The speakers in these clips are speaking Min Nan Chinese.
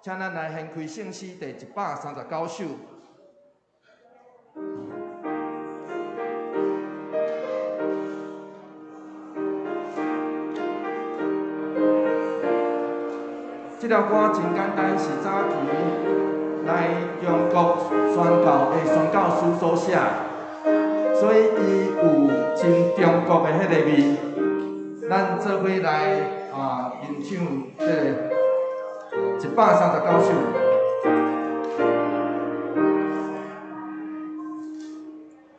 請咱來掀開聖詩第139首。這條歌真簡單，是早期來中國宣教的宣教師所寫，所以伊有真中國的彼个味。咱做伙來啊，吟唱這个139首。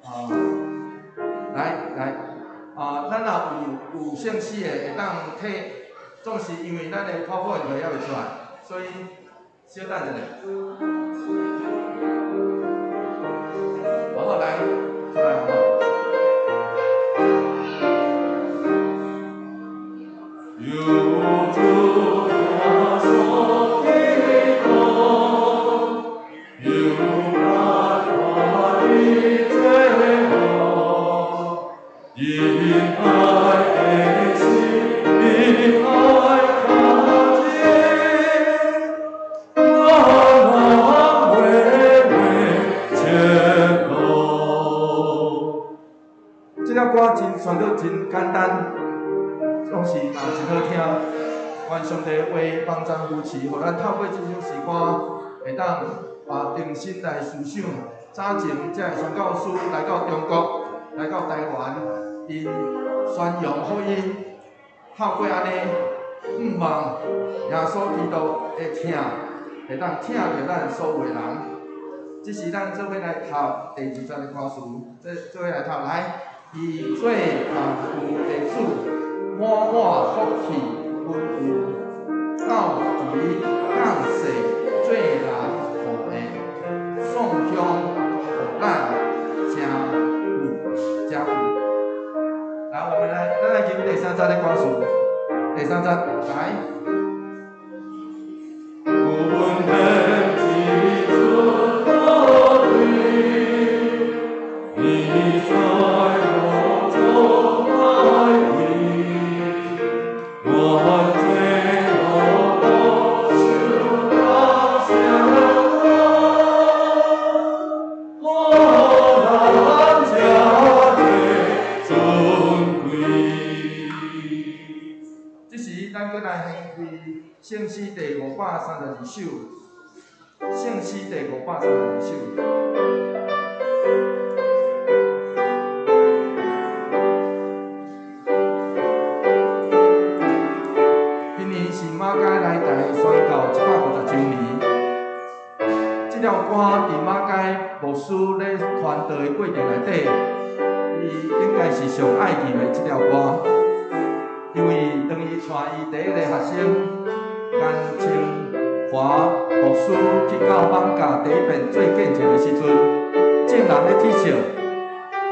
啊，來來，啊，咱若有聖詩的會當提。總是因為咱的 PowerPoint 還未出來，所以小等一下。好，來，出來好無？有主耶穌基督，有咱愛的最好，因愛的心，因愛靠近，咱人袂前路。這條歌真旋律真簡單，總是嘛真好聽。願上帝話幫贊扶持，予咱透過這首詩歌，會當啊重新來思想早前這个宣教師來到中國，來到台灣，𪜶宣揚福音，透過按呢，向望耶穌基督的疼，會當疼著咱所有的人。這是咱做伙來讀第二節的歌詞，做伙來讀來。伊做萬有的主，滿滿福氣恩惠，到期降世做人予的，送享予咱誠富誠富。來，我們來，咱來吟第三節的歌詞，第三節來。阮的一出高贵，你在我中爱意，愿最后受到相逢，予咱这尊贵。這時，咱閣來掀開聖詩第532首，聖詩第532首。今年是馬偕來台宣教150周年。這條歌佇馬偕牧師咧傳道的過程內底，伊應該是上愛吟的這條歌。因為當伊帶伊第一个學生顏清華牧師去到艋舺第一遍做見證的時陣，眾人咧恥笑，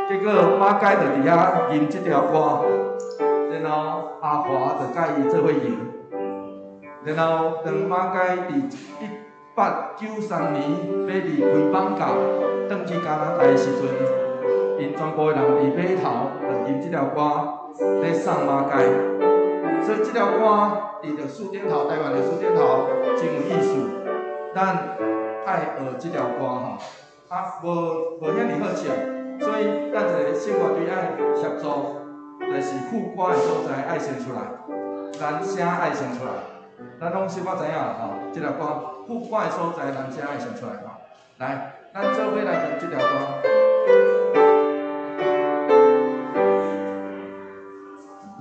結果馬偕就佇遐吟這條歌，然後阿華就佮伊做伙吟，然後當馬偕佇1893年欲離開艋舺，轉去加拿大的時陣，𪜶全部的人佇碼頭就吟這條歌咧送馬偕。所以這條歌佇著樹頂頭，台灣的樹頂頭真有意思。咱愛學這條歌吼，啊，無遐爾好唱，所以咱一个聖樂隊愛協助，就是副歌的所在愛先出來，男聲愛先出來。咱攏小可知影吼，這條歌副歌的所在男聲愛先出來吼。來，咱做伙來吟這條歌。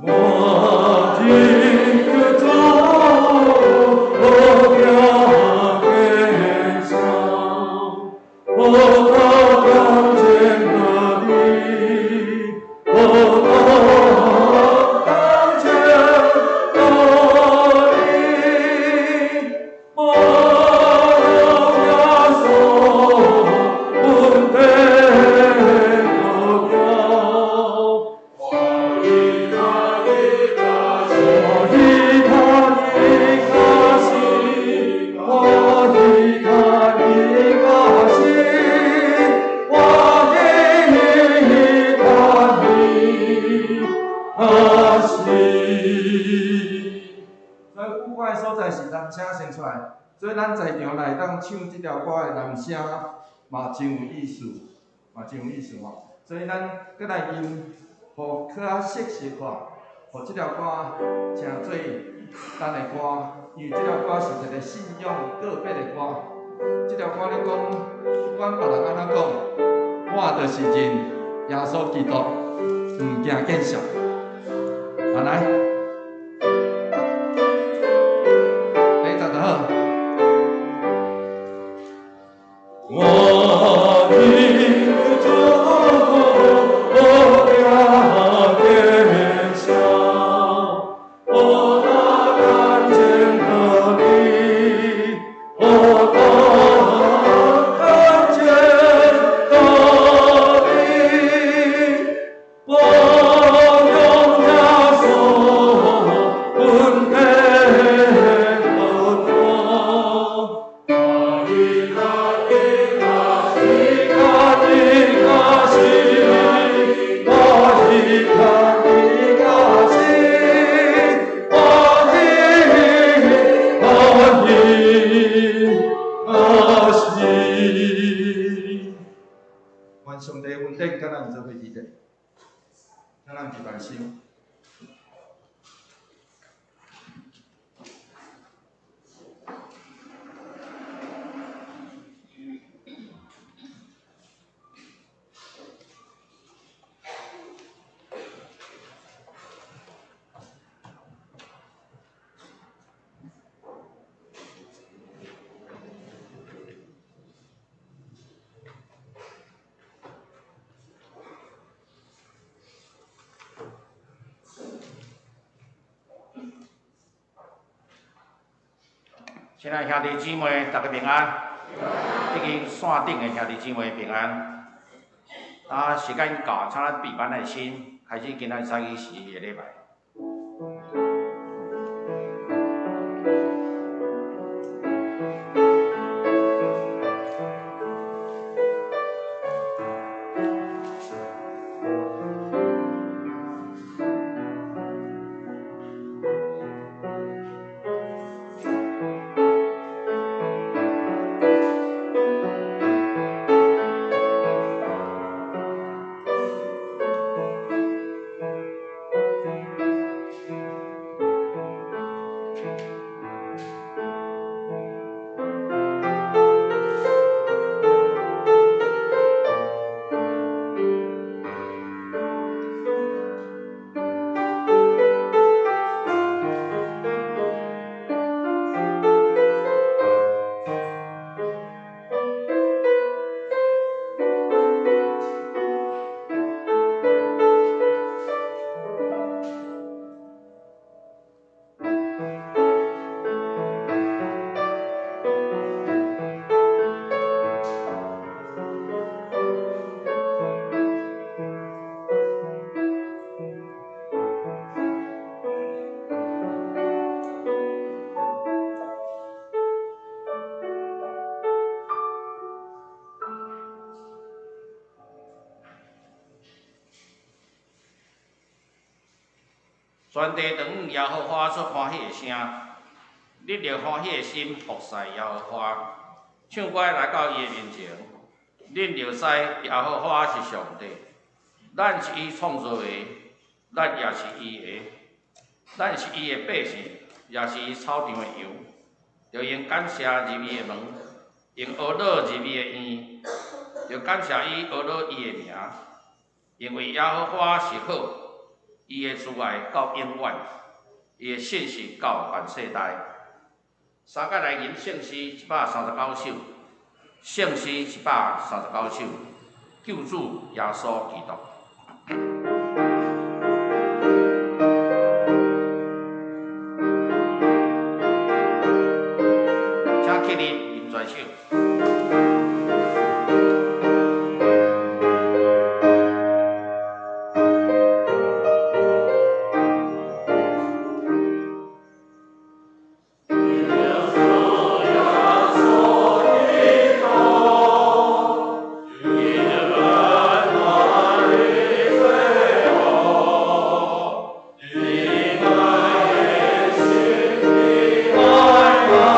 我今求主，无行坚强，无靠感情何你，无靠感情何你，无耶稣阮的。男聲先出來，所以咱在場內當唱這條歌的男聲嘛真有意思，嘛真有意思吼。所以咱閣來吟，予較較熟悉化，予這條歌成做咱的歌，因為這條歌是一個信仰告別的歌。這條歌咧講，不管別人按怎講，我就是認耶穌基督，毋驚見笑。好來，第一節就好。我的主，無驚見笑，我若看見得你，我若看見得你，我用耶穌恩典得着。願上帝恩典佮咱做伙佇咧，請咱佇觀賞。親愛兄弟姊妹，大家平安。已經線頂的兄弟姊妹平安。啊，時間到，請咱閉咱的心，開始今仔早起時的禮拜。全地當耶和華出歡喜的聲，恁著歡喜的心服侍耶和華，唱歌來到伊的面前，恁著知耶和華是上帝，咱是伊創造的，咱也是伊的，咱是伊的百姓，也是伊草場的羊，著用感謝入伊的門，用阿樂入伊的院，著感謝伊阿樂伊的名，因為耶和華是好。伊的慈愛到永遠，伊的信實到萬世代。三節來吟聖詩139首，聖詩139首，救主耶穌基督。請起立，吟全首。Oh,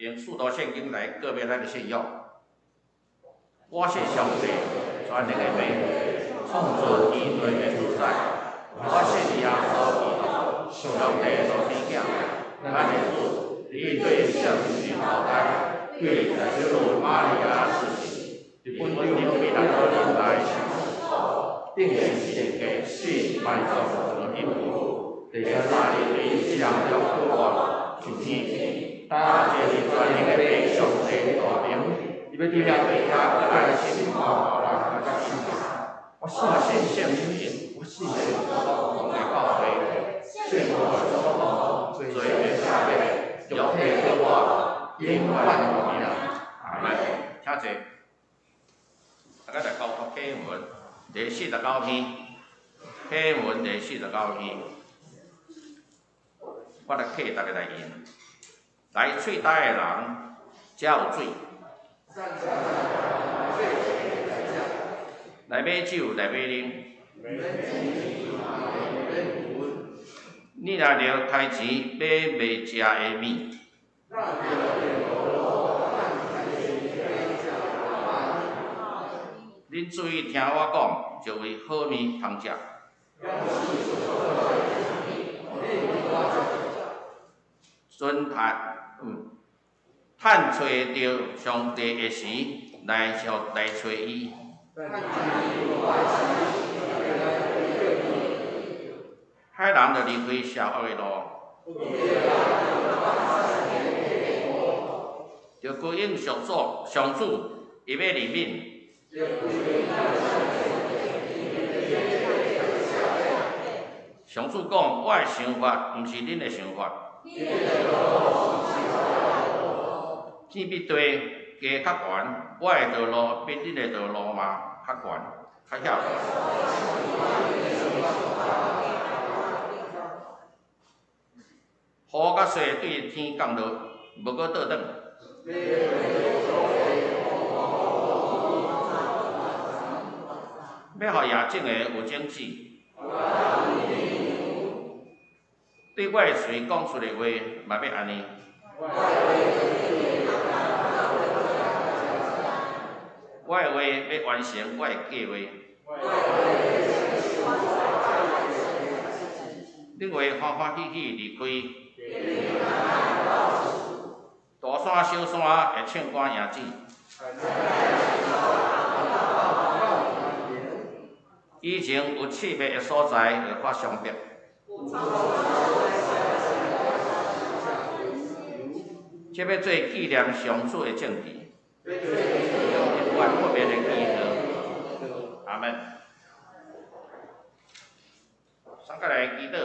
用使徒聖經來告別咱的信仰。我信上帝，全能的父，創造天地的主宰。我信耶穌基督，上帝的獨生囝，咱的主，伊對聖神投胎，對聖母瑪利亞出世，佇本丟彼拉多年代受苦，釘十字架死埋葬落陰府，第三日佇死人中復活，上天，搭坐佇全能的父上帝大能，伊欲對遐閣來審判活人佮死人。我信聖靈，我信聖公的教會，聖父的祝福，罪的赦免，肉體復活，永遠活命。阿門。請坐。大家來交託經文第49篇，經文第49篇，我來替大家來引。來喙焦的人，才有水；來買酒，來買啉。你若著開錢買袂食的物，恁注意聽我講，就為好物通食。尊趁，趁揣著上帝的時，來來揣伊。歹人就離開邪惡的路，就歸應上主，上主伊欲憐憫。上主講：我的想法毋是恁的想法。天比地加較懸，我的道路比恁的道路嘛較懸，較遐懸。雨佮雪對天降落，無閣倒轉。欲予野種的有種子。對我的喙講出的話，嘛欲按呢。我的話欲完成我的計畫。恁會歡歡喜喜離開。大山小山會唱歌迎子。以前有刺目的所在會發傷病。這欲做紀念上主的證據，永遠不滅的記號。阿門。三個來祈禱，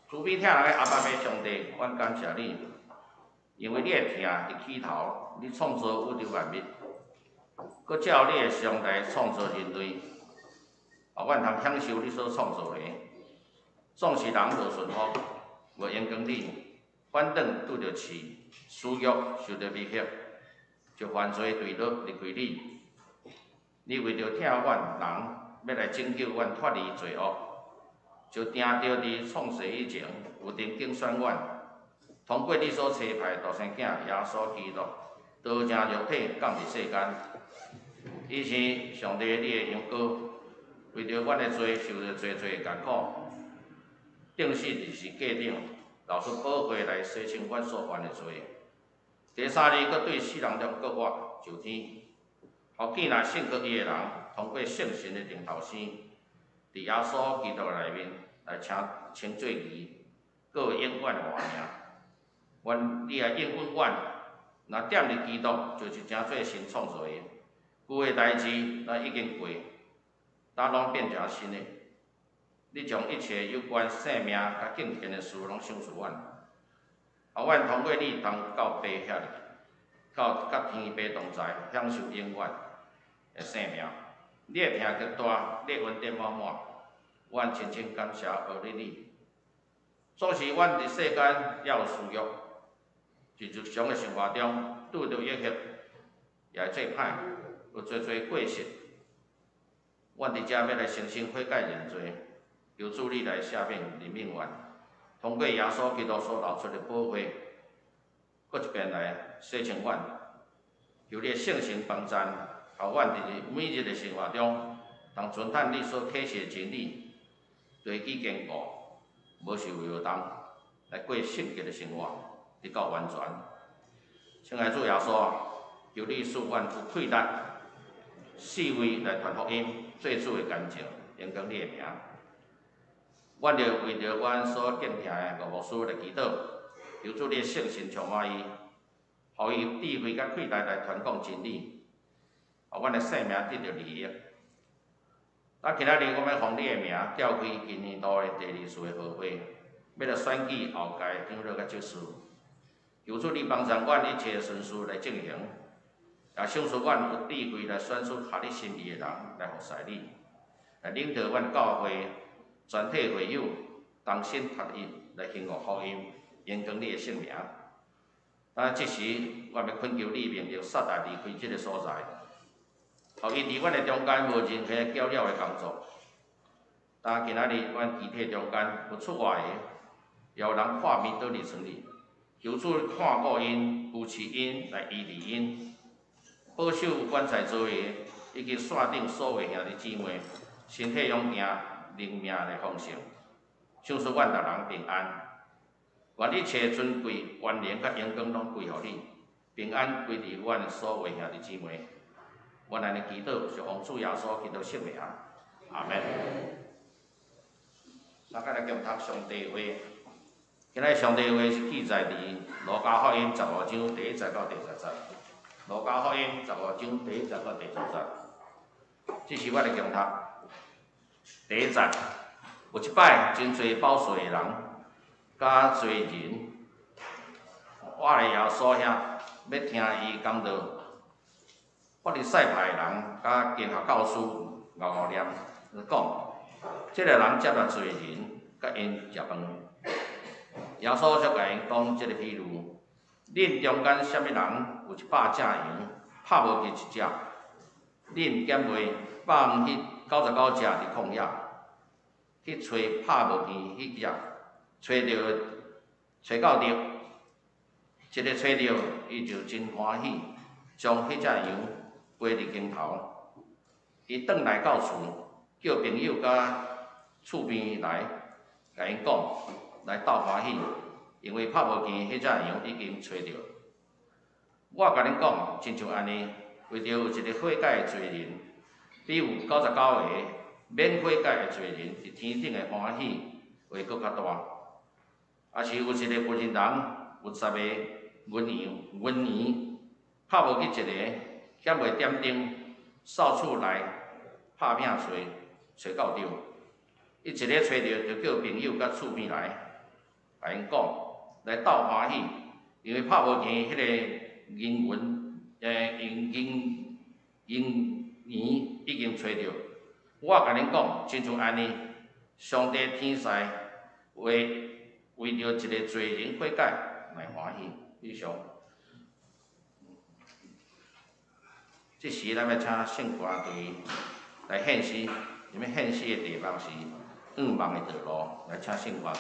慈悲疼人的阿爸父上帝，阮感謝你，因為你的疼佇起頭，你創造宇宙萬物，閣照你的上來創造人類，予阮通享受你所創造的。總是人無順服，無榮光你，反轉拄著試，私欲受著迷惑，就犯罪墜落離開你。你為著疼阮人，欲來拯救阮脫離罪惡，就定著佇創世以前，有定揀選阮，通過你所差派的獨生囝耶穌基督，道成肉體降佇世間。伊是上帝你的羊羔，為著阮的罪受著濟濟艱苦，釘死佇十字架頂，流出寶血來洗清阮所犯的罪。第三日，閣對死人中復活上天，予見若信靠伊的人，通過聖神的重頭生，佇耶穌基督內面來稱稱做義，閣會永遠活命。願你來應允阮，若踮佇基督，就是成做新創造的，舊的代誌咱已經過，呾攏變成新的。你將一切有關性命佮敬虔的事攏賞賜阮，予阮通過你通到父遐裡，到佮天父同在，享受永遠的生命。你的疼極大，你的恩典滿滿，阮深深感謝阿你你。總是阮佇世間猶有私欲，佇日常的生活中拄著誘惑，也會做歹，有濟濟過失。阮佇遮欲來誠心悔改認罪，求主你來赦免、憐憫阮，通過耶穌基督所流出的寶血，閣一遍來洗淨阮，求你的聖神幫贊，予阮佇每日的生活中，通遵趁你所啟示的真理，地基堅固，無受搖動，來過聖潔的生活，直到完全。親愛主耶穌，求你賜阮有氣力，四圍來傳福音，做主的見證，榮光你的名。阮著為著阮所敬聽的吳牧師來祈禱，求主你的聖神充滿伊，予伊有智慧佮氣力來傳講真理，予阮的性命得著利益。咱今仔日，阮欲奉你的名，召開今年度的第二次的和會，欲來選舉後屆長老佮執事。求主你幫助阮一切順序來進行，也賞賜阮有智慧來選出合你心意的人來服侍你，來領導阮教會全體會友同心合一來興旺福音，榮光你的聖名。咱這時，阮欲懇求你命令撒旦離開這个所在，予伊佇阮的中間無任何攪擾的工作。但今仔日，阮肢體中間有出外的，也有人破病倒佇床裡，求主看顧𪜶，扶持𪜶，來醫治𪜶，保守阮在座的以及線頂所有兄弟姊妹，身體勇健，靈命來豐盛，賞賜阮逐人平安。願一切尊貴、權能佮榮光攏歸予你，平安歸佇阮所有兄弟姊妹。阮按呢祈禱，是奉主耶穌基督聖名，阿門。大家來共讀上帝話。今仔日上帝話是記載佇路加福音十五章第一節到第十節。路加福音十五章第一節到第十節，這是我來共讀。第一節，有一擺真濟報稅的人，佮罪人，倚來耶穌遐，欲聽伊講道。法利賽派的人佮經學教師敖敖念，就講，這个人接納罪人，佮𪜶食飯。耶穌才共𪜶講這个比喻：恁中間啥物人有100隻羊，拍無去一隻，恁敢袂放彼99隻佇曠野，去揣拍無去彼隻，揣著揣到著，一个揣著，伊就真歡喜，將彼隻羊背佇肩頭。伊轉來到厝，叫朋友佮厝邊來，共𪜶講，來鬥歡喜，因為拍無去彼隻羊已經揣著。我共恁講，親像按呢，為著有一个悔改的罪人，比有99个免悔改的罪人，佇天頂的歡喜會閣較大。抑是有一个貧人，有10个銀洋銀錢，拍無去一个，敢袂點燈，掃厝內拍拼揣，揣到著。伊一个揣著，就叫朋友佮厝邊來，共𪜶講，來鬥歡喜，因為拍無去彼个銀銀銀銀銀錢已經揣著。我共恁講，親像按呢，上帝天使會為著一个罪人悔改來歡喜。以上。這時，咱欲請聖歌隊來獻詩，啥物獻詩的題目是向望的道路，來請聖歌隊。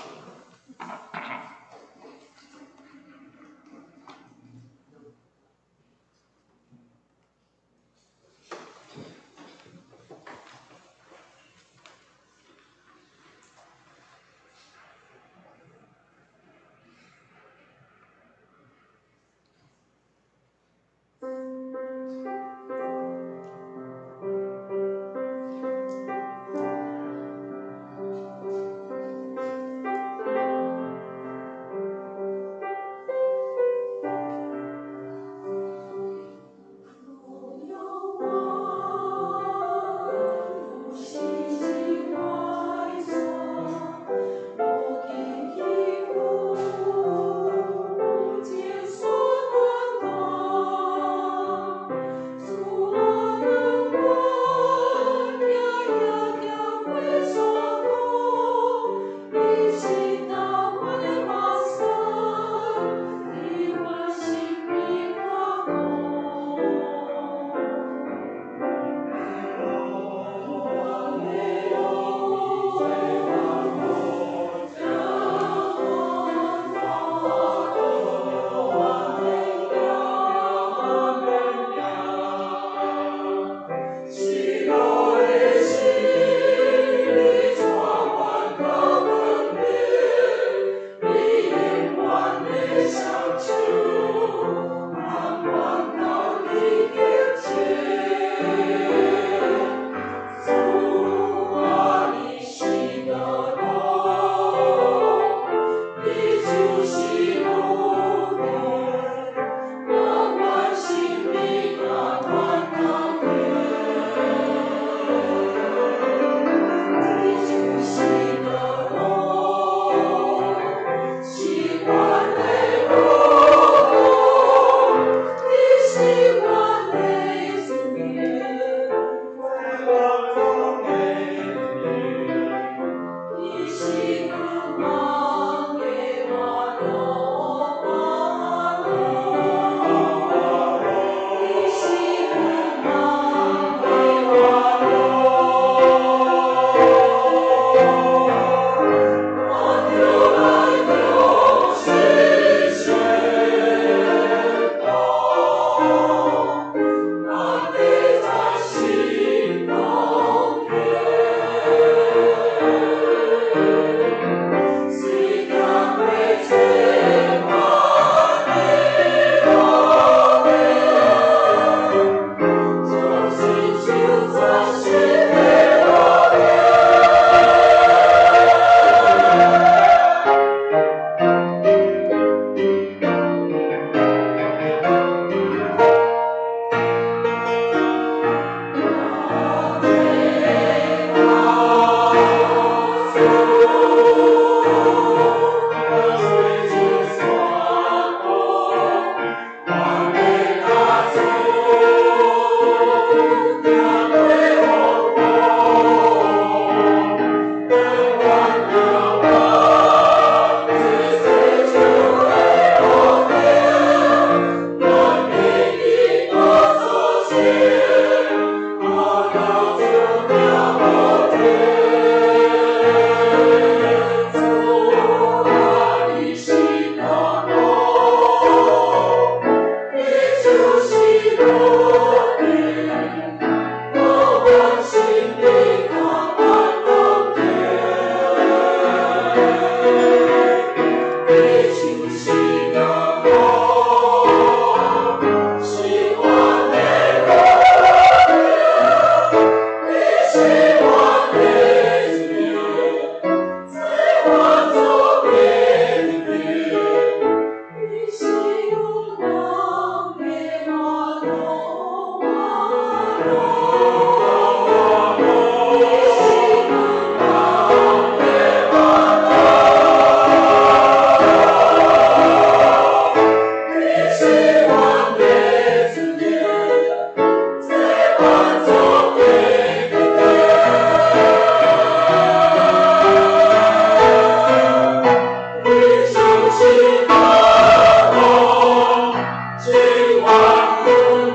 千万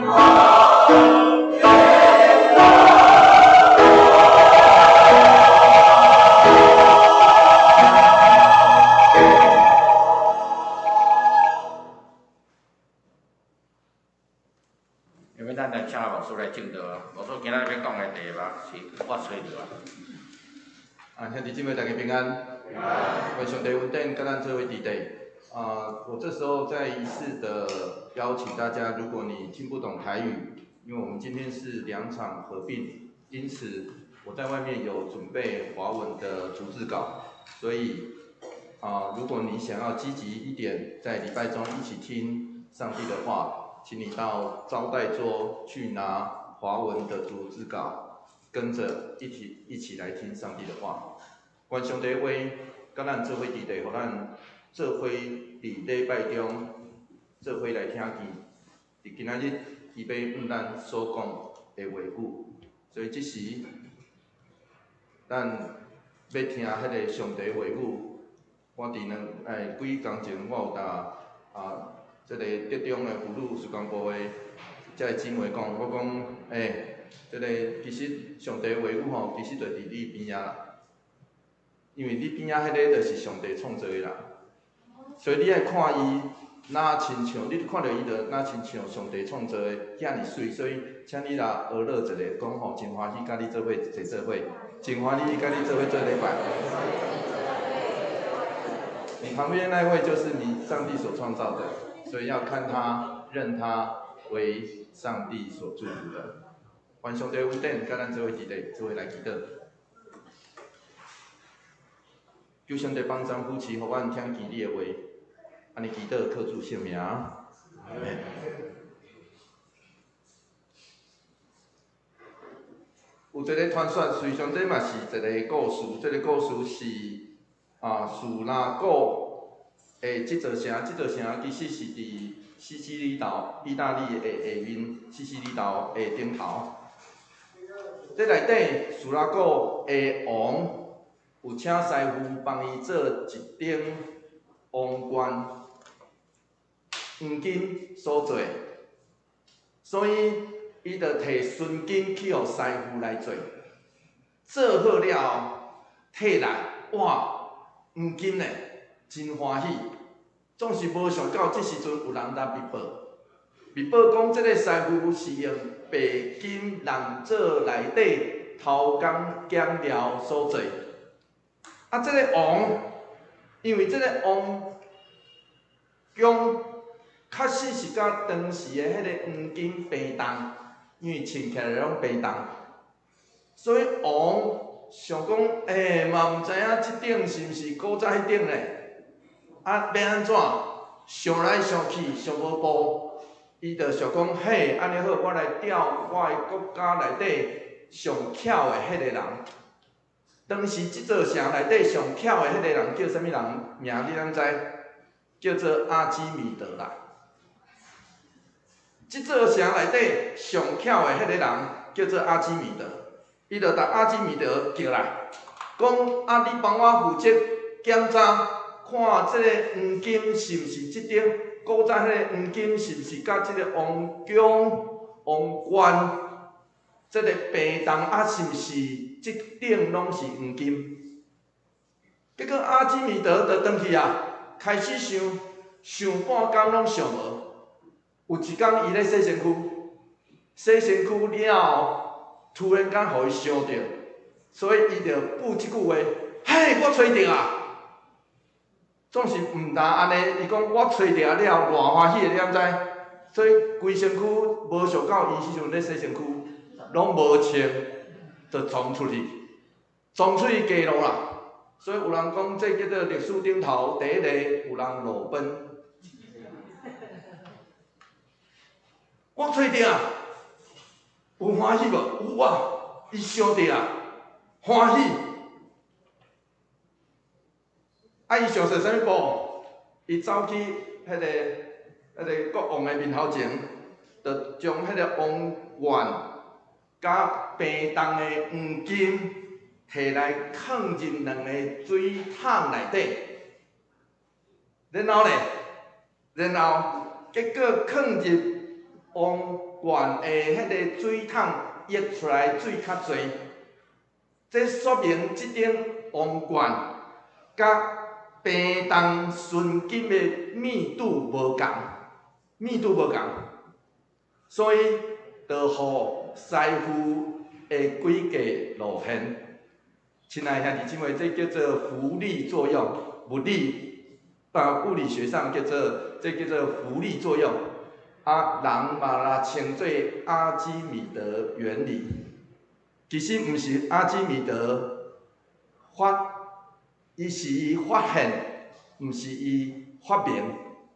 万因为咱来请牧师来证道，牧师今仔日欲讲的题目是我揣著啊。啊，兄弟姊妹大家平安。愿上帝恩典佮咱做伙伫底。啊，我这时候再一次的邀请大家，如果你听不懂台语，因为我们今天是两场合并，因此我在外面有准备华文的逐字稿，所以啊，如果你想要积极一点，在礼拜中一起听上帝的话，请你到招待桌去拿华文的逐字稿，跟着一起来听上帝的话。愿上帝话佮咱做伙伫底，予咱做伙伫礼拜中做伙来听见。伫今仔日，伊欲向咱所讲的话语，所以这时咱欲听彼个上帝话语。我伫几工前，我有甲这个竹中的妇女事工部的这个姊妹讲，我讲，这个其实上帝话语吼，其实就伫你边仔啦，因为你边仔彼个就是上帝创造的啦，所以你爱看伊，若亲像你看著伊，就若亲像上帝创造的遐尔媠，所以请你来学乐一下，讲吼，真欢喜佮你做伙坐做伙，真欢喜佮你做伙做礼拜。你旁边那位就是你上帝所创造的，所以要看他，认他为上帝所祝福的。愿上帝恩典，佮咱做伙伫咧，做伙来祈祷。求上帝帮赞扶持，予阮听见你的话。按呢祈祷，靠主圣名。阿们。有一个传说，实际上这嘛是一个故事。这个故事是叙拉古的这座城，这座城其实是伫西西里岛，意大利的下面，西西里岛的顶头。这内底叙拉古的王有请师傅帮伊做一顶王冠，黄金所做，所以伊就提纯金去予师傅来做，做好了后，提来，哇，黄金呢，真欢喜。总是无想到这时阵有人来密报，密报讲这个师傅是用白金人做内底偷工减料所做。啊，这个王，因为这个王宫确实是佮当时的彼个黄金平重，因为穿起来拢平重，所以王想讲，嘛毋知影这顶是毋是古早彼顶咧，啊，欲按怎？想来想去想无步，伊就想讲，嘿，按呢好，我来调我的国家内底上巧的彼个人。当时这座城内底上巧的彼个人叫啥物人名？你敢知？叫做阿基米德啦。这座城内底上巧的彼个人叫做阿基米德，伊就共阿基米德叫来，讲啊，你帮我负责检查，看这个黄金是毋是这顶古早彼个黄金是毋是佮这个王宫、王冠这个平重啊，是毋是这顶拢是黄金？结果阿基米德就转去啊，开始想，想半工拢想无。有一工伊咧洗身躯，洗身躯了后，突然间予伊想著，所以伊就补这句话：嘿，我揣著啊！总是毋但按呢，伊讲我揣著了，偌欢喜的，你敢知？所以规身躯无想到伊彼阵咧洗身躯，拢无穿，就冲出去，冲出去街路啦。所以有人讲，这叫做历史顶头第一个有人裸奔。我揣著啊，有欢喜无？有啊，伊想著啊，欢喜。啊，伊想说啥物步？伊走去彼个国王的面头前，就将彼个王冠佮平重的黄金提来囥入两个水桶内底，然后呢，然后結果囥入王冠的彼个水桶溢出來水較濟，這說明這頂王冠佮平重純金的密度無仝，密度無仝，所以就予師傅的詭計露現。親愛兄弟姊妹，這叫做浮力作用，物理啊，物理學上叫做這叫做浮力作用。啊，人嘛來稱做阿基米德原理。其實毋是阿基米德發，伊是伊發現，毋是伊發明。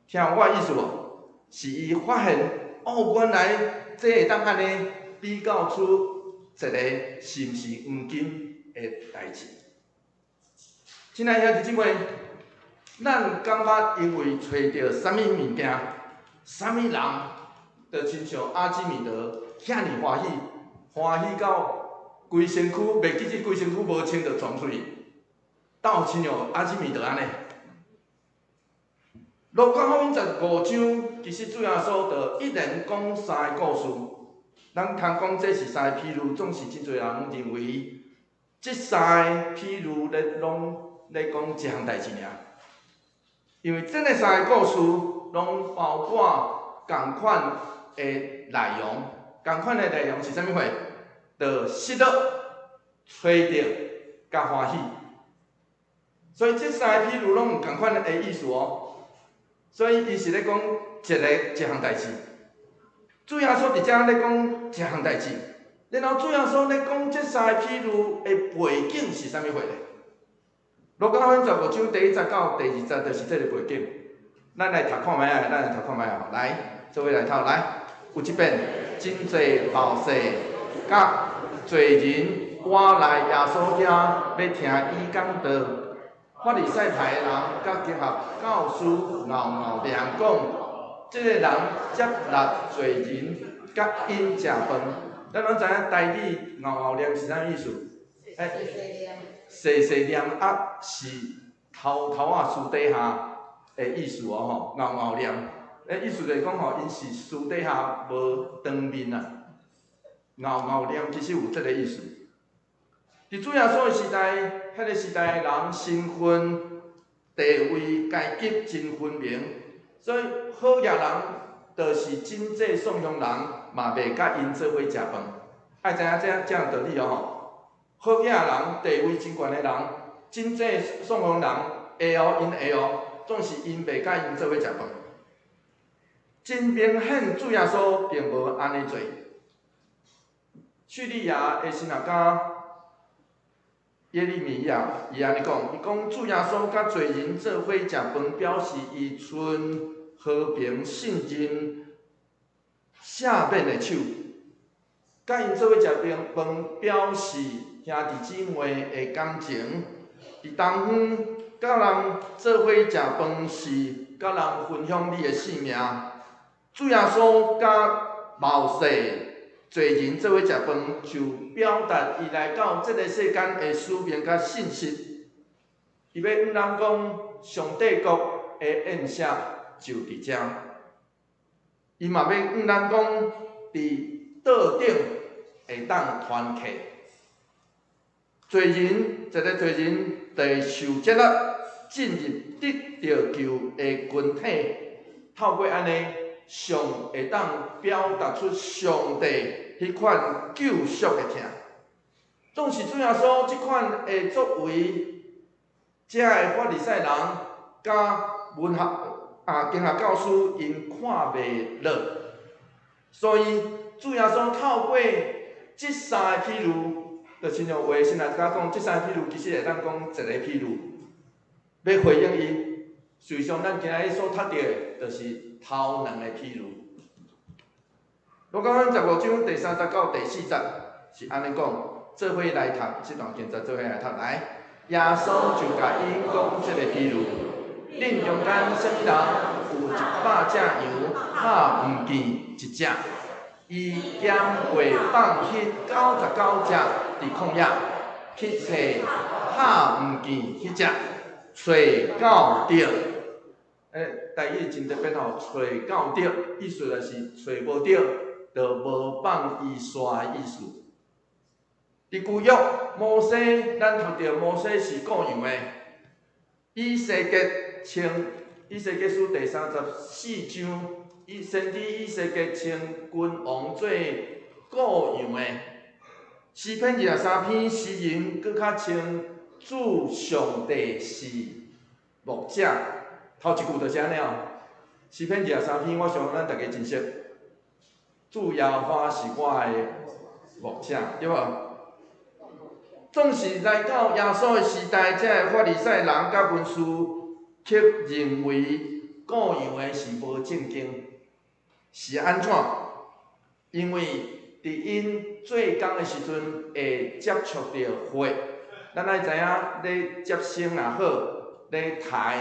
聽有我意思無？是伊發現，哦，原來這會當按呢比較出一個是毋是黃金的代誌。親愛兄弟姊妹，咱感覺因為揣著啥物物件，啥物人，就親像阿基米德遐爾歡喜，歡喜到規身軀袂記得規身軀無穿就撞出去，敢有親像阿基米德按呢？路加福音15章，其實主耶穌就一連講三个故事。咱通講這是三个譬喻，總是真濟人認為這三个譬喻咧攏咧講一項代誌爾。因為這个三个故事攏包括仝款的內容，仝款的內容是啥物貨？就失落、揣著、佮歡喜。所以這三个譬喻攏有仝款的意思哦。所以伊是咧講一个一項代誌。主耶穌佇遮咧講一項代誌，然後主耶穌咧講這三个譬喻的背景是啥物貨咧？路加福音15章第1節到第2節就是這个背景。咱來讀看覓仔，咱來讀看覓仔吼，來，做伙來讀來。有一遍，真濟謀士佮罪人倚來耶穌遐，欲聽伊講道。法利賽派的人佮經學教師敖敖念講，這个人接納罪人，佮𪜶食飯。咱攏知影台語敖敖念是啥意思？欸，細細念啊，是偷偷仔私底下的意思哦吼，敖敖念，欸，意思就是講吼，𪜶是私底下無當面啊。敖敖念其實有這个意思。佇主耶穌的時代，彼个時代的人身份、地位、階級真分明，所以好額人就是真濟散鄉人嘛袂佮𪜶做伙食飯。愛知影這這樣道理哦吼。好額人地位真懸的人，真濟散鄉人會哦，𪜶會哦，總是𪜶袂佮𪜶做伙食飯。真明顯，主耶穌並無按呢做。敘利亞的神學家耶利米亞伊按呢講，伊講主耶穌佮罪人做伙食飯，表示伊伸和平、信任、赦免的手。佮𪜶做伙食飯，表示兄弟姊妹的感情。佇東方，佮人做伙食飯是佮人分享你的性命。主耶穌佮謀士罪人做伙食飯，就表達伊來到這个世間的使命佮信實。伊欲向人講，上帝國的宴席就佇遮。伊嘛欲向咱講，佇桌頂會當團契。罪人，一个罪人，就會受接納進入得著救的群體，透過按呢，上會當表達出上帝彼款救贖的疼。總是主耶穌這款的作為，遮的法利賽人佮文學啊經學教師𪜶看袂落，所以主耶穌透過這三个譬喻，就親像有的神學家講，這三个譬喻其實會當講一個譬喻，欲回應伊。事實上，咱今仔日所讀著的，就是頭兩个譬喻。路加福音15章第3節到第4節是按呢講，做伙來讀這段經節，做伙來讀來。耶穌就共𪜶講這个譬喻：恁中間啥物人有100隻羊，敲毋見一隻，伊敢袂放彼99隻佇曠野，去揣敲毋見彼隻，揣到著。欸，台語真特別吼，揣到著，意思就是揣無著，就無放伊煞的意思。佇舊約摩西，咱讀著摩西是顧羊的。以西結稱以西結書第34章，以先知以西結稱君王做顧羊的。詩篇23篇，詩人閣較稱主上帝是牧者。頭一句就是按呢哦。詩篇二十三篇，我想咱逐家真熟。主耶和華是我的牧者，對無？總是來到耶穌的時代，這个法利賽人佮文士卻認為顧羊的是無正經，是按怎？因為佇𪜶做工的時陣會接觸著血，咱愛知影咧接生也好，咧刣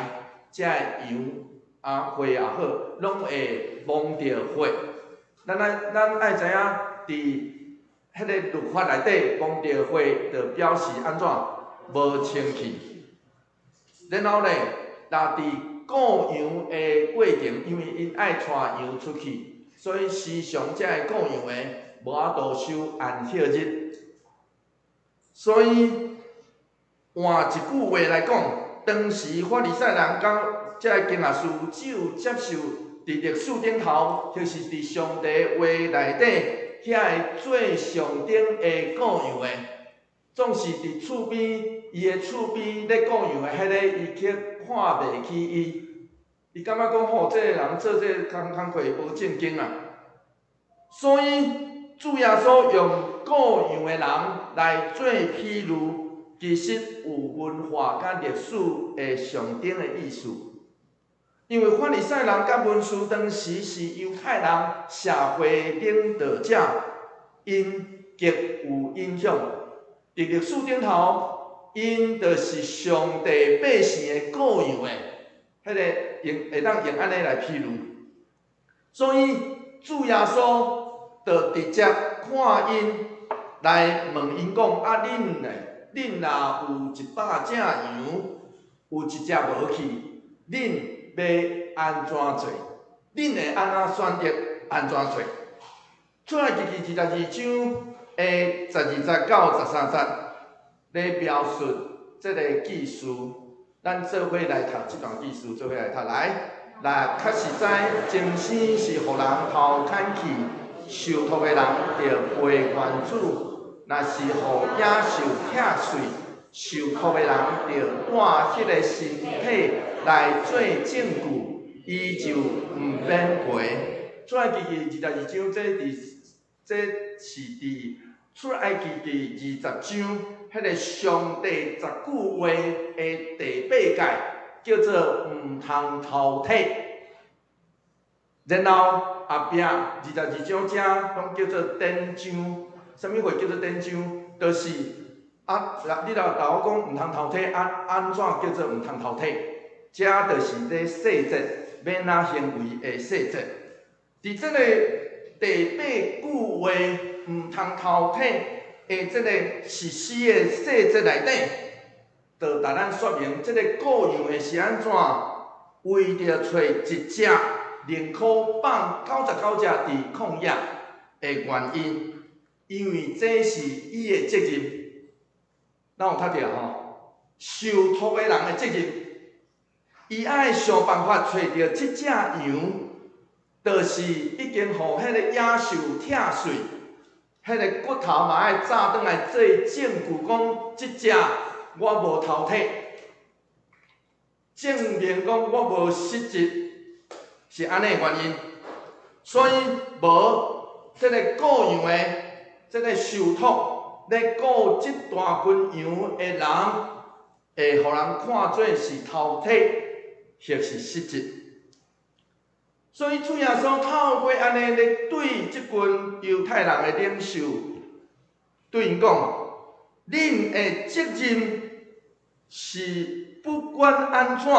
這个羊啊血也好，攏會摸著血。咱愛知影，佇彼個律法內底摸著血，就表示按怎無清氣。然後咧，若佇顧羊的過程，因為𪜶愛帶羊出去，所以時常這个顧羊的無法度守安息日。所以換一句話來講，當時法利賽人佮這个經學士只有接受佇歷史頂頭，就是佇上帝話內底遐个最上等的顧羊的，總是佇厝邊，伊的厝邊咧顧羊的彼个，伊卻看袂起伊。伊感覺講吼，這个人做這个工工課無正經啊。所以主耶穌用顧羊的人來做譬喻，其實有文化佮歷史的上頂的意思。因為法利賽人佮文士當時是猶太人社會領導者，𪜶極有影響。佇歷史頂頭，𪜶就是上帝百姓的顧羊的，彼个用會當用按呢來譬喻。所以主耶穌就直接看𪜶來問𪜶講：啊，恁呢？恁若有100隻羊，有一隻無去，恁欲按怎做？恁會按怎選擇？按怎做？出埃及記22章的12節到13節，咧描述這个故事。咱做伙來讀這段故事，做伙來讀來。若確實知前生是予人頭牽去，受託的人著陪原主；若是予野獸拆碎，受託的人著帶彼个身體來做證據，伊就毋免賠。出埃及記22章，這是佇出埃及記20章，彼个上帝十句話的第八誡，叫做毋通偷體。然後後壁22章遮攏叫做典章，啥物話叫做典章？就是啊，你若甲我講毋通偷體，啊，按怎叫做毋通偷體？這就是咧細節，欲按怎行為的細節。佇這个第八句話毋通偷體的這个實施的細節內底，就共咱說明這个顧羊的是按怎，為著揣一隻，寧可放99隻佇曠野的原因，因為這是伊的責任。咱有讀著吼？受託的人的責任，伊愛想辦法揣著這隻羊，就是已經予彼个野獸拆碎，彼个骨頭嘛愛紮轉來做證據，講這隻我無偷提，證明講我無失職，是按呢原因。所以無這个顧羊的，這个受託咧顧這大群羊的人，會予人看做是偷提，或是失職。所以主耶穌透過按呢咧對這群猶太人的領袖，對𪜶講：恁的責任是不管按怎，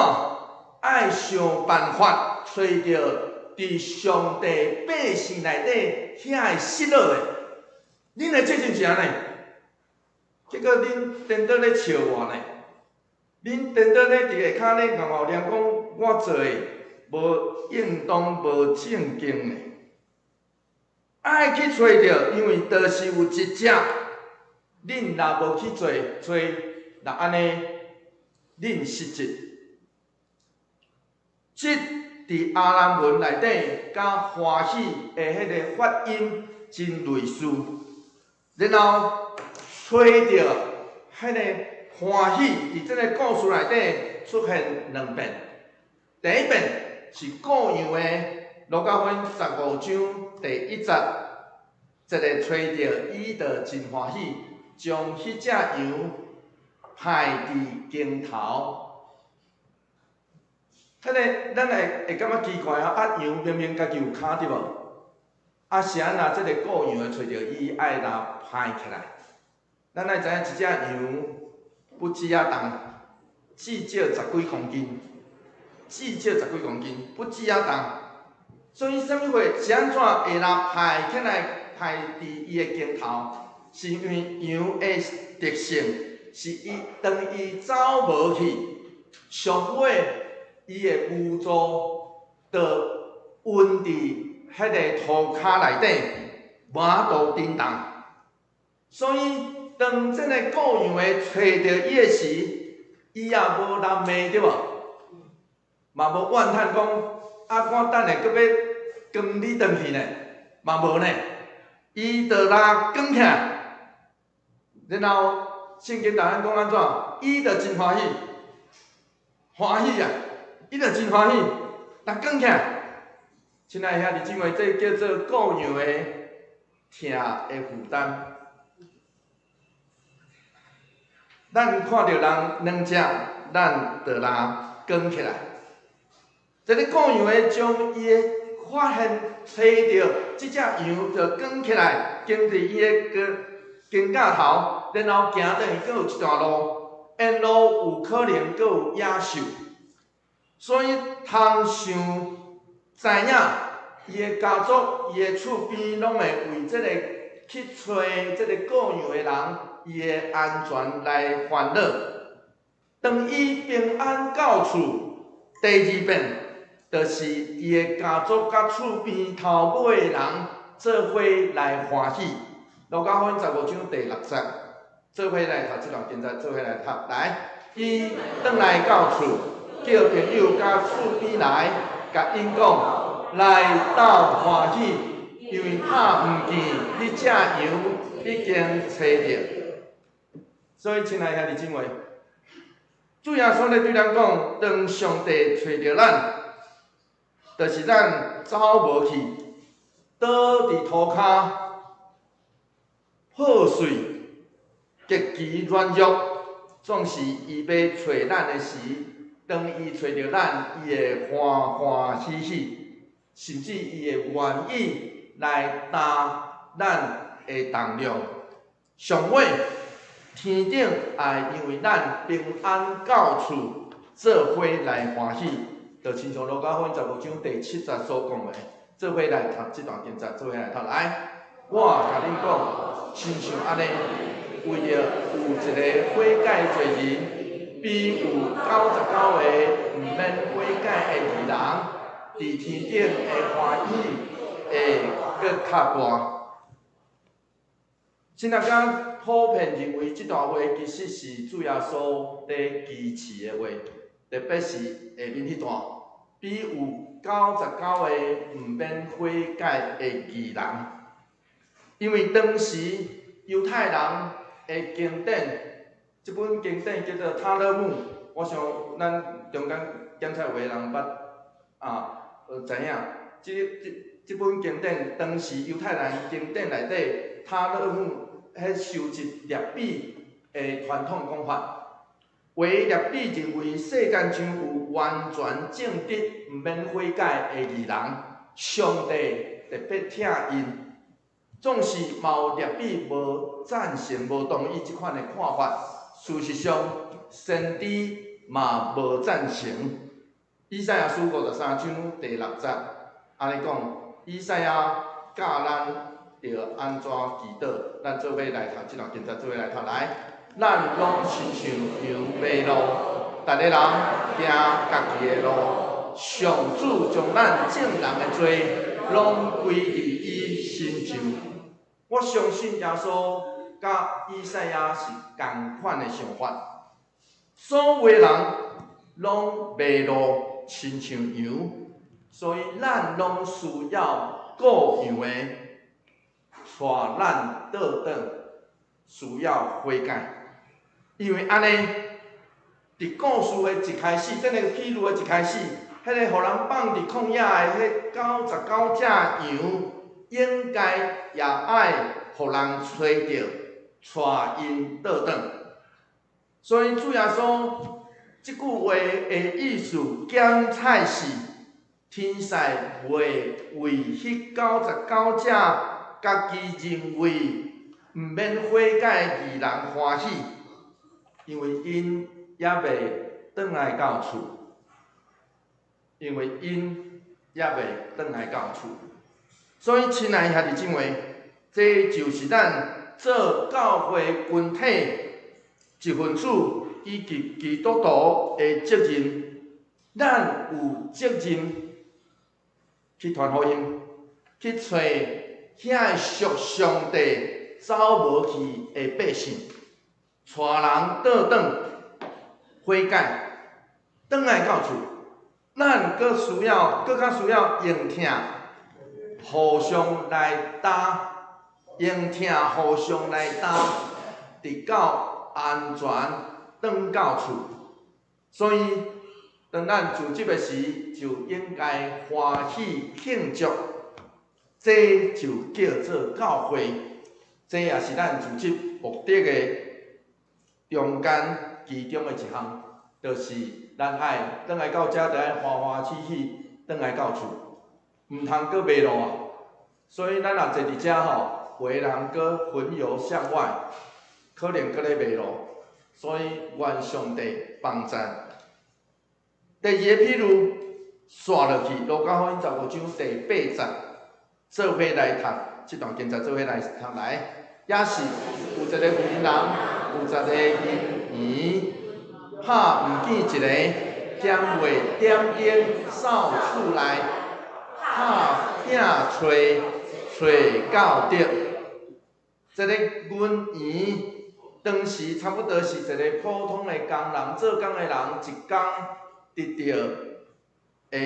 愛想辦法揣著佇上帝百姓內底遐个失落的。恁的責任是按呢？結果恁顛倒咧笑我呢？恁顛倒咧佇下跤咧𠢕𠢕念講我做的。無應當無正經的，愛去揣著，因為就是有一隻，恁若無去揣揣，若按呢，恁失職。這佇亞蘭文內底，佮歡喜的彼个發音真類似。然後揣著彼个歡喜，佇這个故事內底出現兩遍。第一遍是羔羊的，路加福音15章第1節，一个揣著伊就真歡喜，將彼隻羊刣佇肩頭。彼个咱會感覺奇怪啊！啊，羊明明家己有跤對無？啊，是按怎這个羔羊的揣著伊愛來刣起來？咱愛知影一隻羊不止仔重，至少十幾公斤，至少十幾公斤，不止仔重。所以啥物貨是按怎會來刣起來，刣佇伊的肩頭？是因為羊的特性，是伊當伊走無去，上尾伊的牛座就勻佇彼个塗跤內底，無法度振動。所以當這个羔羊的揣著伊的時，伊也無人罵對無？嘛無怨嘆講，啊，我等下閣欲扛你轉去呢，嘛無呢。伊就來扛起來，然後聖經逐咱講按怎？伊就真歡喜，歡喜啊！伊就真歡喜，來扛起來。親愛兄弟姊妹，這叫做羔羊的疼的負擔。咱看著人兩隻，咱就來扛起來。這个羔羊的將伊的發現揣著這隻羊就扛起來，扛佇伊的肩胛頭，然後行轉去，閣有一段路，沿路有可能閣有野獸，所以通想知影，伊的家族、伊的厝邊攏會為這个去揣這个羔羊的人，伊的安全來煩惱。當伊平安到厝，第二遍，就是伊的家族佮厝邊頭尾的人做伙來歡喜。路加福音15章第6節，做伙來讀這段經節，做伙來讀。來，伊轉來到厝，叫朋友佮厝邊來，共𪜶講，來鬥歡喜，因為拍毋見彼隻羊已經揣著。所以，親愛兄弟姊妹，主耶穌咧對咱講，當上帝揣著咱，就是咱走無去，倒佇塗跤，破碎，極其軟弱，總是伊欲揣咱的時，當伊揣著咱，伊會歡歡喜喜，甚至伊會願意來擔咱的重量。上尾，天頂也會因為咱平安到厝，做伙來歡喜。就親像路加福音15章第7節所講的，做伙來讀這段經節，做伙來讀來。我共恁講，親像按呢，為著有一个悔改罪人，比有99个毋免悔改的義人，佇天頂的歡喜會閣較大。現在較普遍認為這段話其實是主耶穌咧支持的話，特別是下面彼段，比有99个毋免悔改的義人。因為當時猶太人的經典，這本經典叫做《塔勒木》，我想咱中間檢測有的人捌啊，知影。這本經典，當時猶太人經典內底，塔勒木彼收集律比的傳統講法，為律比認為世間上有完全正直、毋免悔改的義人，上帝特別疼𪜶。總是嘛有律比無贊成、無同意這款的看法。事實上，先知嘛無贊成。以賽亞書53章第6節，按呢講，以賽亞教咱著按怎祈禱，咱做伙來讀這段經節，做伙來讀來。咱攏親像羊迷路，逐个人行家己的路。上主將咱眾人的罪攏歸佇伊身上。我相信耶穌佮以賽亞是仝款的想法。所有的人攏迷路，親像羊，所以咱攏需要顧羊的帶咱倒轉，需要悔改。因為按呢，佇故事的一開始，這个譬喻的一開始，彼個予人放佇曠野的彼99隻羊，應該也愛予人揣著，帶𪜶倒轉。所以主耶穌這句話的意思，檢採是天使袂為彼99隻家己認為毋免悔改的義人歡喜，因為𪜶猶未轉來到厝，因為𪜶猶未轉來到厝。所以，親愛兄弟姊妹，這就是咱做教會群體一份子以及基督徒的責任。咱有責任去傳福音，去揣遐个屬上帝走無去的百姓，帶人倒轉悔改，轉來到厝。咱閣需要，閣較需要用疼，互相來擔，用疼互相來擔，直到安全轉到厝。所以，當咱組織的時，就應該歡喜慶祝，這就叫做教會。這也是咱組織目的的中間其中的一項，就是咱愛轉來到遮，就愛歡歡喜喜轉來到厝，毋通閣迷路啊！所以咱若坐佇遮吼，有的人閣魂遊象外，可能閣咧迷路。所以願上帝幫贊。第二個譬喻，紲落去，路加福音15章第8節，做伙來讀這段經節，做伙來讀來，也是有一個婦人，有十个銀圓，拍毋見一个，踮袂點燈走厝內，拍拼揣揣到著。這个銀圓當時差不多是一個普通的工人，做工的人一工得著的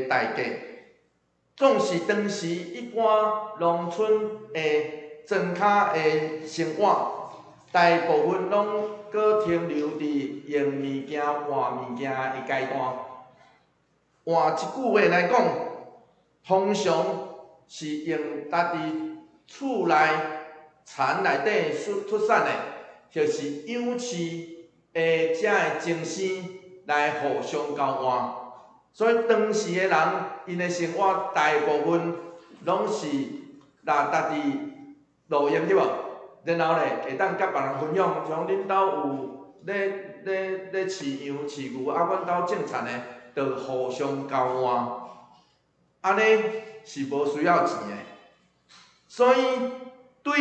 代價。總是當時一般農村的莊跤的生活，大部分攏閣停留佇用物件換物件的階段。換一句話來講，通常是用家己厝內田內底出出產的，或是養飼的遮的精生來互相交換。所以當時的人，𪜶的生活大部分攏是若家己露營對無？然後咧會當佮別人分享，像恁兜有咧飼羊飼牛，啊，阮兜種田的，就互相交換，按呢是無需要錢的。所以對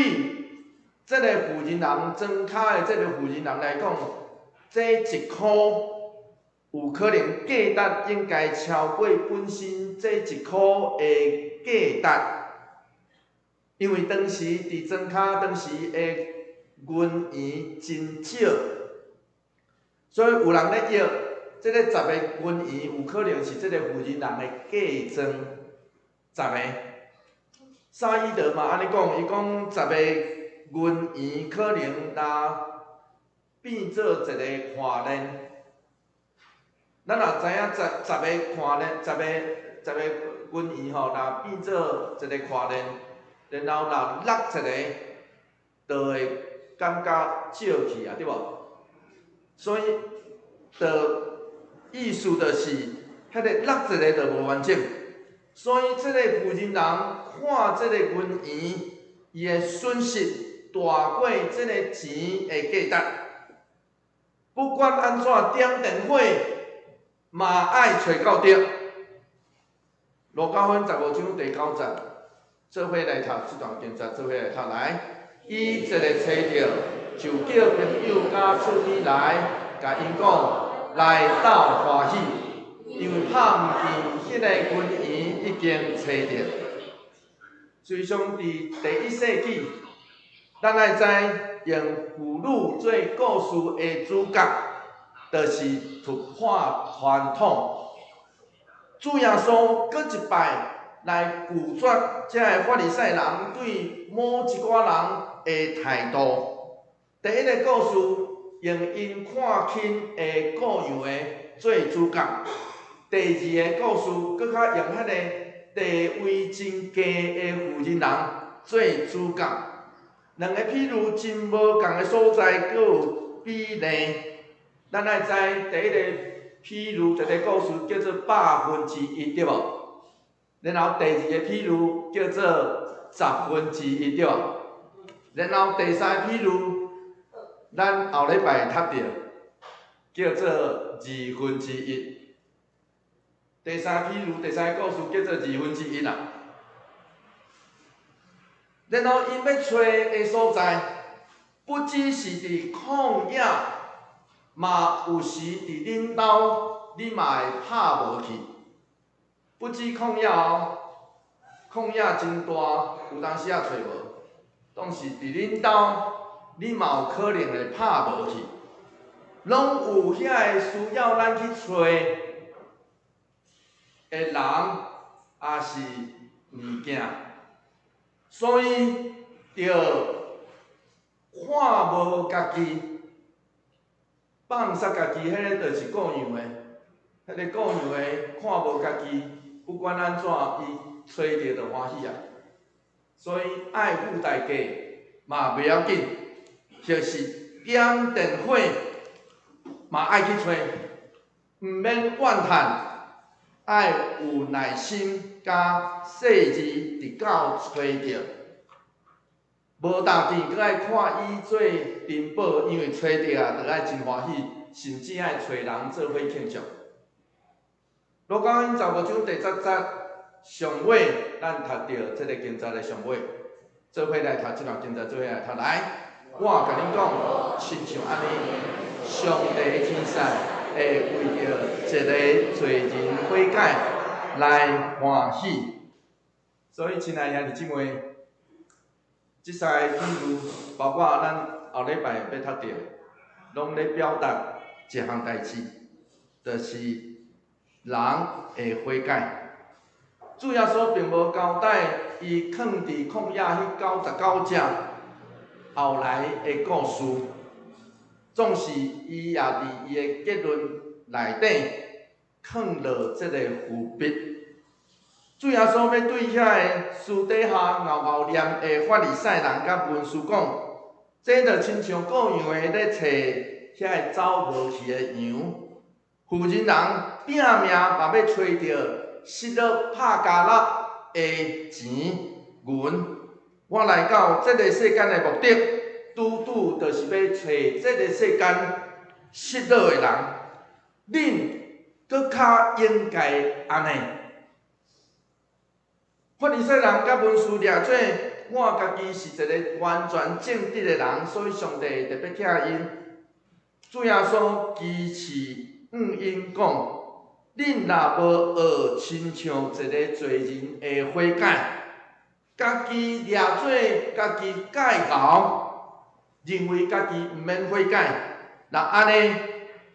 這个婦人人莊跤的這个婦人人來講，這一箍有可能價值應該超過本身這一箍的價值，因為當時佇莊跤當時的銀圓真少，所以有人咧臆，這个十个銀圓有可能是這个婦人人的嫁妝，十个。薩伊德嘛按呢講，伊講十个銀圓可能若變做一个項鏈。咱若知影十十个項鏈，十個銀圓吼，若變做一個項鏈，然後若落一個，就會感覺少去啊，對無？所以，就意思就是，彼个落一个就無完整。所以，這个婦人人看這个銀圓，伊的損失大過這个錢的價值。不管按怎點燈火，嘛愛揣到著。路加福音15章第9節，做伙來讀這段經節，做伙來讀來。伊一个揣著，就叫朋友佮厝邊來，共𪜶講，來鬥歡喜。因為拍毋見彼个金錢已經揣著。事實上，佇第一世紀，咱愛知用婦女做故事的主角，就是突破傳統。主耶穌閣一擺來拒絕這个法利賽人對某一寡人的態度。第一个故事用𪜶看輕的羔羊的做主角；第二个故事閣較用彼个地位真低的婦人人做主角。兩个比喻真無仝的所在，閣有比例。咱愛知第一个比喻，一个故事叫做百分之一，對無？然後第二个比喻叫做十分之一，對無？然後第三個比喻，咱後禮拜會讀著，叫做二分之一。第三比喻，第三个故事叫做二分之一啦。然後𪜶欲揣的所在，不只是佇曠野，嘛有時佇恁兜，你嘛會拍無去。不止曠野哦，曠野真大，有當時仔揣無。當時佇恁兜，你嘛有可能會拍無去。攏有遐个需要咱去揣的人，抑是物件。所以，著看無家己，放殺家己，彼个就是羔羊的，彼个羔羊的看無家己，不管按怎，伊揣著就歡喜啊。所以愛付代價嘛袂要緊，就是點電火嘛愛去揣，毋免怨嘆，愛有耐心佮細膩，直到揣著。無值錢，閣愛看伊做珍寶，因為揣著啊，就愛真歡喜，甚至愛揣人做伙慶祝。路加福音15章第10節上尾，咱讀著這个經節的上尾，做伙來讀這段經節，做伙來讀來。我共恁講，親像按呢，上帝的天使會為著一个罪人悔改來歡喜。所以，親愛的兄弟姊妹，這三个比喻，包括咱後禮拜欲讀著，攏咧表達一項代誌，就是人會悔改。主耶穌並無交代伊囥佇曠野彼99隻後來的故事，總是伊也佇伊的結論內底囥落這个伏筆。主耶穌欲對遐个私底下𠢕𠢕念的法利賽人佮文士講，這就親像羔羊的咧揣遐个走無去的羊，婦人人拚命嘛欲揣著失落拍交落的錢銀。我來到這个世間的目的，拄拄就是欲揣這个世間失落的人。恁閣較應該按呢。法利賽人佮文士掠做，我家己是一个完全正直的人，所以上帝特別疼𪜶。主耶穌支持向𪜶講：恁若無學親像一个罪人的悔改，家己掠做家己蓋敖，認為家己毋免悔改，若按呢，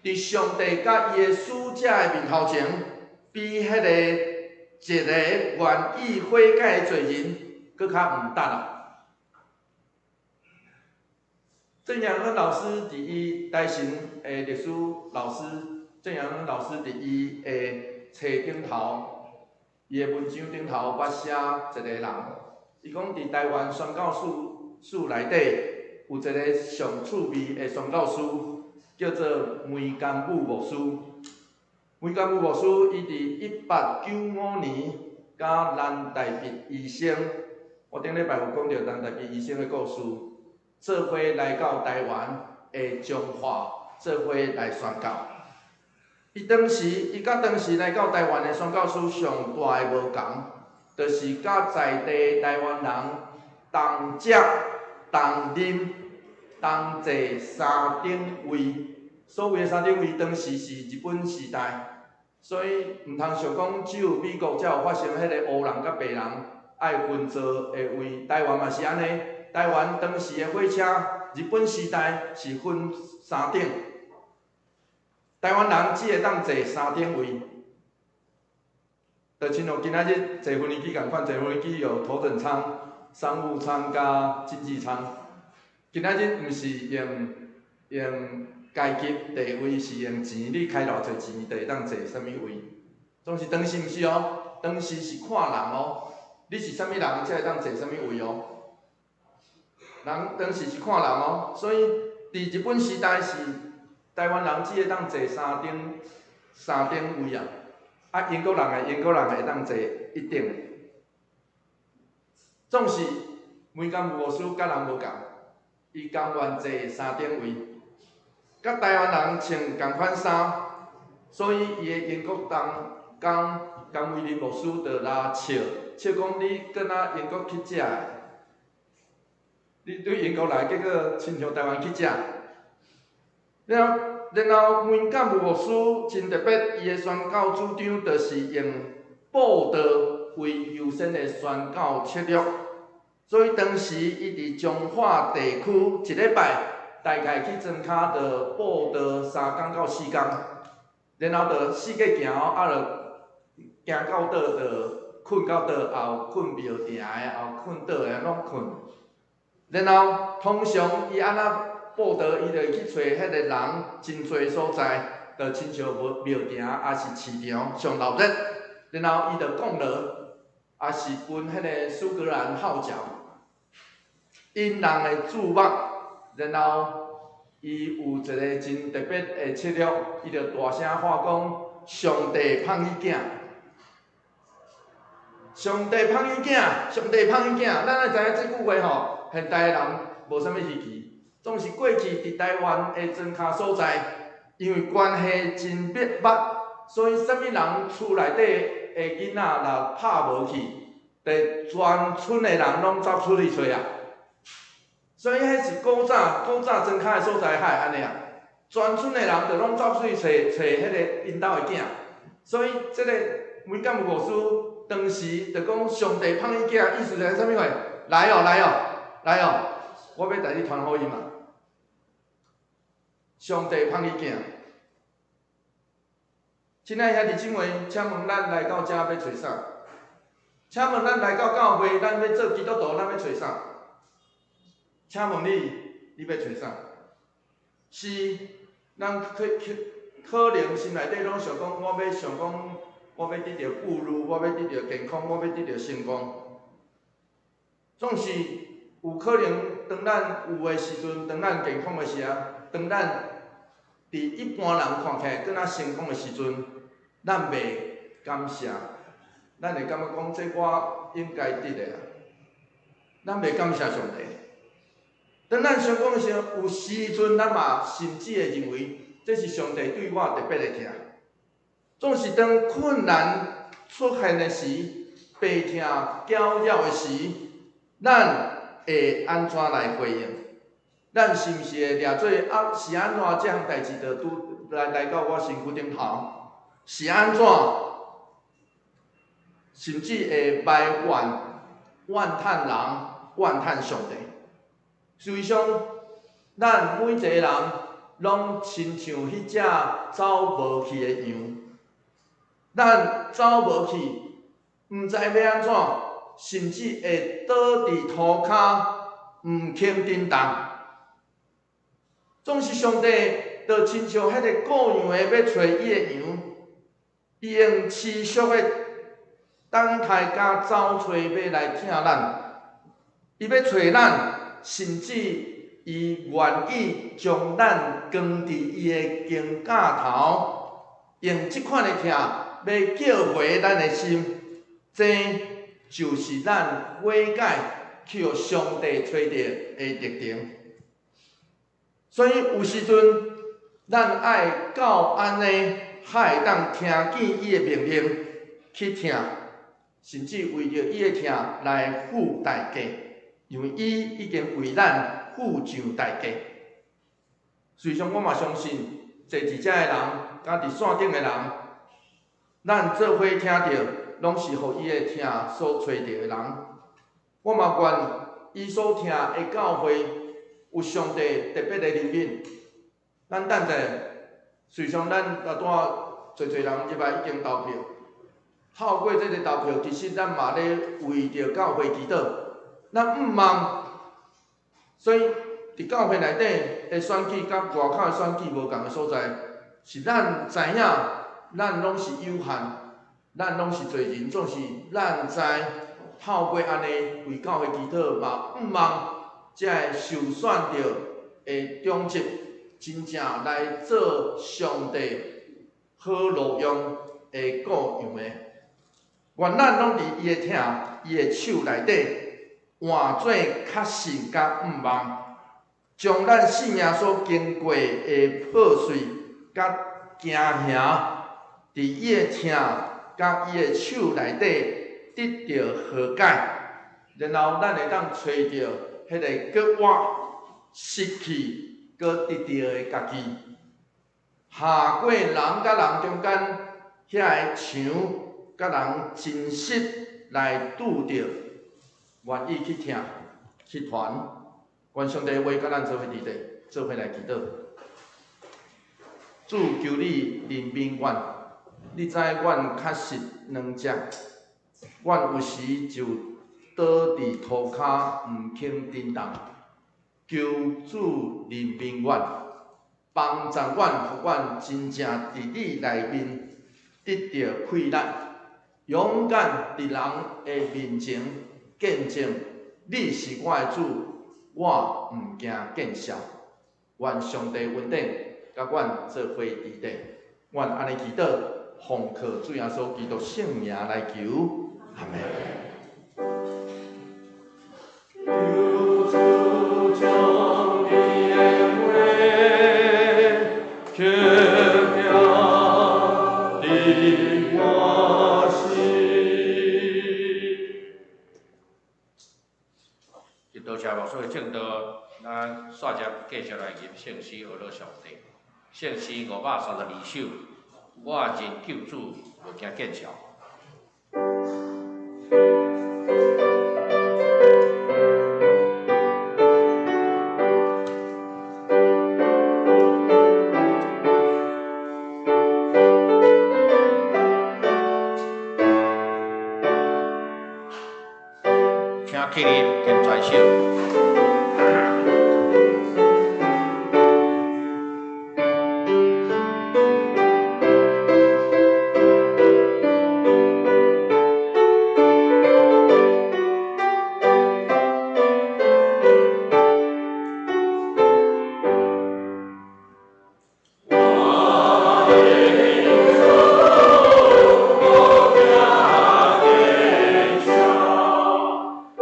佇上帝佮伊的使者的面頭前，比彼个一个願意悔改的罪人，閣較毋值啦。鄭陽恩老師佇伊台神的歷史老師，鄭陽恩老師佇伊的冊頂頭，伊的文章頂頭捌寫一个人，伊講佇台灣宣教史內底有一个上趣味的宣教師，叫做梅甘武牧師。梅甘武牧師伊佇1895年，佮藍大必醫生，我頂禮拜有講著藍大必醫生的故事，做伙來到台灣的彰化，做伙來宣教。伊當時，伊佮當時來到台灣的宣教師上大的無仝，就是佮在地台灣人同食、同啉、同坐三等位。所謂的三等位，當時是日本時代，所以毋通想講只有美國才有發生彼个烏人佮白人愛分座的位，台灣嘛是按呢。台灣當時的火車，日本時代是分三等，台灣人只會當坐三等位。就親像今仔日坐飛機仝款，坐飛機有頭等艙、商務艙佮經濟艙。今仔日毋是用階級地位，是用錢，你開偌濟錢就會當坐啥物位。總是當時毋是哦，當時是看人哦，你是啥物人才會當坐啥物位哦。人當時是看人哦，所以佇日本時代是台灣人只會當坐三等位啊，啊英國人會當坐一等的。總是梅甘牧師佮人無仝，伊甘願坐三等位，佮台灣人穿仝款衫，所以伊的英國同工江威林牧師就來笑，笑講你閣若英國去食的，你對英國來，結果親像台灣去食。然後梅甘牧師真特別，伊的宣教主張就是用布道為優先的宣教策略。所以當時伊佇彰化地區一禮拜大概去莊跤就布道3工到4工，然後就四界行，啊，就行到佗就睏到佗，也有睏廟埕的，也有睏佗的，攏睏。然後通常伊按怎布道，伊就會去揣彼个人真濟所在，就親像廟埕，抑是市場上鬧熱，然後伊就講落，抑是分彼个蘇格蘭號角，引人的注目，然後伊有一个真特別的策略，伊就大聲喊講：上帝芳伊囝，上帝芳伊囝，上帝芳伊囝。咱愛知影這句話吼，現代的人無啥物稀奇，總是過去佇台灣的莊跤所在，因為關係真密密，所以啥物人厝內底的囡仔若拍無去，就全村的人攏走出去揣啊。所以彼是古早莊跤的所在，較會按呢啊。全村的人就攏走出去揣揣彼个𪜶兜的囝。所以這个梅甘牧師當時就講上帝芳伊囝，意思是啥物話？來哦，來哦，來哦，我欲帶你傳福音啊！上帝芳伊囝。親愛兄弟姊妹，請問咱來到遮欲揣啥？請問咱來到教會，咱欲做基督徒，咱欲揣啥？請問你，你欲揣啥？是，咱可能心內底攏想講，我欲想講，我欲得著富裕，我欲得著健康，我欲得著成功。總是有可能，當咱有的時陣，當咱健康的時啊，當咱佇一般人看起來閣較成功的時陣，咱袂感謝，咱會感覺講這我應該得的啊，咱袂感謝上帝。當咱成功的時陣，有時陣咱嘛甚至會認為這是上帝對我特別的疼。總是當困難出現的時，病痛攪擾的時，咱會按怎來回應？咱是毋是會掠做啊？是按怎這項代誌就拄來到我身軀頂頭？是按怎？甚至會埋怨、怨嘆人、怨嘆上帝。事實上，咱每一個人攏親像彼隻走無去的羊，咱走無去，毋知欲按怎，甚至會倒佇塗跤，毋肯振動。總是上帝就親像彼个顧羊的欲揣伊的羊，伊用持續的等待佮走揣欲來疼咱，伊欲揣咱，甚至伊願意將咱扛佇伊的肩胛頭，用這款的疼欲叫回咱的心，這就是咱悔改去予上帝揣著的歷程。所以有時陣，咱愛到按呢，才會當聽見伊的命令去疼，甚至為著伊的疼來付代價，因為伊已經為咱付上代價。事實上，我嘛相信坐佇遮的人，佮佇線頂的人，咱做伙聽著，攏是予伊的疼所揣著的人。我嘛願伊所疼的教會有上帝特別的憐憫。咱等者，隨上咱拄仔濟濟人入來已經投票，透過這个投票，其實咱嘛咧為著教會祈禱。咱毋望，所以佇教會內底的選舉佮外口的選舉無仝的所在，是咱知影，咱攏是有限，咱攏是罪人，總是咱知透過按呢為教會祈禱，嘛毋望才會受選著的長執，真正來做上帝好路用的雇傭的。願咱攏佇伊的疼、伊的手內底，換做確信佮毋望，將咱性命所經過的破碎佮驚嚇，佇伊的疼佮伊的手內底得著和解，然後咱會當揣著彼个閣活失去閣得著的家己。下過人佮人中間遐个牆，佮人真實來拄著，願意去疼去傳，願上帝話佮咱做伙佇咧，做伙來祈禱。主求你憐憫阮，你知阮確實軟弱，阮有時就倒佇塗跤，毋肯振動。求主憐憫阮，幫助阮，予阮真正佇你內面得著氣力，勇敢佇人的面前見證你是我的主，我毋驚見笑。願上帝恩典佮阮做伙佇咧，阮按呢祈禱，奉靠主耶穌基督聖名來求，阿們。求主將你的話刻鑄佇我心。多謝牧師的證道，咱煞接繼續來吟聖詩學樂上帝。聖詩532首，我認救主，無驚見笑。請起立，跟全首。我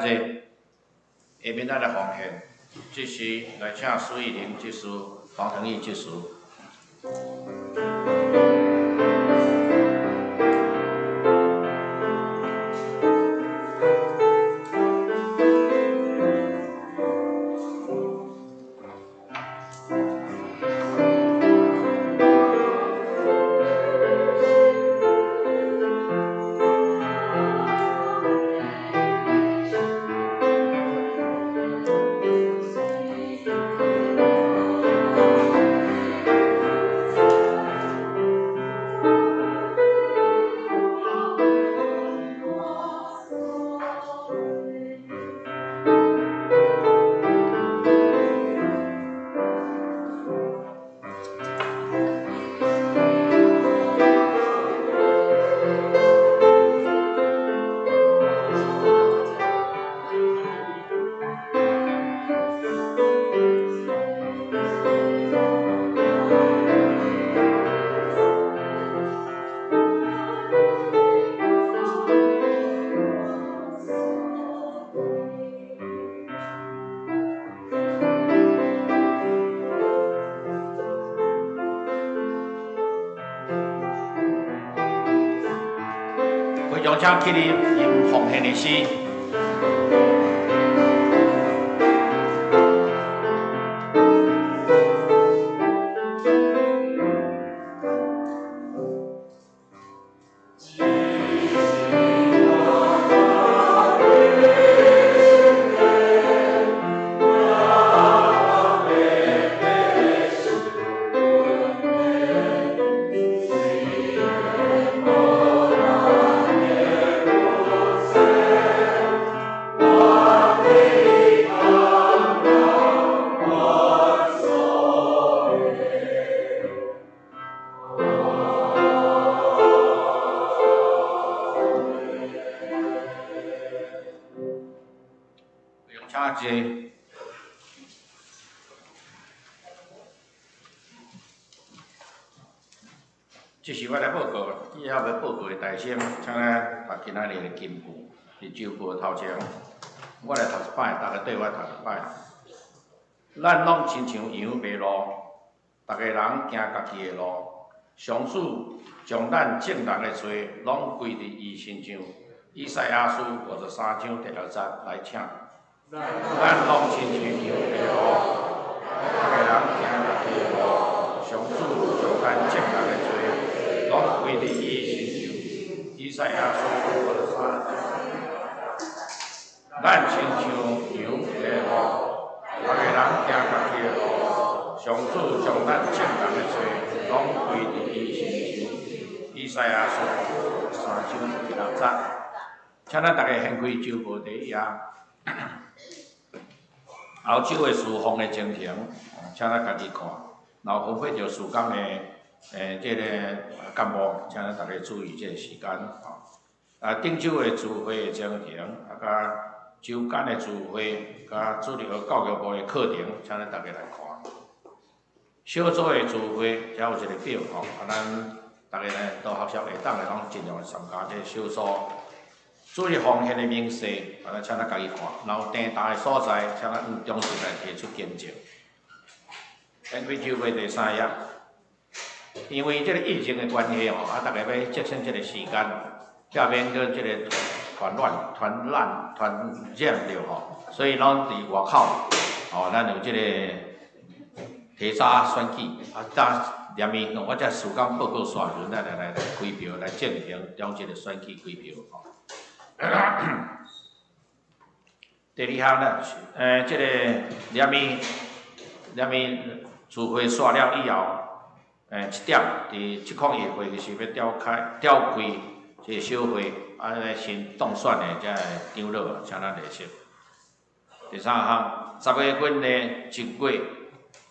日，下面咱來奉獻，這時來請蘇玉玲執事、黃騰義執事。請起立吟奉獻的詩。這是我來報告，以後要報告的大聲，請咱讀今仔日的金句，佇週報頭前，我來讀一擺，大家綴我讀一擺。咱攏親像羊迷路，逐个人行家己的路。上主將咱眾人的罪攏歸佇伊身上。以賽亞書53章第6節來請。咱攏親像羊迷路，逐个人行家己的路。上主將咱眾人的罪攏歸佇伊身上。以賽亞書53章。咱親像羊迷路，逐个人行家己的路。上主將咱眾人的罪攏歸佇伊身上。以賽亞書53章第6節。請咱逐家掀開周報第一頁。後週的事奉的情形，請咱家己看。然後分配著事工的這个幹部，請咱逐家注意這个時間。啊，頂週的聚會的情形，啊，佮週間的聚會，佮主日學教育部的課程，請咱逐家來看。小組的聚會，遮有一個表吼，啊，咱逐家呢都學習會當的，攏盡量參加這個小組。主日奉獻的明細，啊，咱請咱家己看。然後訂單的所在，請咱按忠實來提出見證。掀開周報第三頁，因為這個疫情的關係吼，啊，逐家欲節省這個時間，避免閣這個傳染、傳染、傳染著吼，所以攏佇外口，吼，咱有這個提早選舉，啊，早連面我這事工報告煞時陣，咱來開票來進行中這個選舉開票吼。第二項呢，這個連面聚會煞了以後，7點佇701會議室欲召開這個小會，啊，新當選的這個長老，請咱列席。第三項，10月份的1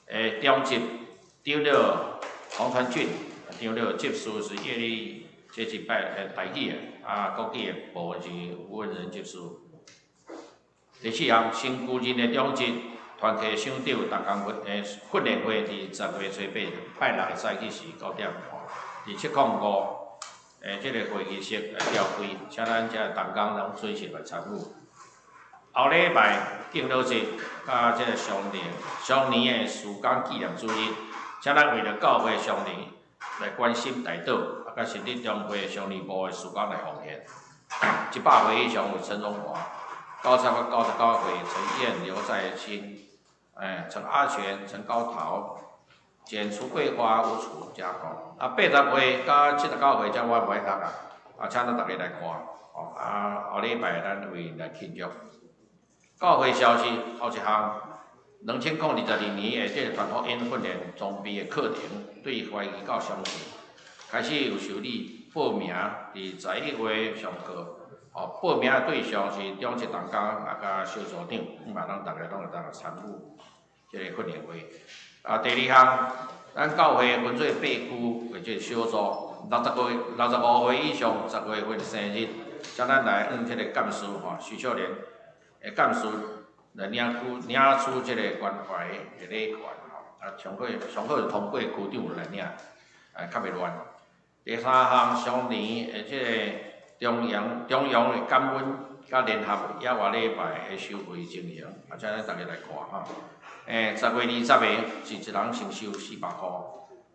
月，中執長老洪傳俊長老執事是粵語這一擺台語的，啊，國語的部分是吳文仁執事。第四項，新舊任的中執團契首長逐工會訓練會佇10月初8拜六的早起時9點半，佇705這個會議室來召開，請咱這同工攏準時來參與。後禮拜敬老節佮這个雙年雙年的事工紀念主日，請咱為著教會雙年來關心代禱，啊，佮新竹中會雙年部的事工來奉獻。100歲以上有陳榮華，99歲陳燕、劉在清，陳阿全、陳高桃、簡楚桂花、吳楚家吼。啊，80歲佮79歲，這我無愛讀啊，啊，請咱逐家來看，吼，啊，後禮拜咱為𪜶來慶祝。教會消息，後一項，2022年的這個傳福音訓練裝備的課程，對懷疑到相信，開始有受理報名，佇11月上課。哦，報名的對象是長執同工啊，佮小組長，希望咱逐家攏會當來參與這个訓練會。啊，第二項，咱教會分做八區的這個小組，65歲以上，10月份生日，請咱來向這个幹事吼徐秀蓮的幹事來領取這个關懷的禮券吼。啊，上好是通過區長來領，啊，較袂亂。第三項，雙年的這个中央的感恩佮聯合野外禮拜的收費情形，啊，請咱逐家來看吼。10月20個是一人先收400箍，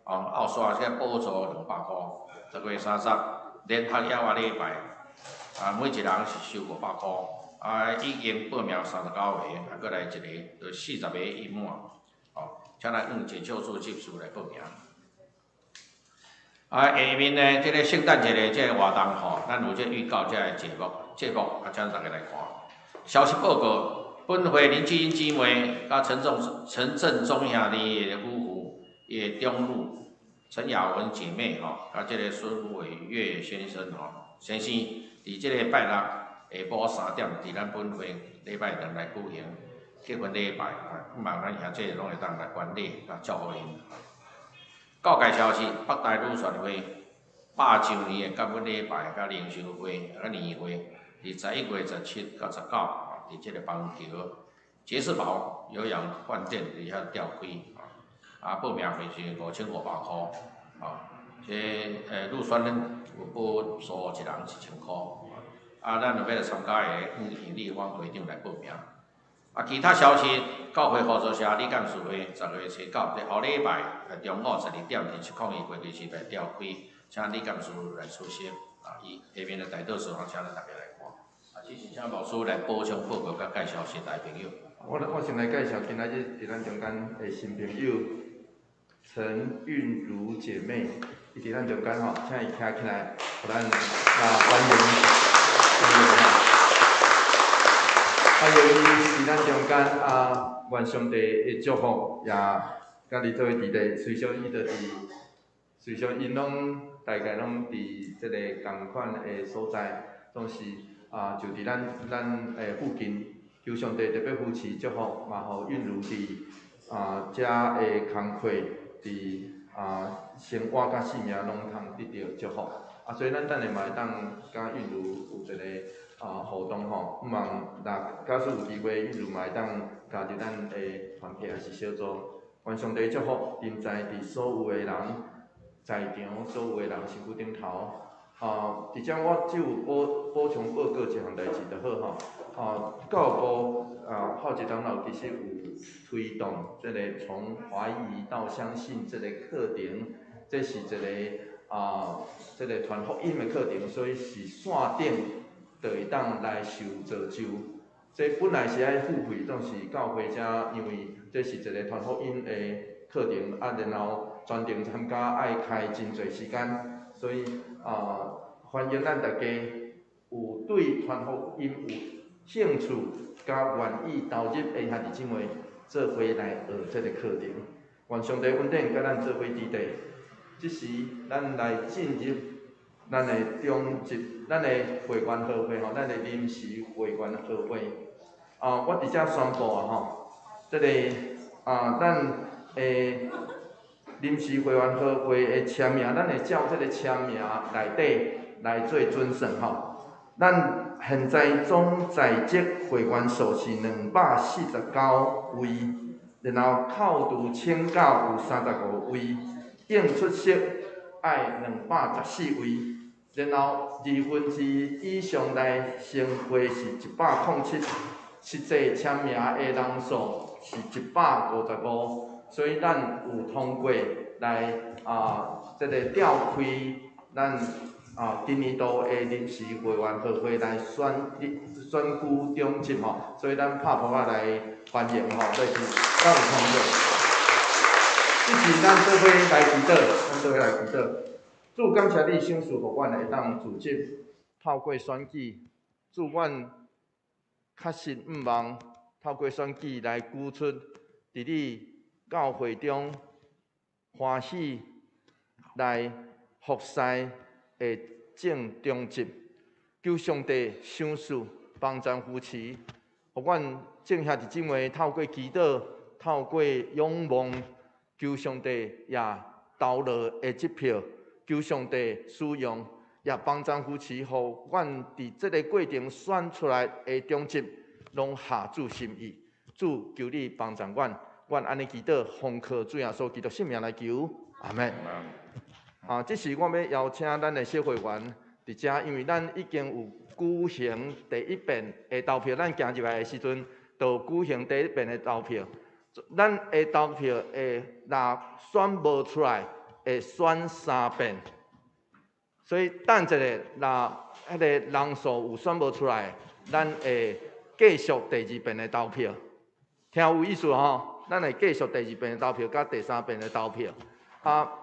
哦，後續這補助200箍。10月30聯合野外禮拜，啊，每一人是收500箍，啊，已經報名39個，啊，閣來一个，就40個已滿，哦，請咱向簡秀柱執事來報名。啊，下面呢，這个聖誕節的這个活動吼，咱有這預告這个節目，啊，請大家來看。消息報告，本會林志英姊妹佮陳正忠兄弟的夫婦，伊的長女陳雅文姐妹吼，佮這个孫偉月先生吼，先生，佇這个拜六下晡3點，佇咱本會禮拜堂來舉行結婚禮拜，啊，希望咱兄弟攏會當來觀禮，佮祝福𪜶。教界消息，北台女宣會100週年的感恩禮拜、佮靈修會、佮年會，佇11月17到19，啊，佇這个板橋傑士堡有氧飯店佇遐召開，啊，報名費是5500箍，啊，這女宣有補助一人1000箍，啊，咱若欲來參加的，向尹麗芳會長來報名。啊，其他消息，教會合作社理監事會10月初9，佇後禮拜中午12點，佇701會議室來召開，請理監事來出席。啊，伊下面的代禱事項，請咱大家來看。啊，這是請牧師來補充報告佮介紹新來朋友。我先來介紹今仔日佇咱中間的新朋友陳韻如姐妹，伊佇咱中間吼，請伊徛起來，予咱啊歡迎歡迎吼。歡迎伊佇咱中間啊，願上帝的祝福也佮你做伙佇咧，隨小伊就佇，隨小𪜶攏大概攏佇這个仝款的所在，總是啊就佇咱附近，求上帝特別扶持祝福，嘛予韻如佇啊遮的工課，佇啊生活佮性命攏通得著祝福。啊，所以咱等下嘛會當佮韻如有一个啊互動吼，希望若假使有機會，韻如嘛會當加入咱的團體抑是小組。願上帝祝福臨在佇所有的人，在場所有的人身軀頂頭。啊，佇遮我只有補充報告一項代誌就好吼。啊，教育部啊，後一長老其實有推動這個從懷疑到相信這個課程，這是一個啊，這個傳福音的課程，所以是線頂就會當來受造就。這本來是愛付費，總是教會遮，因為這是一個傳福音的課程，啊，然後全程參加愛開真濟時間，所以啊，歡迎咱大家有對傳福音有興趣，佮願意投入的兄弟姊妹，做伙來學這個課程。願上帝恩典佮咱做伙佇咧。這時，咱來進入咱的中執，咱的會員合會吼，咱的臨時會員合會。啊，我佇遮宣布啊吼，這个啊，咱的臨時會員合會的簽名，咱會照這个簽名內底來做準算吼。咱現在總在職會員數是249位，然後扣除請假有35位，應出席愛214位，然後1/2以上來成會是107。實際簽名的人數是155，所以咱有通過來這个召開咱今年度的臨時會員大會來選舉長執吼，所以咱拍噗仔來歡迎吼，就是咱有通過。這時咱做伙來祈禱，咱做伙來祈禱。主感謝你賞賜予阮會當組織，透過選舉，主阮確實毋望透過選舉來舉出佇你教會中歡喜來服侍的正長執，求上帝賞賜幫贊扶持，予阮眾兄弟姊妹透過祈禱、透過仰望，求上帝也投落的這票，求上帝使用，也幫贊扶持，予阮佇這个過程選出來的長執，攏合主心意。主求你幫贊阮，阮按呢祈禱，奉靠主耶穌基督聖名來求，阿們。這時我欲邀請咱的小會員佇遮，因為咱已經有舉行第一遍的投票，咱行入來的時陣，就舉行第一遍的投票。咱的投票會若選無出來，會選三遍。所以等一下，若彼个人數有選無出來，咱會繼續第二遍的投票。聽有意思吼？咱會繼續第二遍的投票，佮第三遍的投票。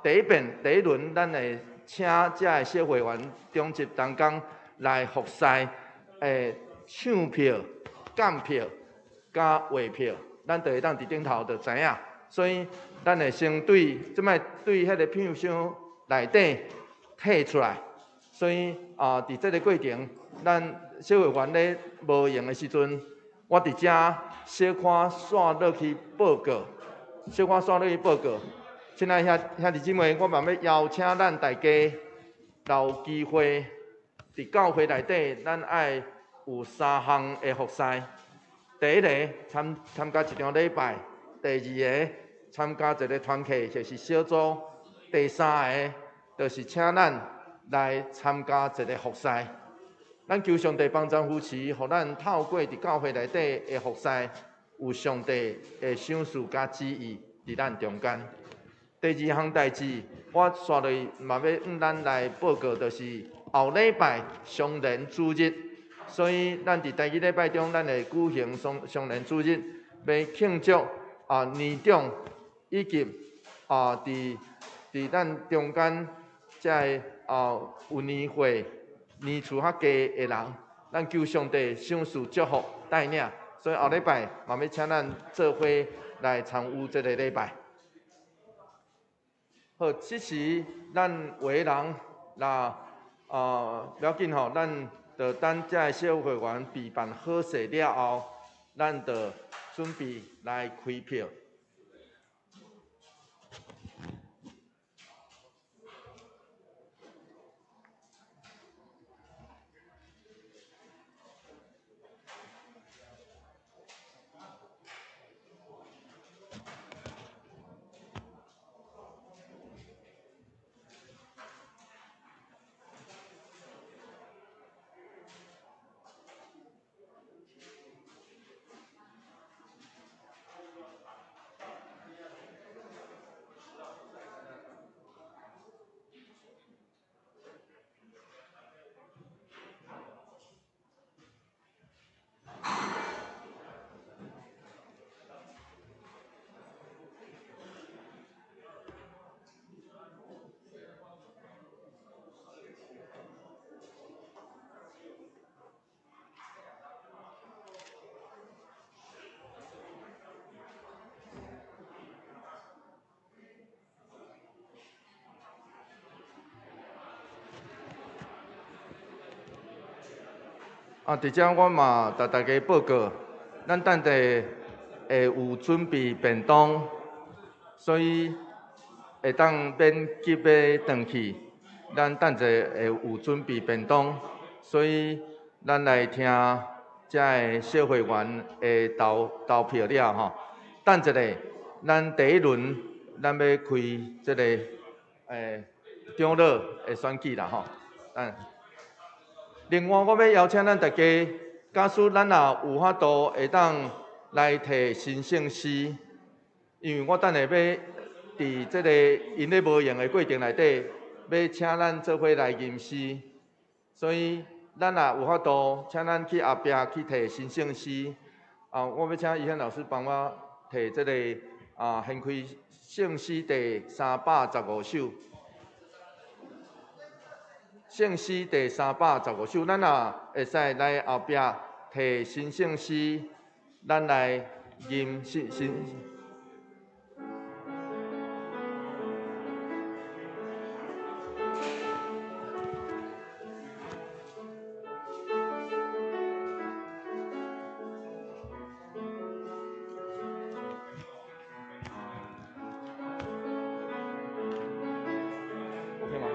第一遍第一輪，咱會請遮个小會員長執同工來服侍，唱票、監票、佮畫票，咱就會當佇頂頭就知影。所以，咱會先對這擺對彼个票箱內底提出來。所以佇這个過程，咱小會員咧無閒的時陣，我佇遮小可煞落去報告，小可煞落去報告。親愛兄弟姊妹，我嘛欲邀請咱大家，若有機會佇教會內底，咱愛有三項的服侍。第一个參加一場禮拜；第二个參加一个團契，就是小組；第三个就是請咱來參加一个服侍。咱求上帝幫助扶持，予咱透過佇教會內底的服侍，有上帝的賞賜佮旨意佇咱中間。第二項代誌，我煞落嘛欲向咱來報告，就是後禮拜雙連主日，所以咱佇第二禮拜中，咱會舉行雙連主日，欲慶祝年長以及佇咱中間這个有年歲年數較低的人，咱求上帝賞賜祝福帶領，所以後禮拜嘛欲請咱做伙來參與這个禮拜。好，這時咱有的人若不要緊吼，咱就等這个小會員備辦好勢了後，咱就準備來開票。佇遮我嘛共大家報告，咱等下會有準備便當，所以會當免急欲轉去。咱等下會有準備便當，所以咱來聽遮个小會員的投票了吼。等一下，咱第一輪咱欲開這个長老的選舉啦吼。另外，我欲邀請咱大家假使咱若有法度會當來提神聖詩，因為我等下欲佇這个𪜶咧無閒的過程內底，欲請咱做伙來吟詩，所以咱若有法度，請咱去後壁去提神聖詩。啊，我欲請伊漢老師幫我提這个啊，掀開聖詩第315首。聖詩第315首，咱若會使來後壁提神聖詩，咱來吟詩詩。OK 嗎？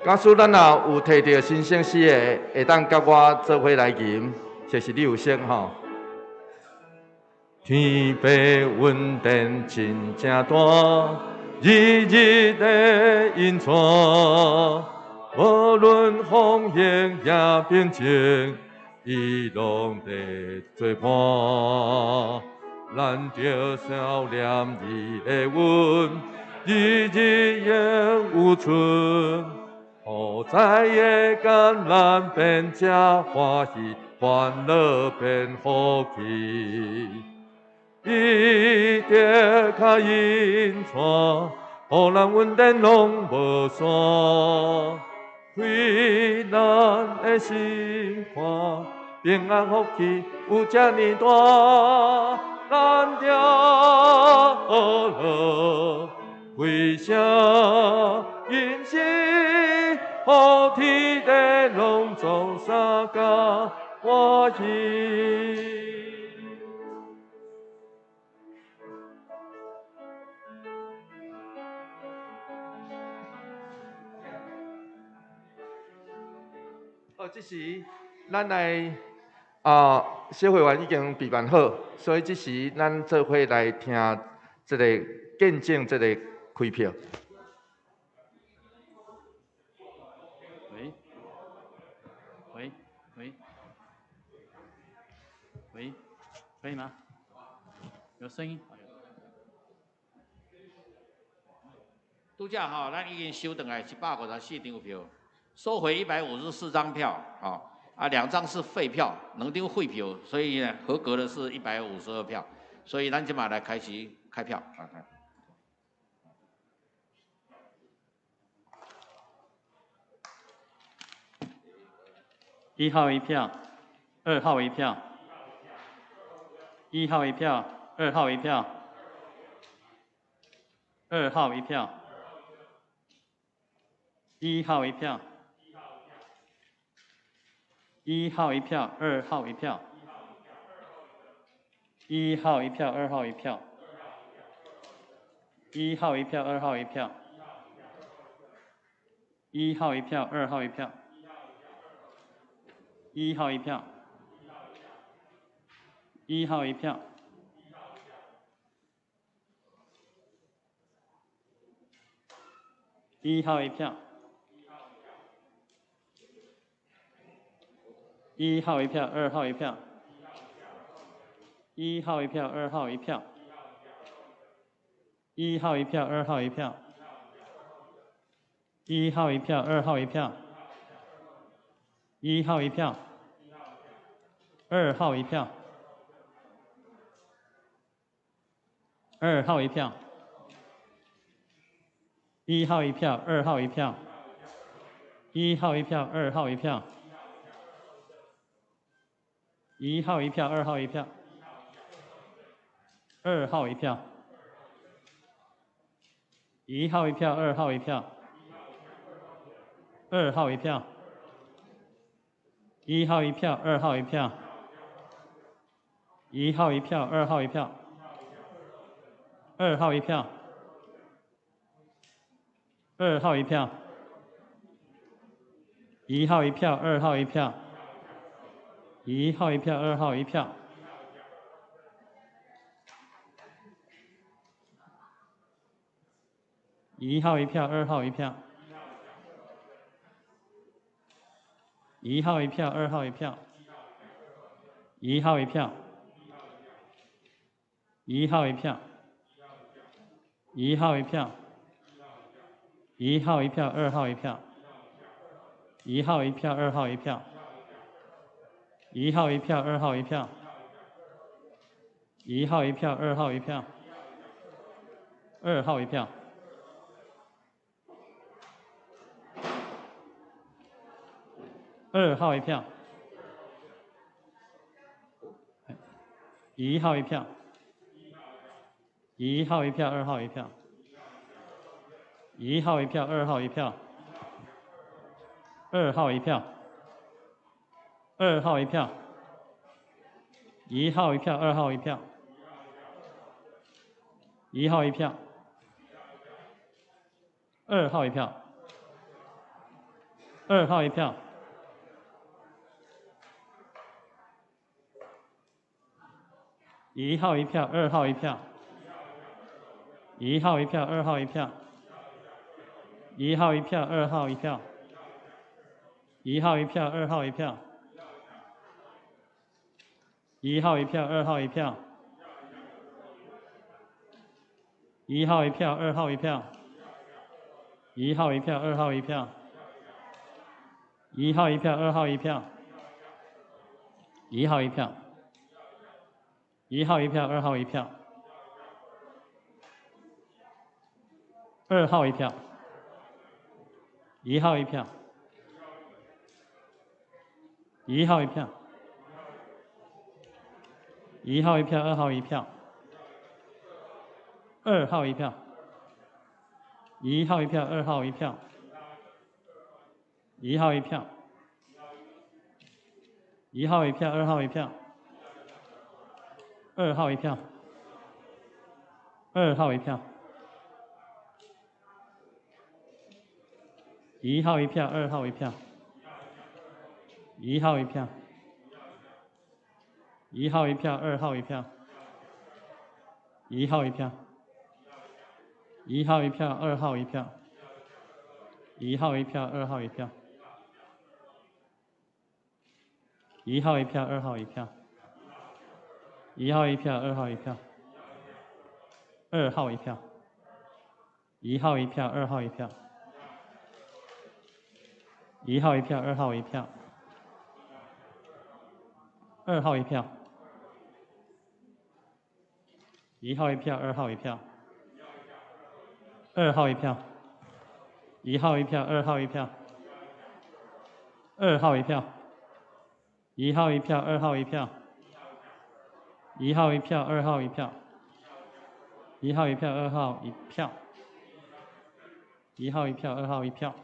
假使咱若有提著神聖詩的，會當佮我做伙來吟，就是你有識吼。天父恩典真正大，日日的引帶，無論風雨也平靜，伊攏佇做伴。咱著思念伊的恩，日日永有存。苦在的艱難變成歡喜，煩惱變福氣。伊的跤引帶，予咱恩典攏無散，開咱的心肝，平安福氣有遮爾大，咱著學樂，開聲吟詩，予天地攏總相共歡喜。好，這時咱來啊，小會員已經備辦好，所以這時咱做伙來聽這个見證，這个開票。喂，喂，喂，喂，可以嗎？有聲音。拄才吼，咱已經收轉來154張票，收回154張票，吼啊，2張是廢票，2張廢票，所以呢，合格的是152票，所以咱這馬來開始開票。1號1票，2號1票，1號1票，2號1票，2號1票，1號1票，1號1票，2號1票，1號1票，2號1票，1號1票，2號1票，1號1票，2號1票，1號1票，1號1票，1號1票，1號1票，2號1票，1號1票，2號1票，1號1票，2號1票，1號1票，2號1票，1號1票，2號1票，2號1票，1號1票，2號1票，1號1票，2號1票，1號1票，2號1票，2號1票，1號1票，2號1票，2號1票，一號一票，二號一票，一號一票，二號一票，二號一票，二號一票，一號一票，二號一票，一號一票，二號一票，一號一票，二號一票。一號一票，二號一票，一號一票，一號一票，一號一票，一號一票，二號一票，一號一票，二號一票，一號一票，二號一票，一號一票，二號一票，二號一票。二號一票，一號一票，一號一票，二號一票，一號一票，二號一票，二號一票，二號一票，一號一票，二號一票，一號一票，二號一票，二號一票。一號一票，二號一票，一號一票，二號一票，一號一票，二號一票，一號一票，二號一票，一號一票，二號一票，一號一票，二號一票，一號一票，二號一票，一號一票，二號一票，一號一票。一號一票，二號一票，二號一票，一號一票，一號一票，一號一票，二號一票，二號一票，一號一票，二號一票，一號一票，一號一票，二號一票。二號一票，二號一票，一號一票，二號一票，一號一票，一號一票，二號一票，一號一票，一號一票，二號一票，一號一票，二號一票，一號一票，二號一票。一號一票，二號一票，二號一票，一號一票，二號一票，一號一票，二號一票，二號一票，一號一票，二號一票，二號一票，一號一票，二號一票，二號一票，一號一票，二號一票。一號一票，二號一票，一號一票，二號一票，一號一票，二號一票，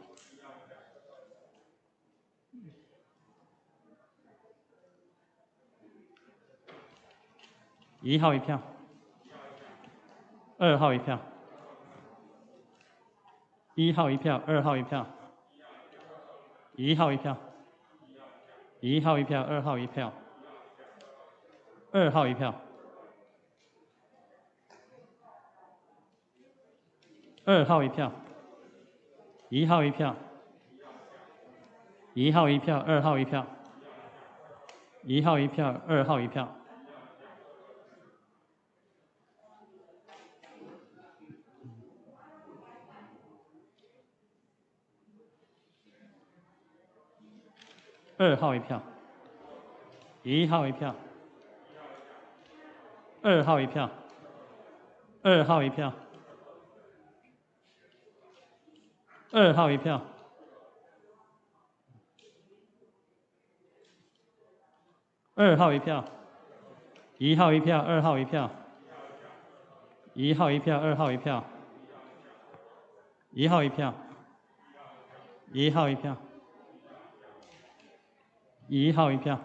一號一票，二號一票，一號一票，二號一票，一號一票，一號一票，二號一票。二號一票，二號一票，一號一票，一號一票，二號一票，一號一票，二號一票，二號一票，一號一票。二號一票，二號一票，二號一票，二號一票，一號一票，二號一票，一號一票，二號一票，一號一票，一號一票，一號一票。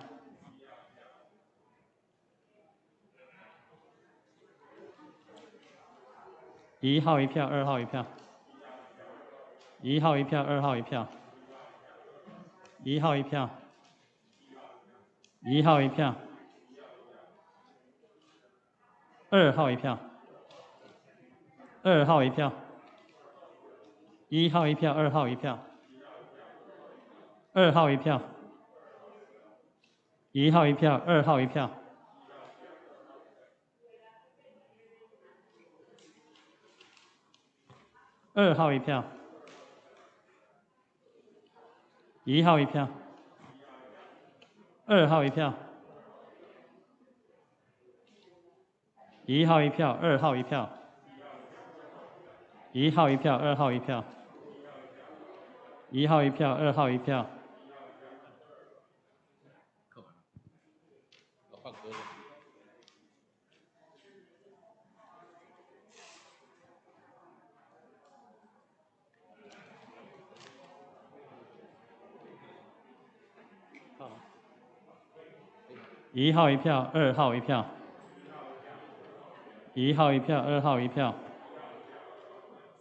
一號一票，二號一票。一號一票，二號一票。一號一票。一號一票。二號一票。二號一票。一號一票，二號一票。二號一票。一號一票，二號一票。二號一票，一號一票，二號一票，一號一票，二號一票，一號一票，二號一票，一號一票，二號一票。一號一票，二號一票，一號一票，二號一票，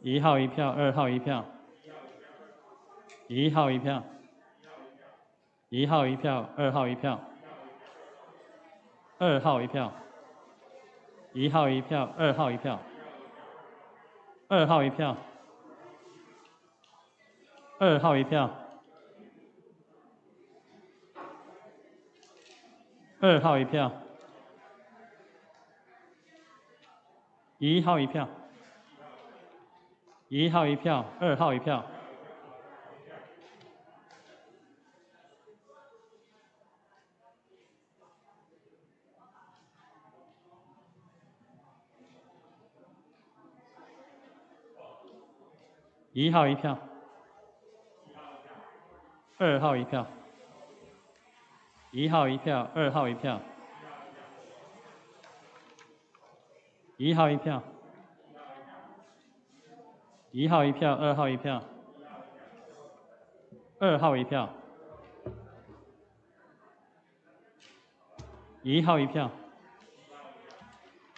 一號一票，二號一票，一號一票，一號一票，二號一票，二號一票，一號一票，二號一票，二號一票，二號一票。二號一票，一號一票，一號一票，二號一票，一號一票，二號一票。一號一票，二號一票，一號一票，一號一票，二號一票，二號一票，一號一票，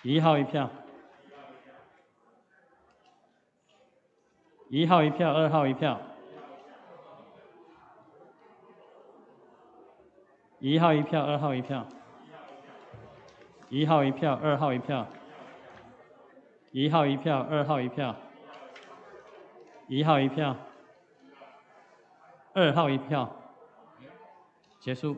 一號一票，一號一票，二號一票。一號一票，二號一票，一號一票，二號一票，一號一票，二號一票，一號一票，二號一票，結束。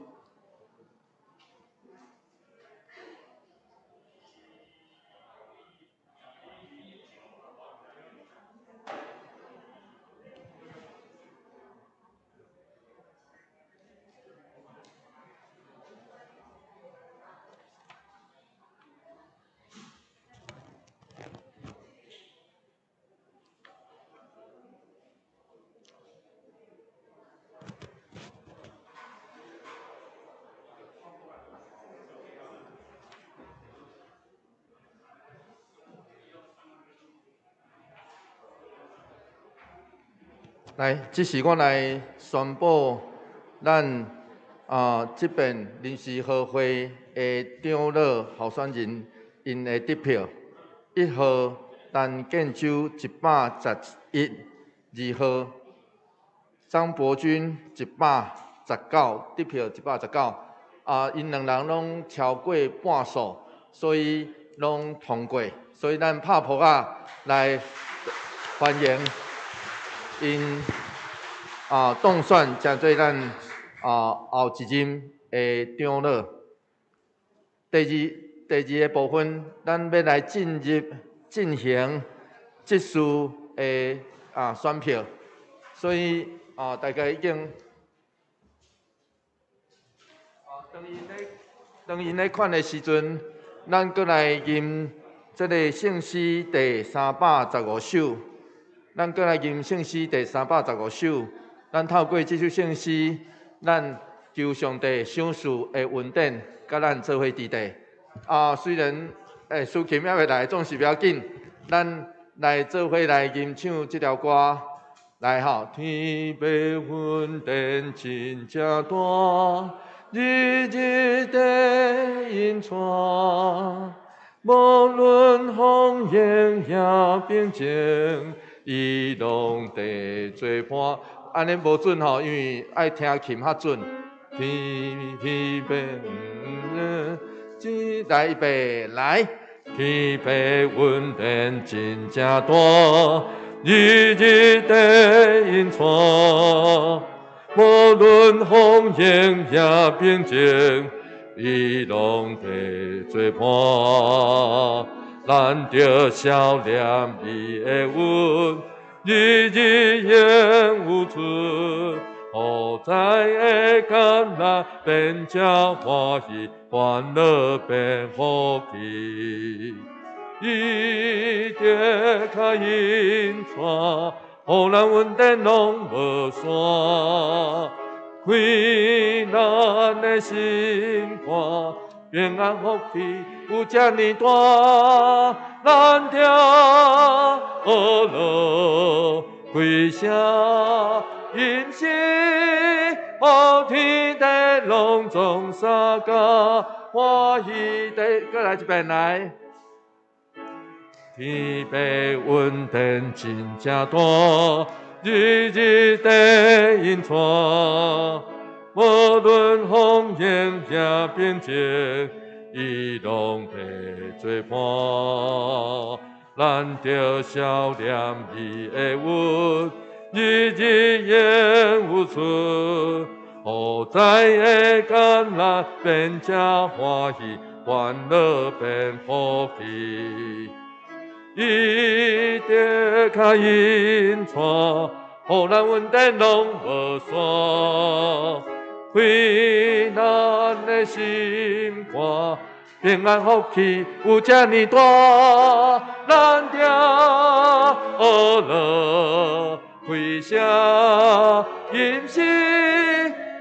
來，這時我來宣布咱這邊臨時合會的長老候選人𪜶的得票：一號陳建州111，二號張伯鈞119，得票119。𪜶兩人攏超過半數，所以攏通過。所以咱拍噗仔來歡迎𪜶當選，成做咱後一任的長老。第二個部分，咱欲來進入進行執事的選票，所以大家已經當𪜶咧款的時陣，咱閣來吟這个聖詩第315首。咱閣來吟聖詩第315首。咱透過這首聖詩，咱求上帝賞賜的恩典，佮咱做伙佇底。雖然司琴猶未來，總是不要緊。咱來做伙來吟唱這條歌，來吼。天父恩典真正大。日日地引带，无论风雨也平静，伊拢伫做伴。按呢无准吼，因为爱听琴较准。天天白，来预备来，天父恩典真正大，日日地引带，无论风雨也平静，伊拢伫做伴。咱著晓念伊的恩，日日永有存。好在的艰难变成欢喜，烦恼变福气。伊的脚引带，予咱恩典拢无散，开咱的心肝，平安福气有遮尔大，咱听呵乐开声。吟诗，予天地拢总相共欢喜地，阁来一遍来。天父恩典真正大，日日地引带，无论风雨也平静，伊拢伫做伴。咱著晓念伊的恩，日日永有存。好在的艰难变成欢喜，烦恼变福气。伊的脚引带，予咱恩典拢无散，开咱的心肝，平安福气有遮尔大，咱听呵乐开声吟诗，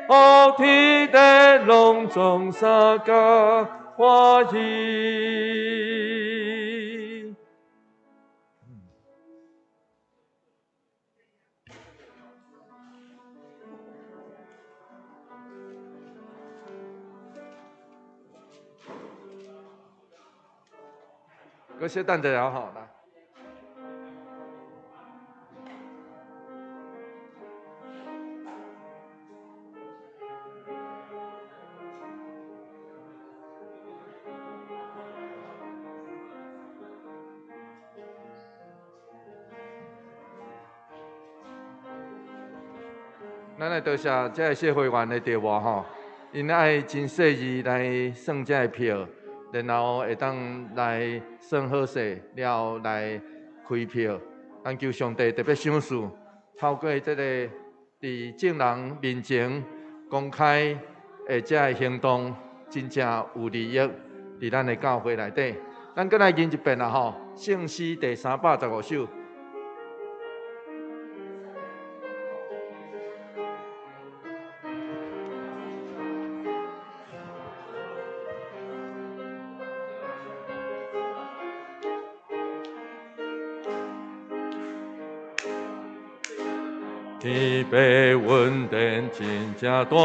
予天地拢总相共欢喜。阁小等一下吼，来。咱来多谢这个谢会员的电话吼，𪜶爱真细腻来算这个票，然后会当来算好势，了后来开票。咱求上帝特别赏赐，透过这个伫众人面前公开的这个行动，真正有利益伫咱的教会内底。咱阁来吟一遍啦吼，圣诗第315首。天父恩典真正大，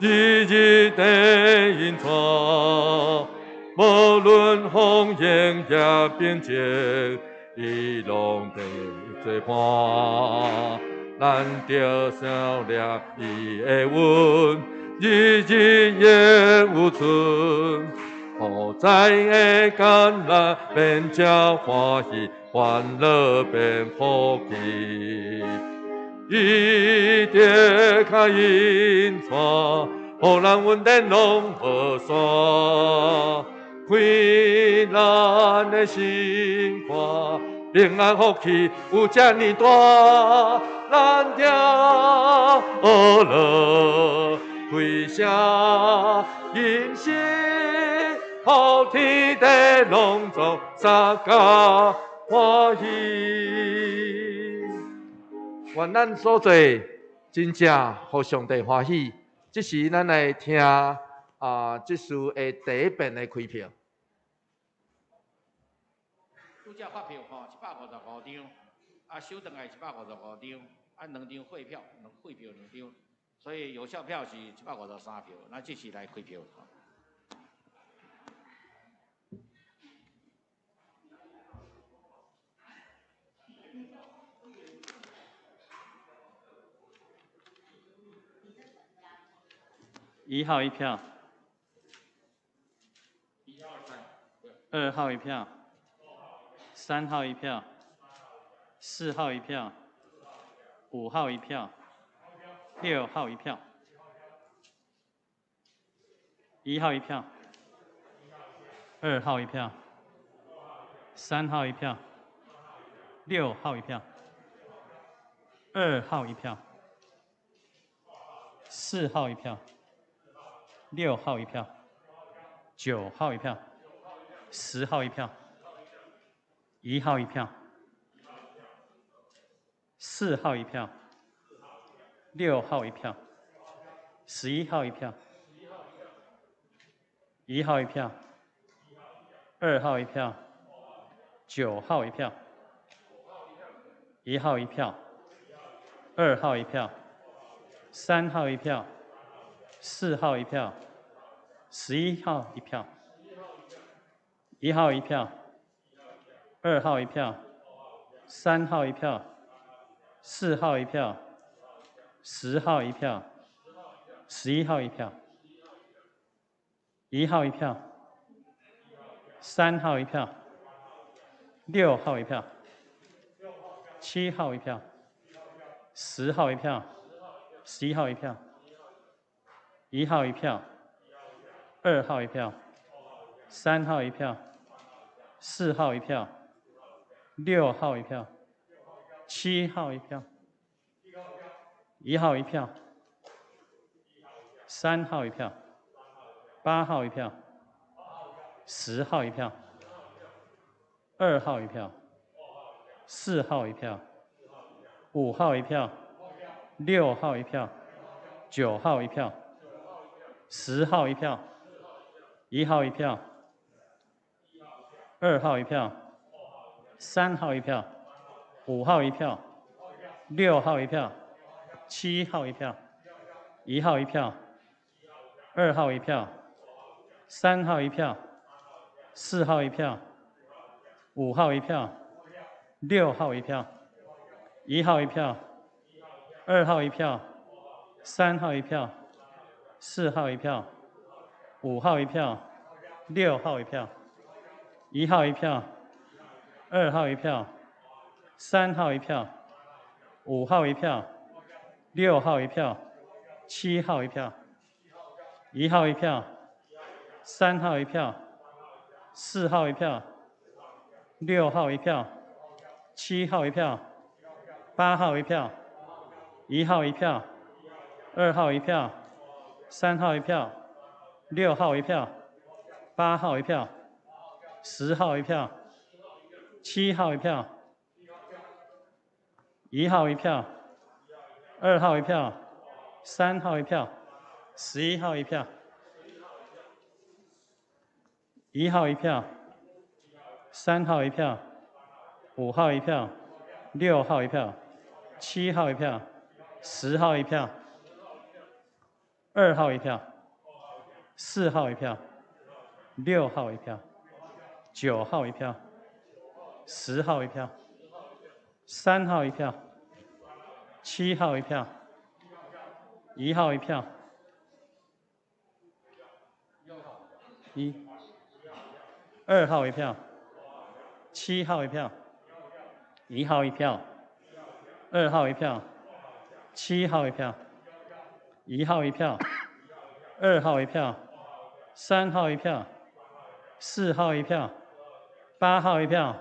日日地引带，无论风雨也平静，伊拢伫做伴。咱著晓念伊的恩，日日永有存。好在的艰难变成欢喜，烦恼变福气。伊的脚引带，予咱恩典拢无散，开咱的心肝，平安福气有遮尔大，咱听呵乐开声吟诗，予天地拢总相共欢喜。愿咱所做真正予上帝欢喜。这时，咱来听这次的第一遍的开票。拄才发票吼，155张，收转来155张，两张汇票，两汇票两张，所以有效票是153票，咱這次來開票。一號一票，二號一票，三號一票，四號一票，五號一票，六號一票，一號一票，二號一票，三號一票，六號一票，二號一票，四號一票。六號一票，九號一票，10號一票，一號一票，四號一票，六號一票，11號一票，一號一票，二號一票，九號一票，一號一票，二號一票，三號一票。四號一票，11號一票，一號一票，二號一票，三號一票，四號一票，10號一票，11號一票，一號一票，三號一票，六號一票，七號一票，10號一票，11號一票。一號一票，二號一票，三號一票，四號一票，六號一票，七號一票，一號一票，三號一票，八號一票，10號一票，二號一票，四號一票，五號一票，六號一票，九號一票。10號一票，一號一票，二號一票，三號一票，五號一票，六號一票，七號一票，一號一票，二號一票，三號一票，四號一票，五號一票，六號一票，一號一票，二號一票，三號一票。四號一票，五號一票，六號一票，一號一票，二號一票，三號一票，五號一票，六號一票，七號一票，一號一票，三號一票，四號一票，六號一票，七號一票，八號一票，一號一票，二號一票。三號一票，六號一票，八號一票，10號一票，七號一票，一號一票，二號一票，三號一票，11號一票，一號一票，三號一票，五號一票，六號一票，七號一票，10號一票。二號一票，四號一票，六號一票，九號一票，10號一票，三號一票，七號一票，一號一票，一，二號一票，七號一票，一號一票，二號一票，七號一票。一號一票，二號一票，三號一票，四號一票，八號一票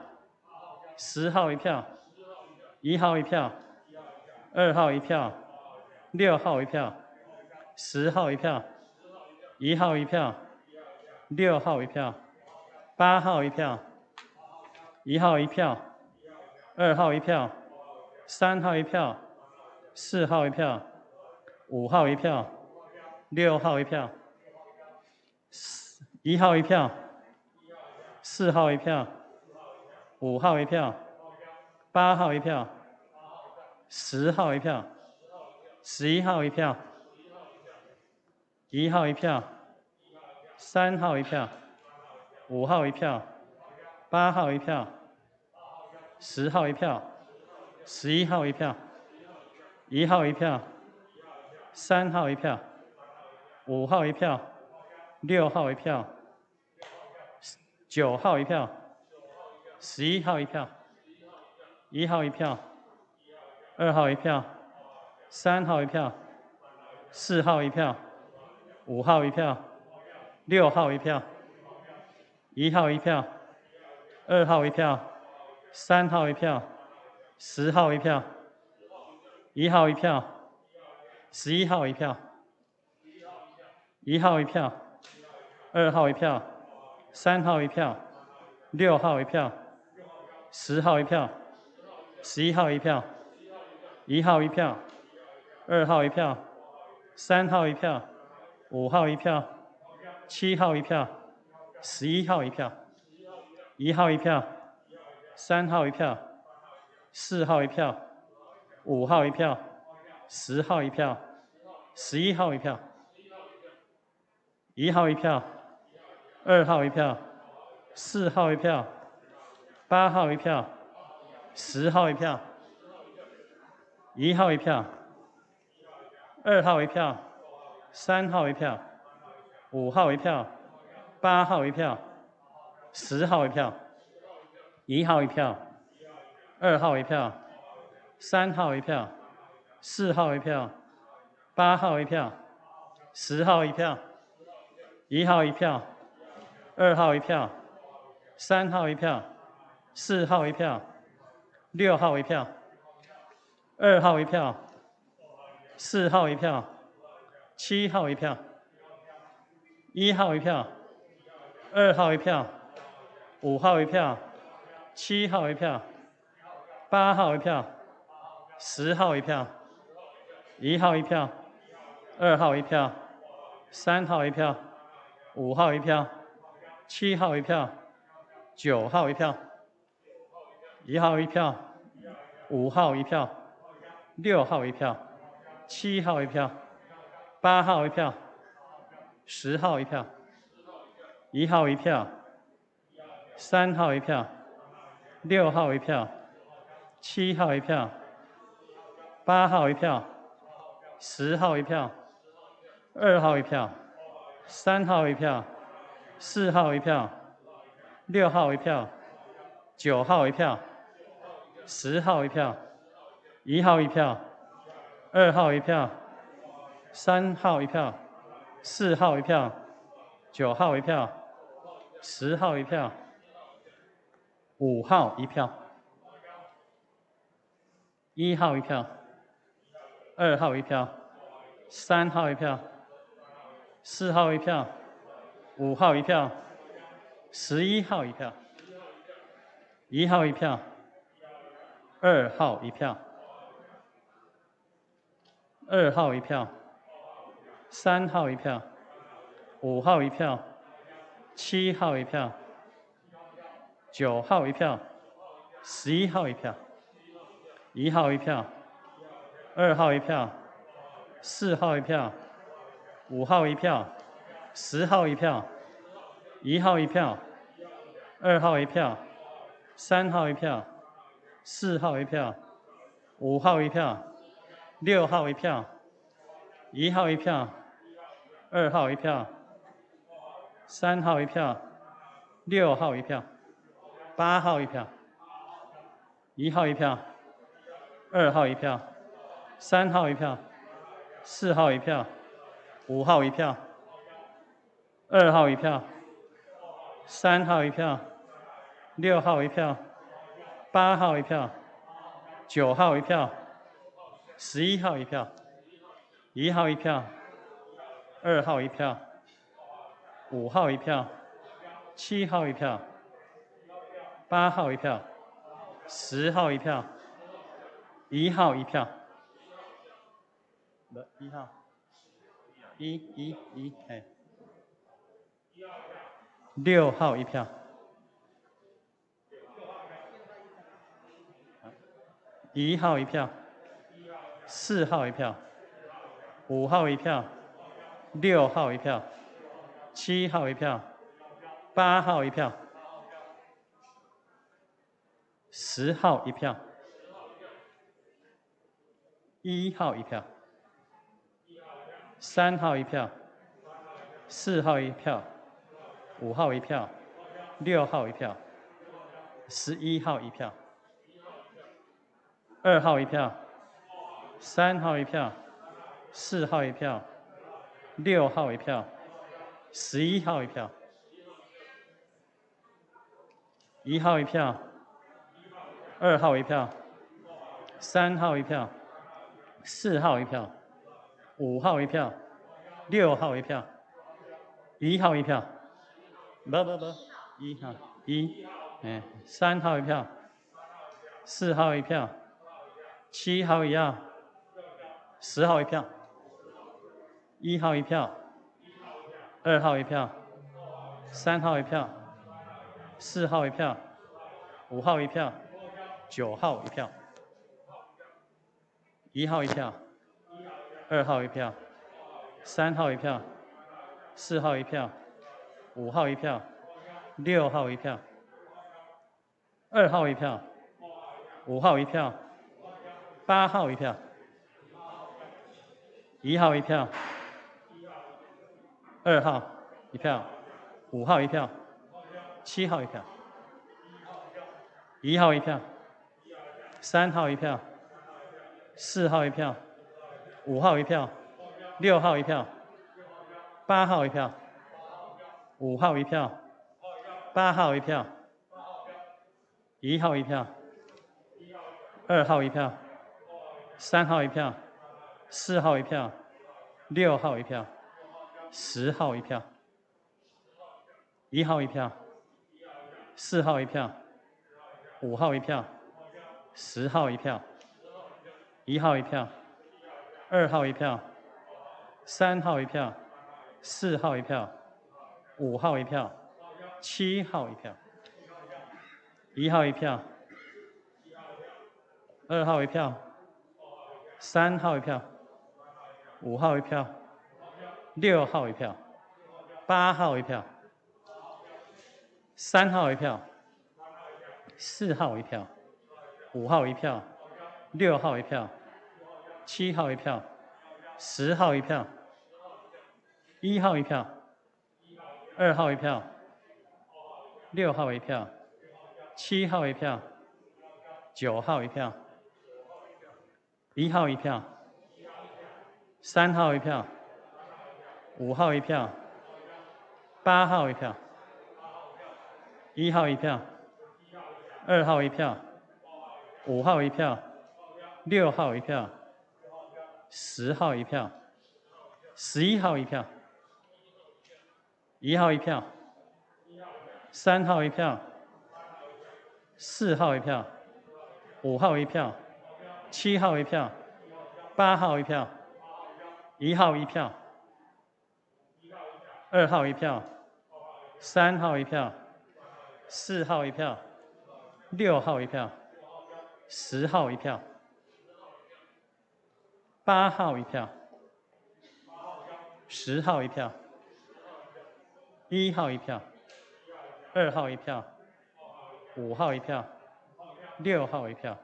，10號一票，一號一票，二號一票，六號一票，10號一票，一號一票，六號一票，八號一票，一號一票，二號一票，三號一票，四號一票。五號一票，六號一票，一號一票，四號一票，五號一票，八號一票，10號一票，11號一票，一號一票，三號一票，五號一票，八號一票，10號一票，11號一票，一號一票，三號一票，五號一票，六號一票，九號一票，11號一票，一號一票，二號一票，三號一票，四號一票，五號一票，六號一票，一號一票，二號一票，三號一票，10號一票，一號一票，11號一票，一號一票，二號一票，三號一票，六號一票，10號一票，11號一票，一號一票，二號一票，三號一票，五號一票，七號一票，11號一票，一號一票，三號一票，四號一票，五號一票，10號一票，11號一票，一號一票，二號一票，四號一票，八號一票，10號一票，一號一票，二號一票，三號一票，五號一票，八號一票，10號一票，一號一票，二號一票，三號一票，四號一票，八號一票，10號一票，一號一票，二號一票，三號一票，四號一票，六號一票，二號一票，四號一票，七號一票，一號一票，二號一票，五號一票，七號一票，八號一票，10號一票，一號一票，二號一票，三號一票，五號一票，七號一票，九號一票，一號一票，五號一票，六號一票，七號一票，八號一票，10號一票，一號一票，三號一票，六號一票，七號一票，八號一票，10號一票，二號一票，三號一票，四號一票，六號一票，九號一票，10號一票，一號一票，二號一票，三號一票，四號一票，九號一票，10號一票，五號一票，一號一票，二號一票，三號一票，四號一票，五號一票，11號一票，一號一票，二號一票，二號一票，三號一票，五號一票，七號一票，九號一票，11號一票，一號一票，二號一票，四號一票，五號一票，10號一票，一號一票，二號一票，三號一票，四號一票，五號一票，六號一票，一號一票，二號一票，三號一票，六號一票，八號一票，一號一票，二號一票，三號一票，四號一票，五號一票，二號一票，三號一票，六號一票，八號一票，九號一票，11號一票，一號一票，二號一票，五號一票，七號一票，八號一票，10號一票，一號一票，一號，一一一，哎，六號一票，一號一票，四號一票，五號一票，六號一票，七號一票，八號一票，10號一票，1號一票，3號一票，4號一票，5號一票，6號一票，11號一票，2號一票，3號一票，4號一票，6號一票，11號一票，1號一票，2號一票，3號一票，4號一票，5號一票，6號一票，1號一票，無無無，1號一，哎，3號一票，4號一票，7號一票，10號一票，1號一票，2號一票，3號一票，4號一票，5號一票，9號一票，1號一票，2號一票，3號一票，4號一票，5號一票，6號一票，2號一票，5號一票，8號一票，1號一票，2號一票，5號一票，7號一票，1號一票，3號一票，4號一票，5號一票，6號一票，8號一票，5號一票，8號一票，1號一票，2號一票，3號一票，4號一票，6號一票，10號一票，1號一票，4號一票，5號一票，10號一票，1號一票，2號一票，3號一票，4號一票，5號一票，7號一票，1號一票，2號一票，3號一票，5號一票，6號一票，8號一票，3號一票，4號一票，5號一票，6號一票，7號一票，10號一票，1號一票，2號一票，6號一票，7號一票，9號一票，1號一票，3號一票，5號一票，8號一票，1號一票，2號一票，5號一票，6號一票，10號一票，11號一票，1號一票，3號一票，4號一票，5號一票，7號一票，8號一票，1號一票，2號一票，3號一票，4號一票，6號一票，10號一票，8號一票，10號一票，1號一票，2號一票，5號一票，6號一票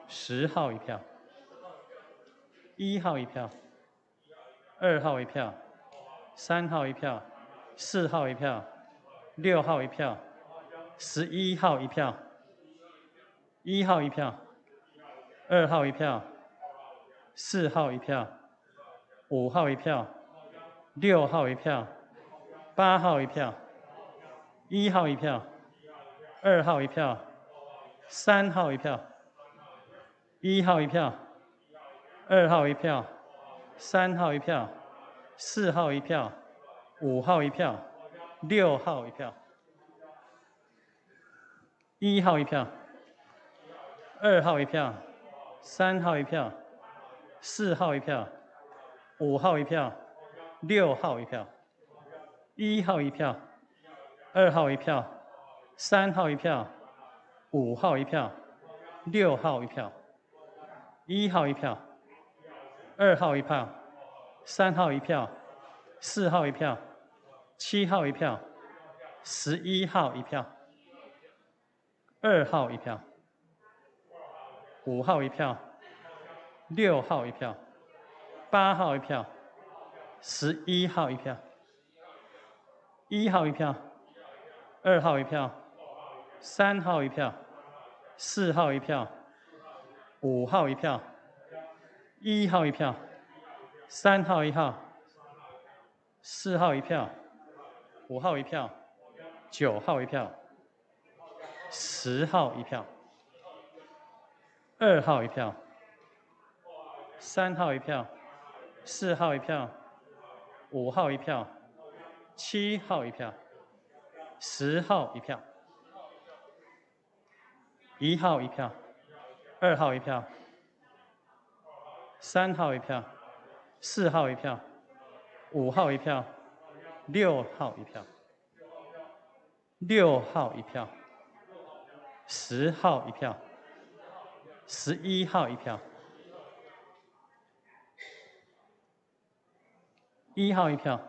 ，10號一票，1號一票，2號一票，3號一票，4號一票，6號一票，11號一票，1號一票，2號一票，4號一票，5號一票，6號一票，8號一票，1號一票，2號一票，3號一票，1號一票，2號一票，3號一票，4號一票，5號一票，6號一票，1號一票，2號一票，3號一票，4號一票，5號一票，6號一票，1號一票，2號一票，3號一票，5號一票，6號一票，1號一票，2號一票，3號一票， 4號一票，7號一票，11號一票，2號一票，5號一票，6號一票，8號一票，11號一票，1號一票，2號一票，3號一票，4號一票，5號一票，1號一票，3號一號，4號一票，5號一票，9號一票，10號一票，2號一票，3號一票，4號一票，5號一票，7號一票，10號一票，1號一票，2號一票，3號一票，4號一票，5號一票，6號一票，6號一票，10號一票，11號一票，1號一票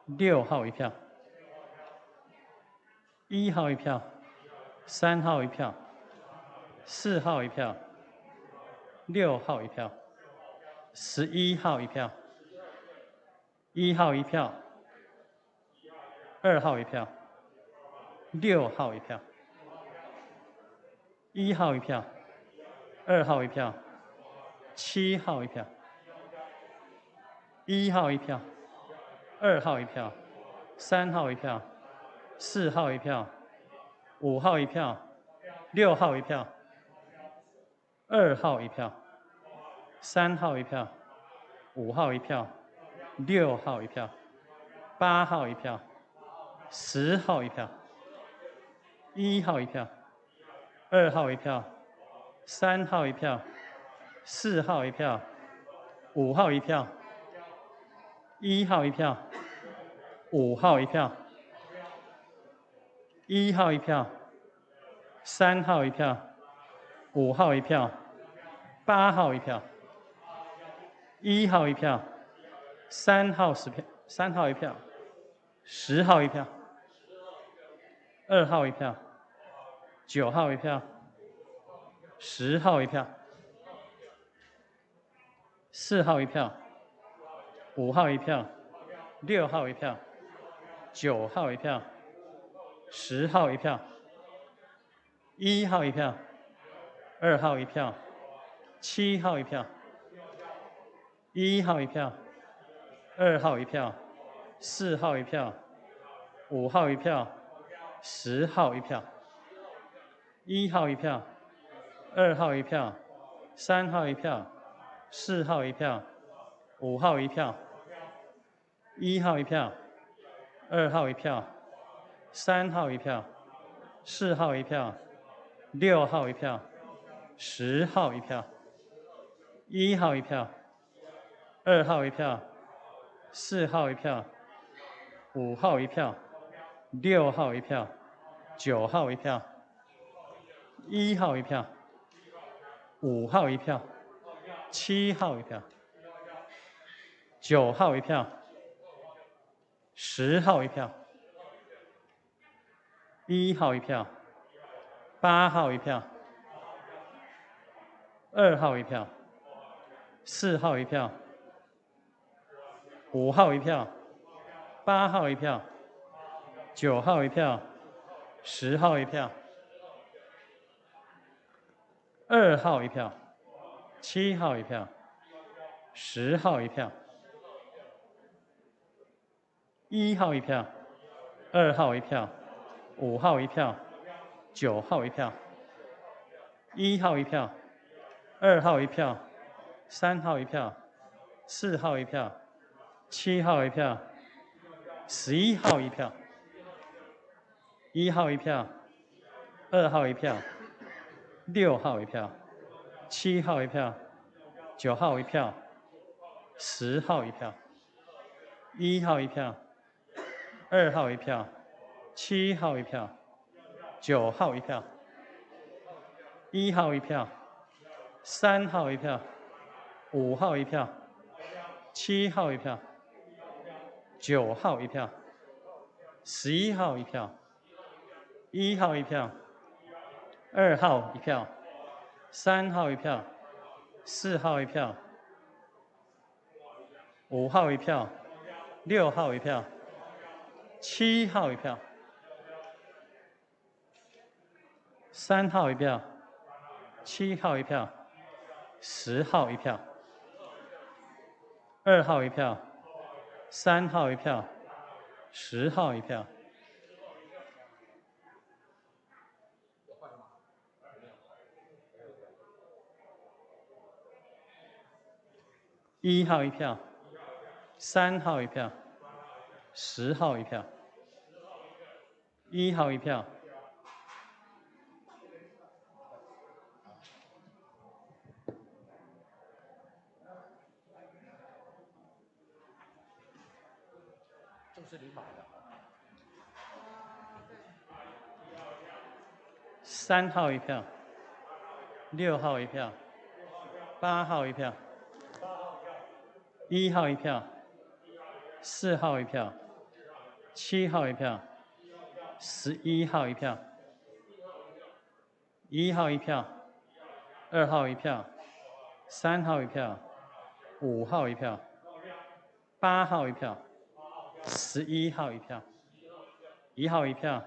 ，6號一票，1號一票，3號一票，4號一票，6號一票，11號一票，1號一票，2號一票，6號一票，1號一票，2號一票，7號一票，1號一票，2號一票，3號一票，4號一票，5號一票，6號一票，2號一票，3號一票，5號一票，6號一票，8號一票，10號一票，1號一票，2號一票，3號一票，4號一票，5號一票，1號一票，5號一票，1號一票，3號一票，5號一票，8號一票，1號一票，3號10票，3號一票，10號一票，2號一票，9號一票，10號一票，4號一票，5號一票，6號一票，9號一票，10號一票，1號一票，2號一票，7號一票，1號一票，2號一票，4號一票，5號一票，10號一票，1號一票，2號一票，3號一票，4號一票，5號一票，1號一票，2號一票，3號一票，4號一票，6號一票，10號一票，1號一票，2號一票，4號一票，5號一票，6號一票，9號一票，1號一票，5號一票，7號一票，9號一票，10號一票，1號一票，8號一票，2號一票，4號一票，5號一票，8號一票，9號一票，10號一票，2號一票，7號一票，10號一票，1號一票，2號一票，5號一票，9號一票，1號一票，2號一票，3號一票，4號一票，7號一票，11號一票，1號一票，2號一票，6號一票，7號一票，9號一票，10號一票，1號一票，2號一票，7號一票，9號一票，1號一票，3號一票，5號一票，7號一票， 9號一票，11號一票，1號一票，2號一票，3號一票，4號一票，5號一票，6號一票，7號一票，3號一票，7號一票，10號一票，2號一票，3號一票，10號一票。1號一票，3號一票，10號一票，1號一票。這是你買的。3號一票，6號一票，8號一票，1號一票，4號一票，7號一票，11號一票，1號一票，2號一票，3號一票，5號一票，8號一票，11號一票，1號一票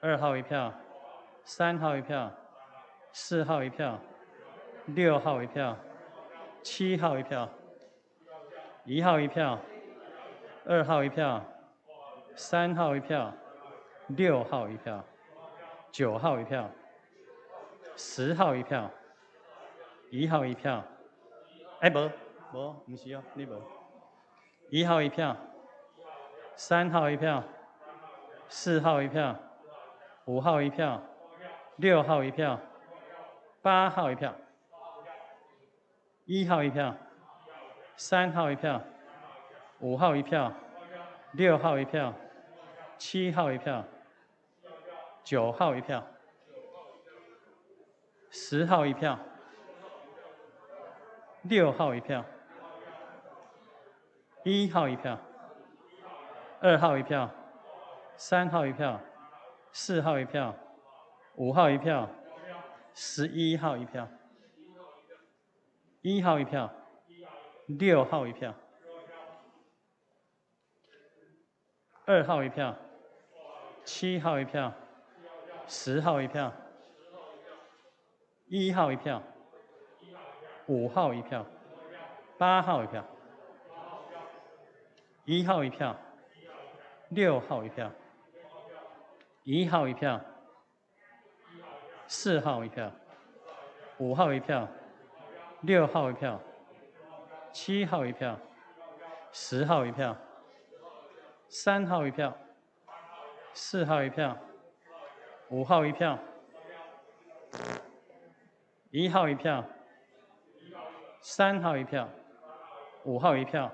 ，2號一票，3號一票，4號一票，6號一票，7號一票，1號一票，2號一票，3號一票，6號一票，9號一票，10號一票，1號一票，哎，無，無，毋是哦，你無。1號一票，3號一票，4號一票，5號一票，6號一票，8號一票，1號一票，3號一票，5號一票，6號一票，7號一票，9號一票，10號一票，6號一票，1號一票，2號一票，3號一票，4號一票，5號一票，11號一票，1號一票，6號一票，2號一票，7號一票，10號一票，1號一票，5號一票，8號一票，1號一票，6號一票，1號一票，4號一票，5號一票，6號一票，7號一票，10號一票，3號一票，4號一票，5號一票，1號一票，3號一票，5號一票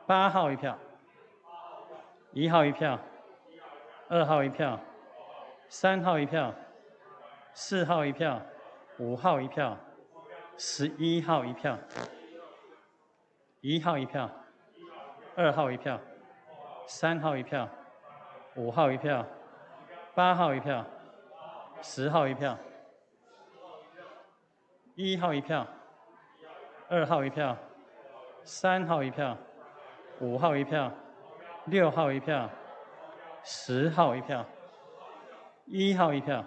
，8號一票，1號一票，2號一票，3號一票，4號一票，5號一票，11號一票，1號一票，2號一票，3號一票，5號一票，8號一票，10號一票，1號一票，2號一票，3號一票，5號一票，6號一票，10號一票，1號一票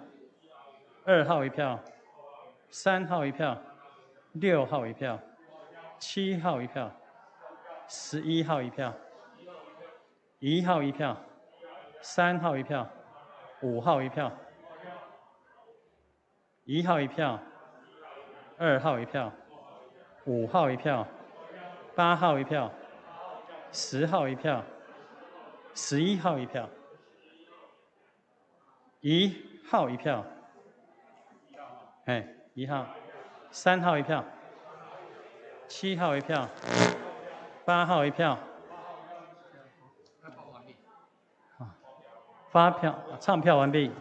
，2號一票，3號一票，6號一票，7號一票，11號一票，1號一票，3號一票，5號一票，1號一票，2號一票，5號一票，8號一票，10號一票，11號一票，1號一票，哎，1號，3號一票，7號一票，8號一票，發票，唱票完畢。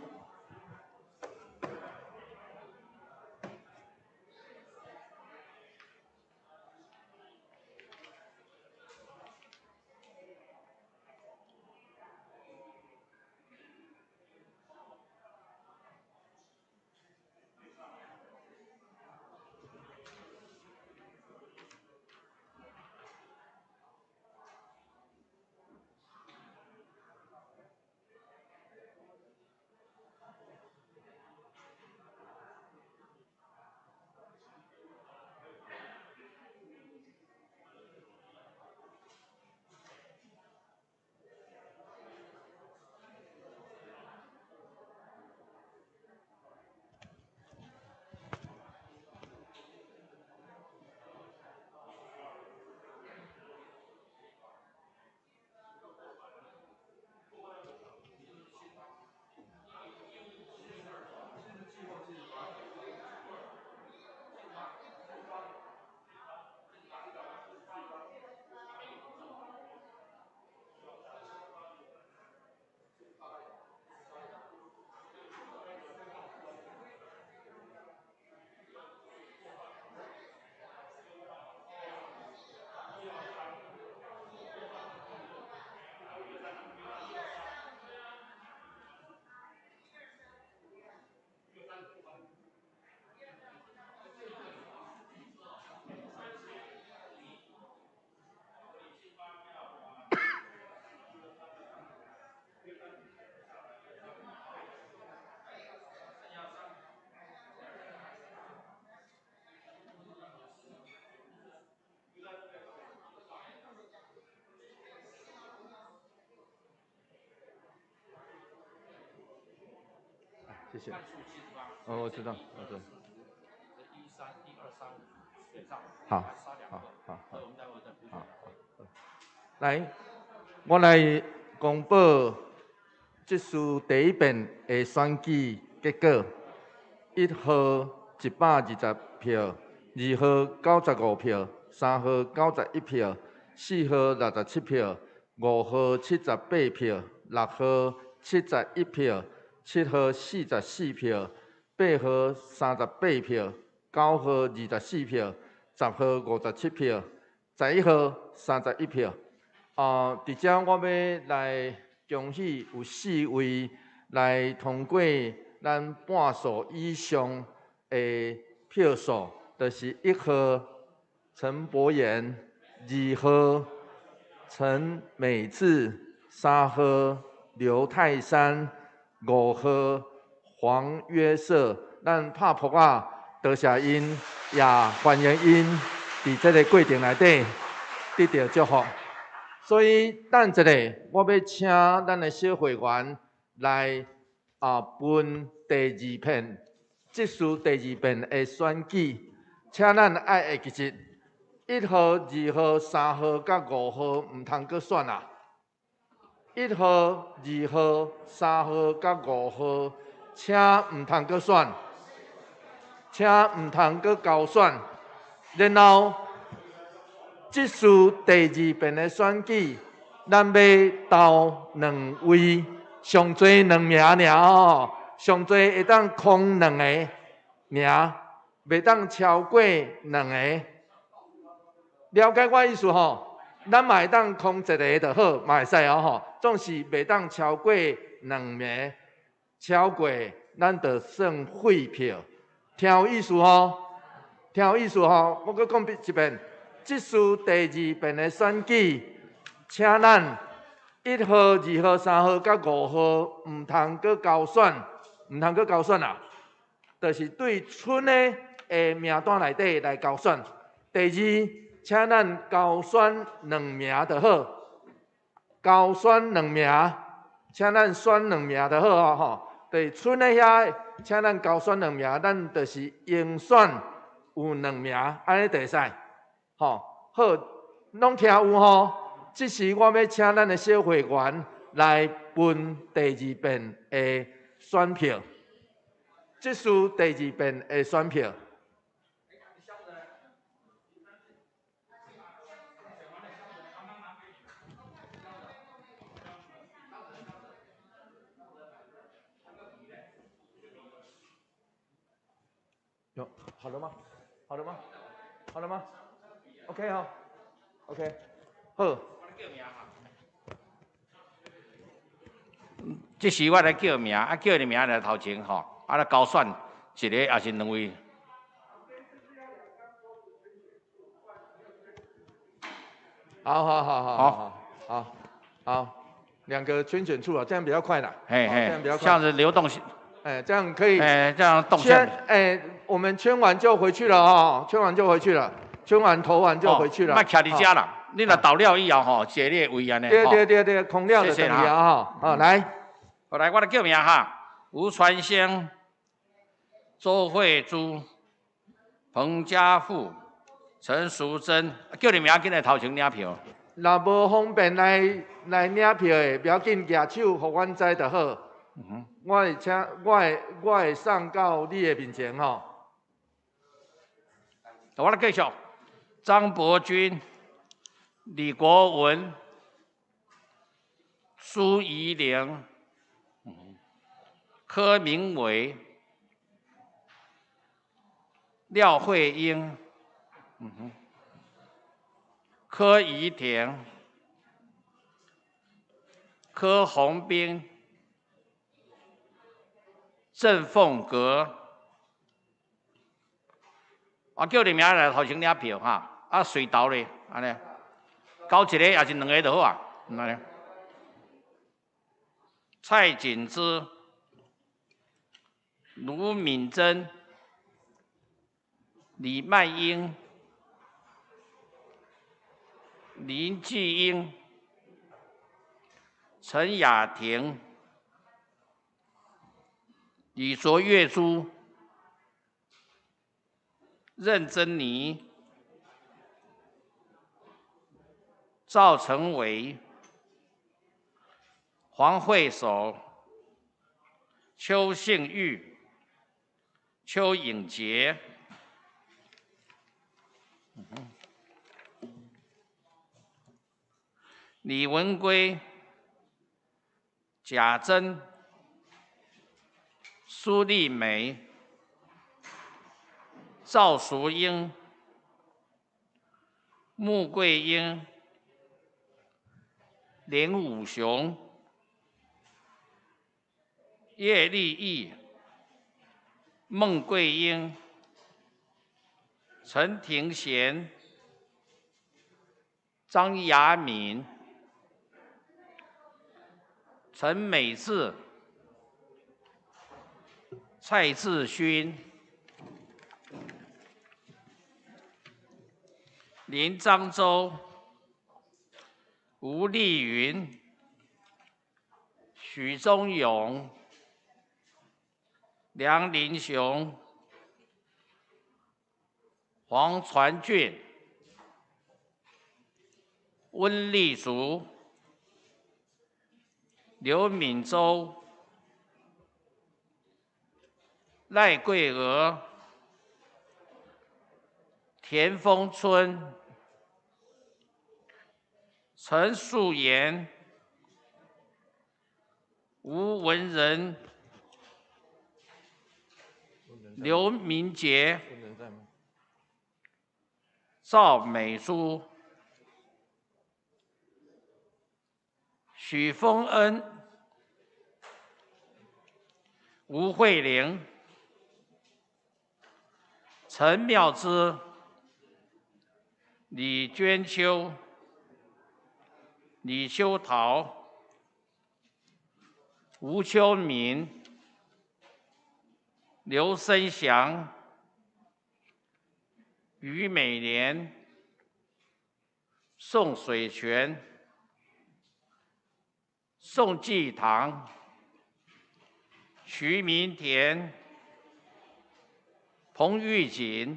謝。哦，我知道，我知道。好，好，好，好，好，來，我來公布這次第一遍的選舉結果：一號120票，二號95票，三號91票，四號67票，五號78票，六號71票，七號44票，八號38票，九號24票，10號57票，11號31票。啊，佇遮我欲來恭喜有四位來通過咱半數以上的票數，就是一號陳柏言，二號陳美智，三號劉泰山，五號黃約瑟。咱拍噗仔，多謝𪜶，也歡迎𪜶佇這个過程內底得著祝福。所以等一下，我欲請咱的小會員來分第二遍，這次第二遍的選舉，請咱愛會記得，一號、二號、三號佮五號毋通閣選啊！一號、二號、三號佮五號，請毋通閣選，請毋通閣交選，然後。這次第二遍的選舉，咱欲投兩位，上濟兩名爾哦，上濟會當空兩個名，袂當超過兩個。了解我意思吼？咱嘛會當空一个就好，嘛會使哦吼。總是袂當超過兩名，超過咱就算廢票。聽有意思吼？聽有意思吼？我閣講一遍。這次第二遍的選舉，請咱一號、二號、三號佮五號毋通閣交選，毋通閣交選啊！就是對賰的名單內底來交選。第二，請咱交選兩名就好，交選兩名，請咱選兩名就好哦吼。對賰的遐，請咱交選兩名，咱就是應選有兩名，按呢就會使。吼，好，攏聽有吼。這時我欲請咱的小會員來分第二遍的選票。這次第二遍的選票。有，好了嗎？好了嗎？好了嗎？OK 吼，OK，好。這時我來叫名，啊叫你名來頭前吼，啊來交選一个抑是兩位。好好好好好好好，兩個圈選處啊，這樣比較快啦。嘿嘿，這樣比較快。這樣子流動性。哎，這樣可以。哎，這樣動線。哎，我們圈完就回去了哦，圈完就回去了。圈完投完就回去了。莫徛佇遮啦，你若投了以後吼，坐你的位按呢。對對對對，空了就轉去啊吼。好，來，好來，我來叫名哈，吳傳興、周慧珠、彭家富、陳淑貞，叫你名，緊來頭前領票。若無方便來領票的，不要緊，舉手予阮知就好。我會請，我會送到你的面前吼。我來繼續。張伯鈞、李國文、蘇怡玲、柯明偉、廖慧英、柯怡婷、柯宏斌、鄭鳳閣，我叫你名來頭前領票哈。啊，隨投咧，按呢，交一個抑是兩个就好啊，按呢。蔡錦芝、盧敏珍、李曼英、林繼英、陳雅婷、李卓月珠、任珍妮、赵成伟、黄惠守、邱信玉、邱颖杰、李文圭、贾珍、苏丽梅、赵淑英、穆桂英、林武雄、叶丽义、孟桂英、陈廷贤、张雅敏、陈美智、蔡志勋、林漳洲、吴丽云、许宗勇、梁林雄、黄传俊、温丽竹、刘敏洲、赖桂娥、田丰春、陈素妍、吴文仁、刘明杰、赵美珠、许峰恩、吴慧玲、陈妙芝、李娟秋、李秋桃、吴秋明、刘生祥、于美莲、宋水泉、宋继堂、徐明田、彭玉锦、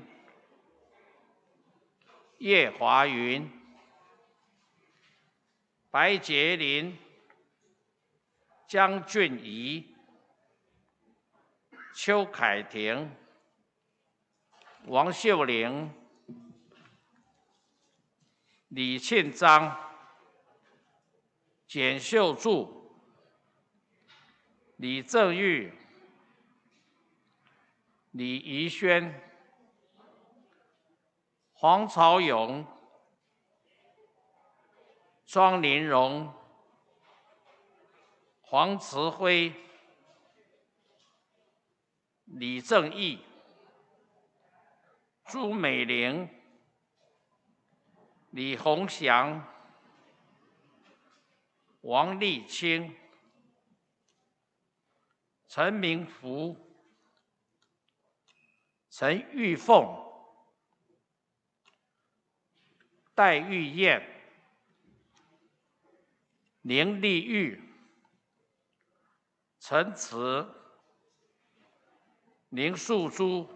叶华云、白杰林、江俊仪、邱凯婷、王秀玲、李庆章、简秀柱、李正玉、李怡轩、黄朝勇、庄林荣、黄慈辉、李正义、朱美玲、李鸿祥、王立清、陈明福、陈玉凤、戴玉燕、林丽玉、陈慈、林素珠、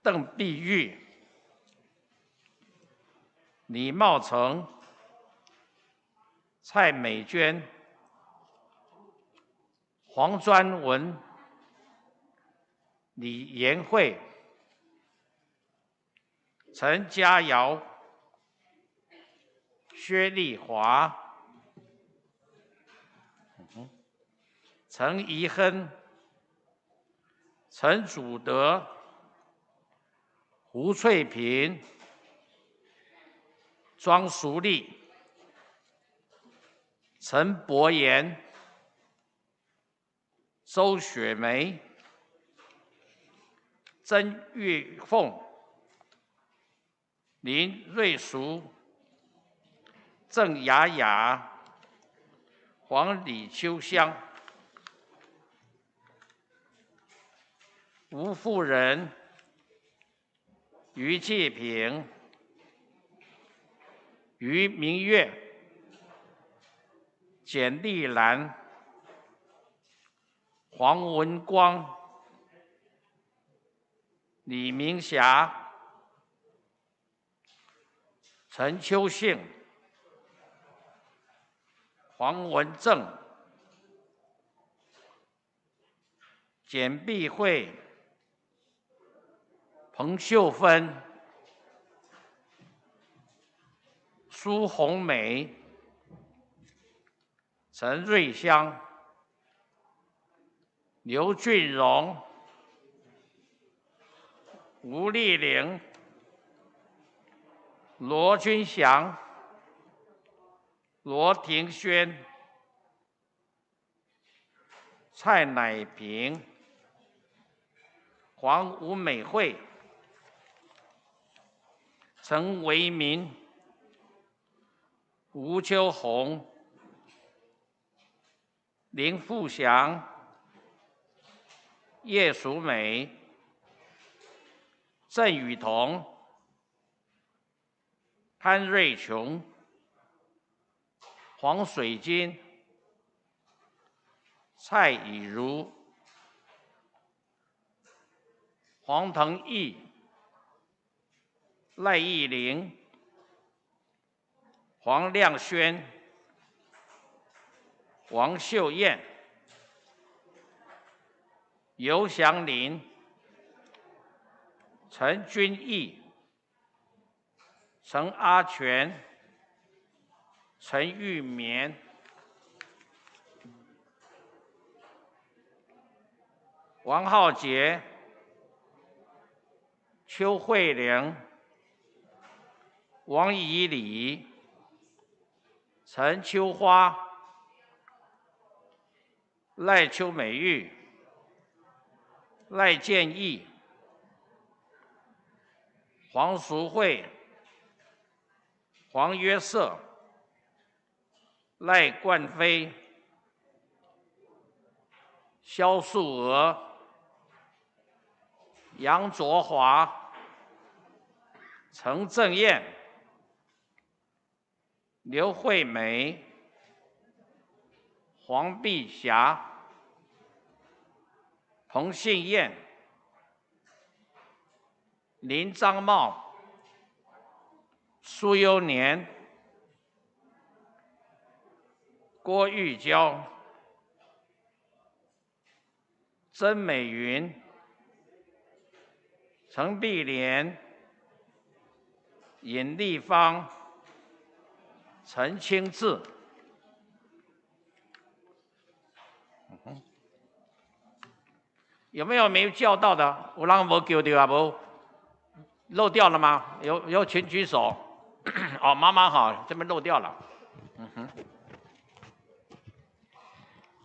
邓碧玉、李茂成、蔡美娟、黄专文、李延慧、陈家尧、薛丽华、陈怡亨、陈祖德、胡翠萍、庄淑丽、陈伯言、周雪梅、曾玉凤、林瑞淑、郑雅雅、黄李秋香、吴富仁、于继平、于明月、简丽兰、黃文光、李明霞、陳秋信、黃文正、簡碧惠、彭秀芬、蘇紅梅、陳瑞香、劉俊榮、吳麗玲、羅君祥、羅庭軒、蔡乃平、黃吳美惠、陳維民、吳秋紅、林富祥、葉淑美、鄭雨桐、潘瑞瓊、黃水晶、蔡以如、黃騰義、賴義玲、黃亮軒、王秀燕、尤祥林、陳君義、陳阿全、陳玉棉、王浩杰、邱慧玲、王以禮、陳秋花、賴秋美玉、賴建義、黃淑慧、黃約瑟、賴冠飛、蕭素娥、楊卓華、陳正燕、劉惠美、黃碧霞、彭信燕、林章茂、蘇優年、郭玉嬌、曾美雲、陳碧蓮、尹麗芳、陳清志。有沒有沒叫到的？有人無叫到啊？無？漏掉了嗎？有，請舉手。哦，媽媽好，這邊漏掉了。嗯哼。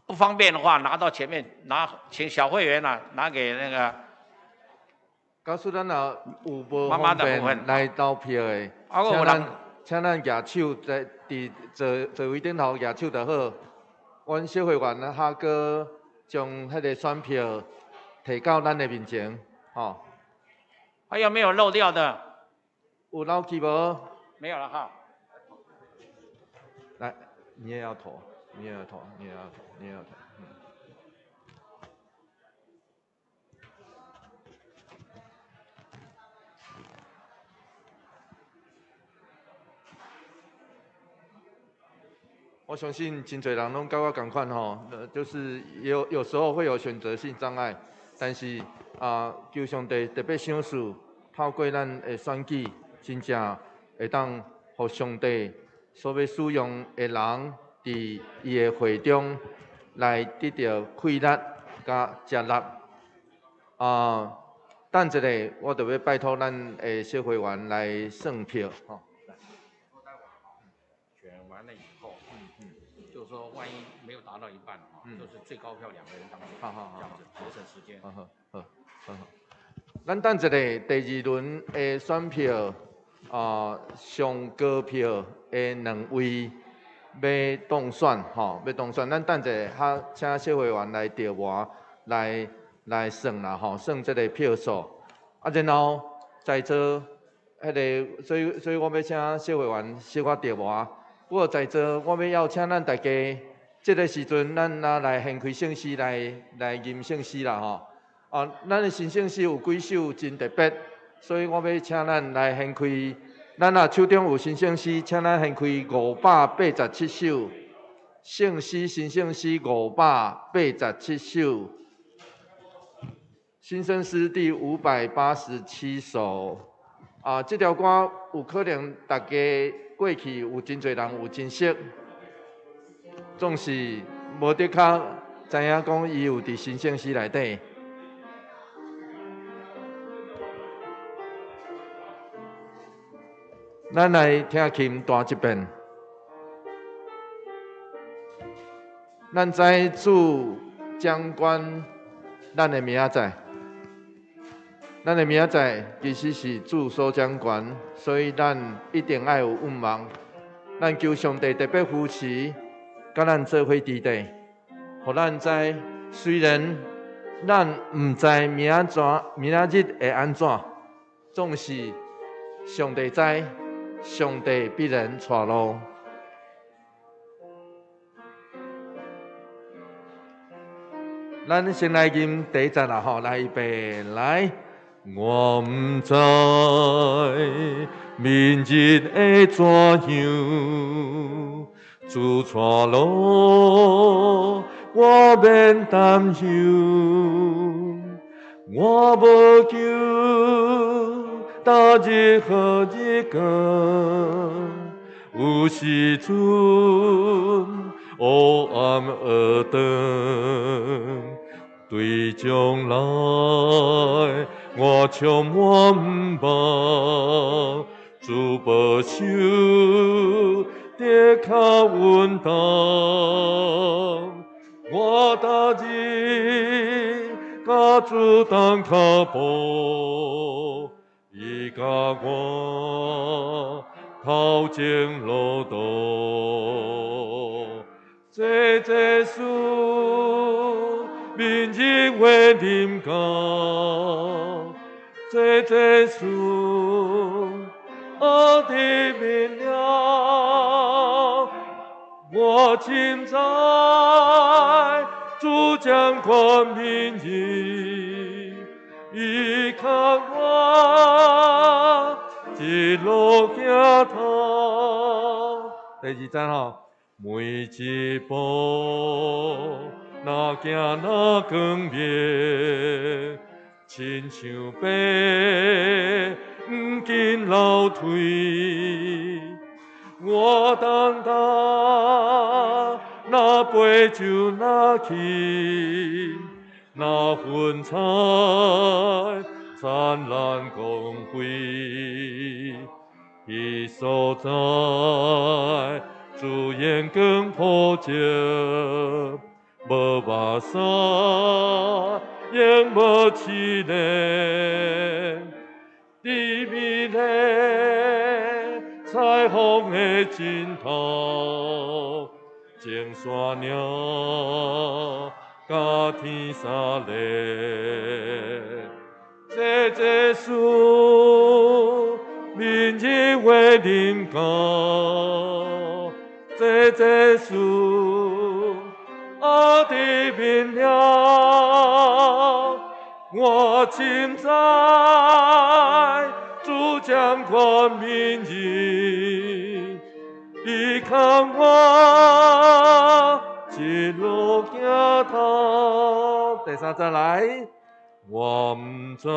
不方便的話，拿到前面拿，請小會員啊，拿給那個。假使咱若有無方便來投票的，請咱舉手在佇座位頂頭舉手就好。阮小會員哈閣將彼個選票提到咱的面前，吼。還有沒有漏掉的？有漏去無？沒有了哈。來，你也要投，你也要投，你也要投，你也要投。我相信真濟人攏佮我仝款吼，就是有時候會有選擇性障礙，但是啊，求上帝特別賞賜，透過咱的選舉，真正會當予上帝所欲使用的人，佇伊的會中來得著氣力佮接納。啊，等一下，我就欲拜託咱的小會員來算票吼。選完了以後，就是說萬一沒有達到一半，就是最高票兩個人當選，好好好，這樣子節省時間。好好好，好。咱等一下第二輪的選票，啊，上高票的兩位欲當選，吼，欲當選。咱等一下，請小會員來調盤，來算啦，吼，算這個票數。啊，然後在座彼個，所以我欲請小會員小可調盤。不過在座，我欲邀請咱大家這个時陣，咱若來掀開聖詩來吟聖詩啦吼。啊，咱的新聖詩有幾首真特別，所以我欲請咱來掀開。咱若手中有新聖詩，請咱掀開587首。聖詩新聖詩587首。新聖詩第587首。啊，這條歌有可能大家過去有真濟人有真熟，總是無的確知影講伊有佇新聖詩內底。咱來聽琴彈一遍。咱知主掌管咱的明仔載，咱的明仔載其實是主所掌管，所以咱一定愛有盼望。咱求上帝特別扶持，佮咱做伙佇底，予咱知雖然咱毋知明仔載、明仔日會按怎，總是上帝知，上帝必然帶路。咱先來吟第一節啦，吼，來預備來。我毋知明日會怎樣，主帶路，我免擔憂。我無求今日好日光，有時陣黑暗學長，對將來我充滿望，主保守得較穩當。我今日佮主同跤步，伊教我頭前路途，這這事明日會臨到，這這事我的明了，我深知主掌管明日，伊牽我一路行頭。第二節吼，每一步若行若光明，親像爬毋緊樓梯。我等待若飞就若去，若云彩燦爛光輝，彼所在主陽光普照，無目屎也無淒涼，佇美麗彩虹的盡頭，前山嶺佮天三里，這這事明日會臨到，這這事我的明了，我深知主掌管明日，伊牽我一路行頭。第三節來，我毋知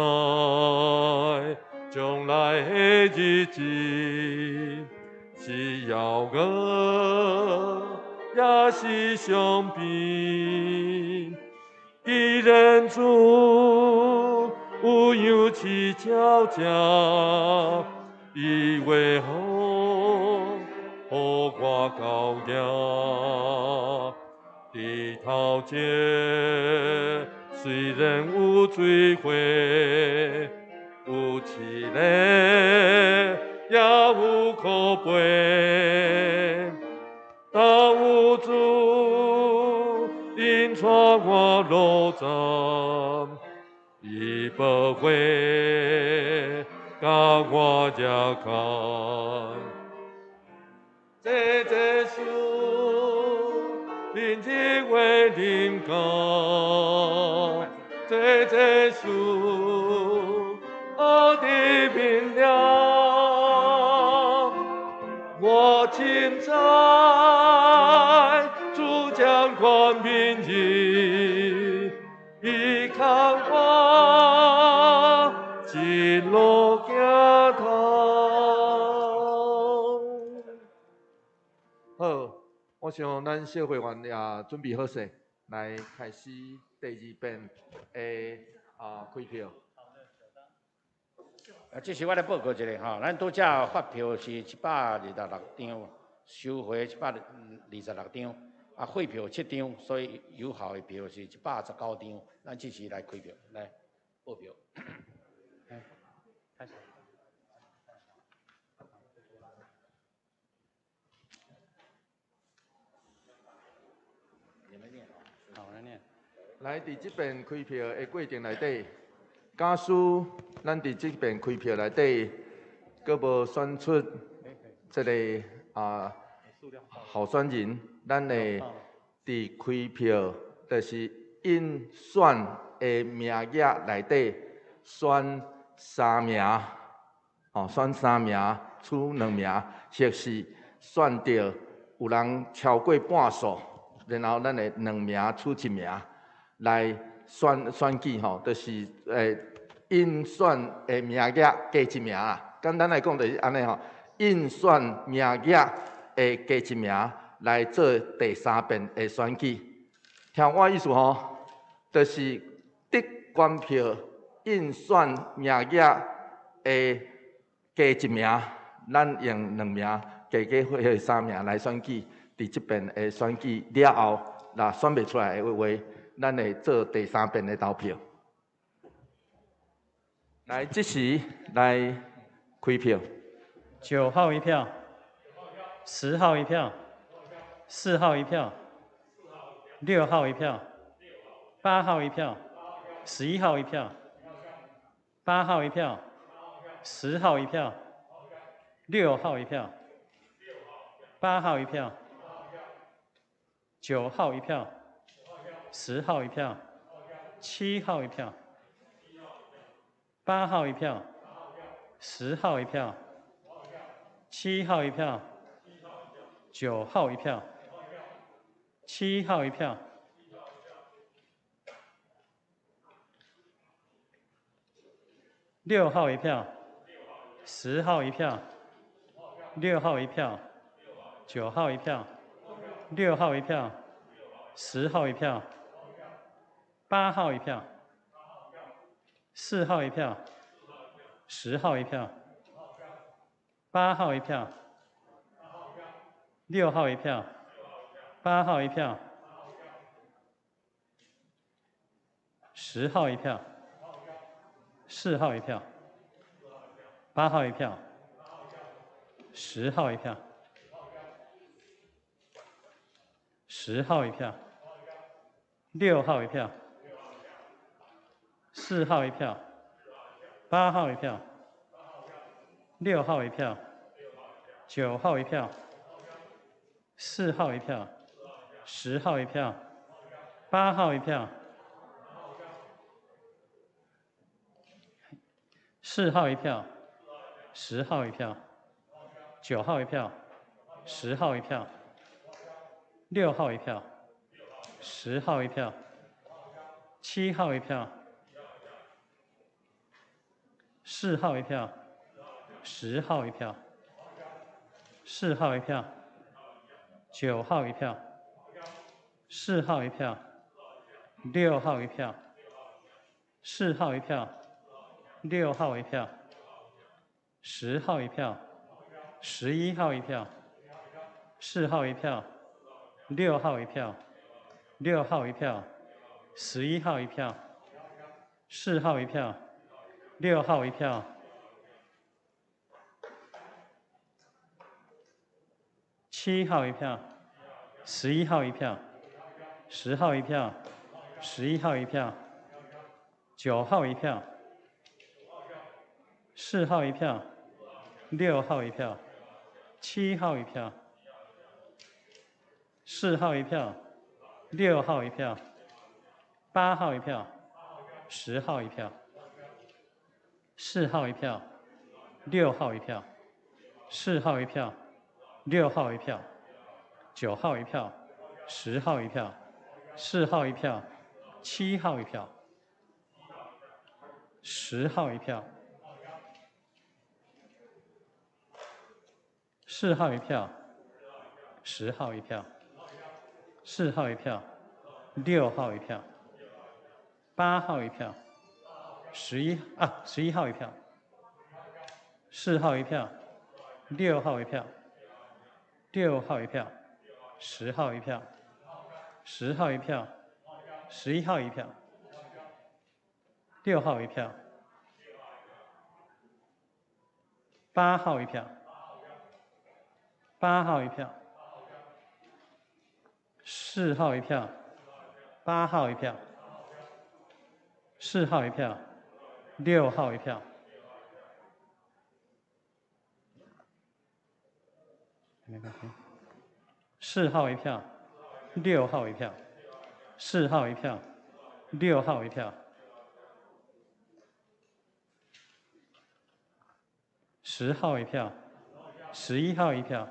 將來的日子是遙遠，也是傷悲。既然主有樣飼鳥食，伊為何予我厚行？佇頭前雖然有水火，有試煉，也有苦悲，但有主引帶我路站，伊不會共我惹空。這這事明恁日月临到，济济事学得明了，我深知主掌权民意，伊牵我一路行通。好，我想咱小會員也準備好勢，來開始第二遍的開票。啊，這是我來報告一下吼，咱拄則發票是126張，收回126張，啊，廢票7張，所以有效的票是119張。咱這時來開票，來報票。開始。你們念。好，我來念。來，佇這遍開票的過程內底，假使咱佇這遍開票內底，閣無選出這個候選人，咱會佇開票，就是應選的名額內底選三名，吼，選三名取兩名，或是選著有人超過半數，然後咱會兩名取一名來選舉吼，就是應選的名額加一名啦。簡單來講就是按呢吼，應選名額會加一名來做第三遍的選舉。聽我意思吼，就是得官票應選名額會加一名，咱用兩名加加伙三名來選舉。佇這遍的選舉了後，若選袂出來的話，咱會做第三遍的投票。來，這時來開票。 9號一票，10號一票，4號一票，6號一票，8號一票，11號一票，8號一票，10號一票，6號一票，8號一票，9號一票，10號一票，7號一票，8號一票，10號一票，7號一票，9號一票，7號一票，6號一票，10號一票，6號一票，9號一票，6號一票，10號一票，8號一票，4號一票，10號一票，8號一票，6號一票，8號一票，10號一票，4號一票，8號一票，10號一票，10號一票，6號一票，4號一票，8號一票，6號一票，9號一票，4號一票，10號一票，8號一票，4號一票，10號一票，9號一票，10號一票，6號一票，10號一票，7號一票，4號一票，10號一票，4號一票，9號一票，4號一票，6號一票，4號一票，6號一票，10號一票，11號一票，4號一票，6號一票，6號一票，11號一票，4號一票，6號一票，7號一票，11號一票，10號一票，11號一票，9號一票，4號一票，6號一票，7號一票，4號一票，六號一票，八號一票，10號一票，四號一票，六號一票，四號一票，六號一票，9號一票，10號一票，四號一票，7號一票，10號一票，四號一票，十號一票，四號一票，六號一票，八號一票，11號一票，四號一票，六號一票，六號一票，十號一票，十號一票，11號一票，六號一票，八號一票，八號一票，四號一票，八號一票，四號一票，六號一票，沒關係。四號一票，六號一票，四號一票，六號一票，十號一票，11號一票，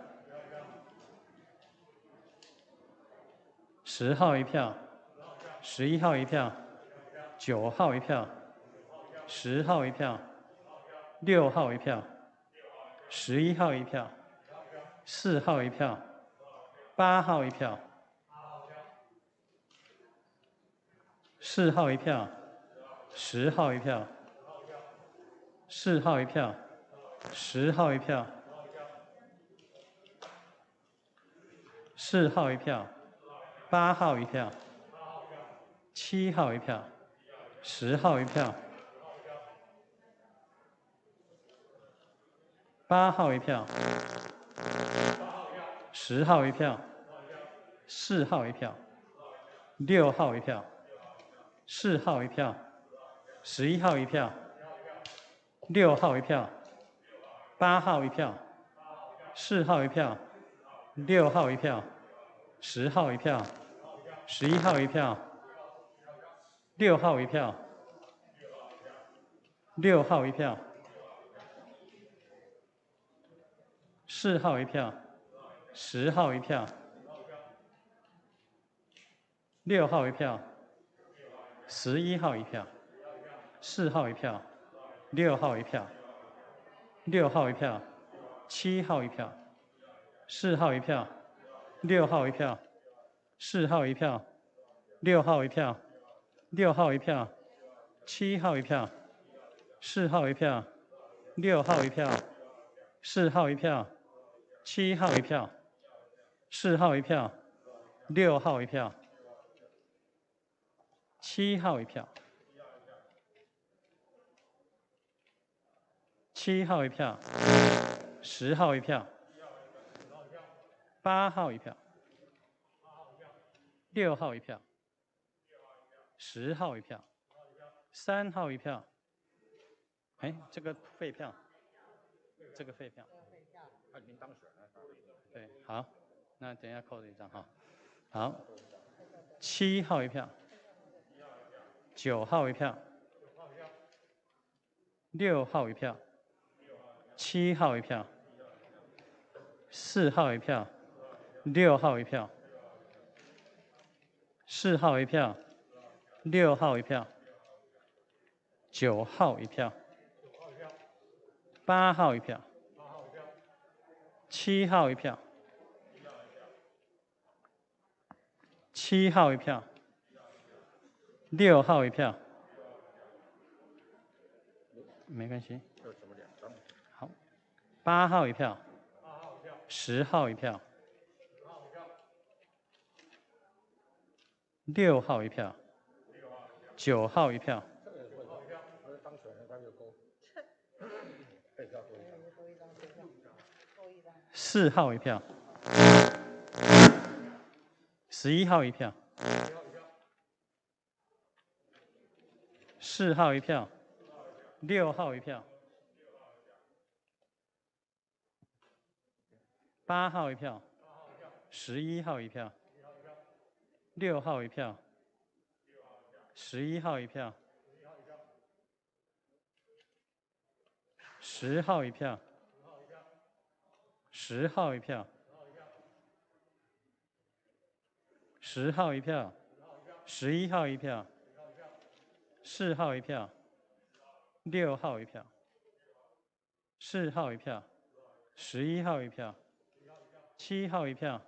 十號一票，11號一票，9號一票，十號一票，六號一票，11號一票，四號一票，八號一票，四號一票，十號一票，四號一票，十號一票，四號一票，八號一票，7號一票，十號一票，八號一票，十號一票，四號一票，六號一票，四號一票，11號一票，六號一票，八號一票，四號一票，六號一票，十號一票，11號一票，六號一票，六號一票，四號一票，十號一票，六號一票，11號一票，四號一票，六號一票，六號一票，7號一票，四號一票，六號一票，四號一票，六號一票，六號一票，7號一票，四號一票，六號一票，四號一票，7號一票，四號一票，六號一票，7號一票，7號一票，10號一票，8號一票，6號一票，10號一票，3號一票。哎，這個廢票，這個廢票。他已經當選了。對，好，那等一下扣這一張哈。好，7號一票，9號一票，6號一票，7號一票，4號一票，6號一票，4號一票，6號一票，9號一票，8號一票，7號一票，7號一票，6號一票，沒關係。好，8號一票，10號一票，6號一票，9號一票。4號一票，11號一票，4號一票，6號一票，8號一票，11號一票， 6號一票，11號一票，10號一票，10號一票，10號一票，11號一票，4號一票，6號一票，4號一票，11號一票，7號一票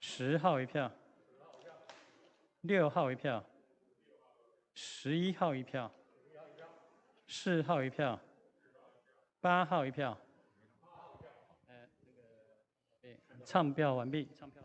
，10號一票，6號一票，11號一票，4號一票，8號一票。唱票完畢。唱票。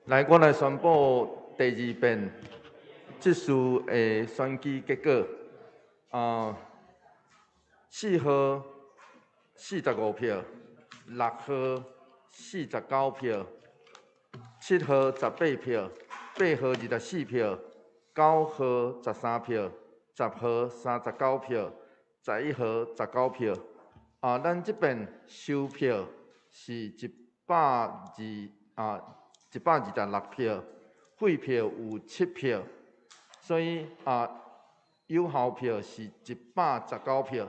來，我來宣布第二遍這次的選舉結果。4號45票，6號49票，7號18票，8號24票，9號13票，10號39票，11號19票。咱這邊收票是126票，廢票有7票，所以有效票是119票。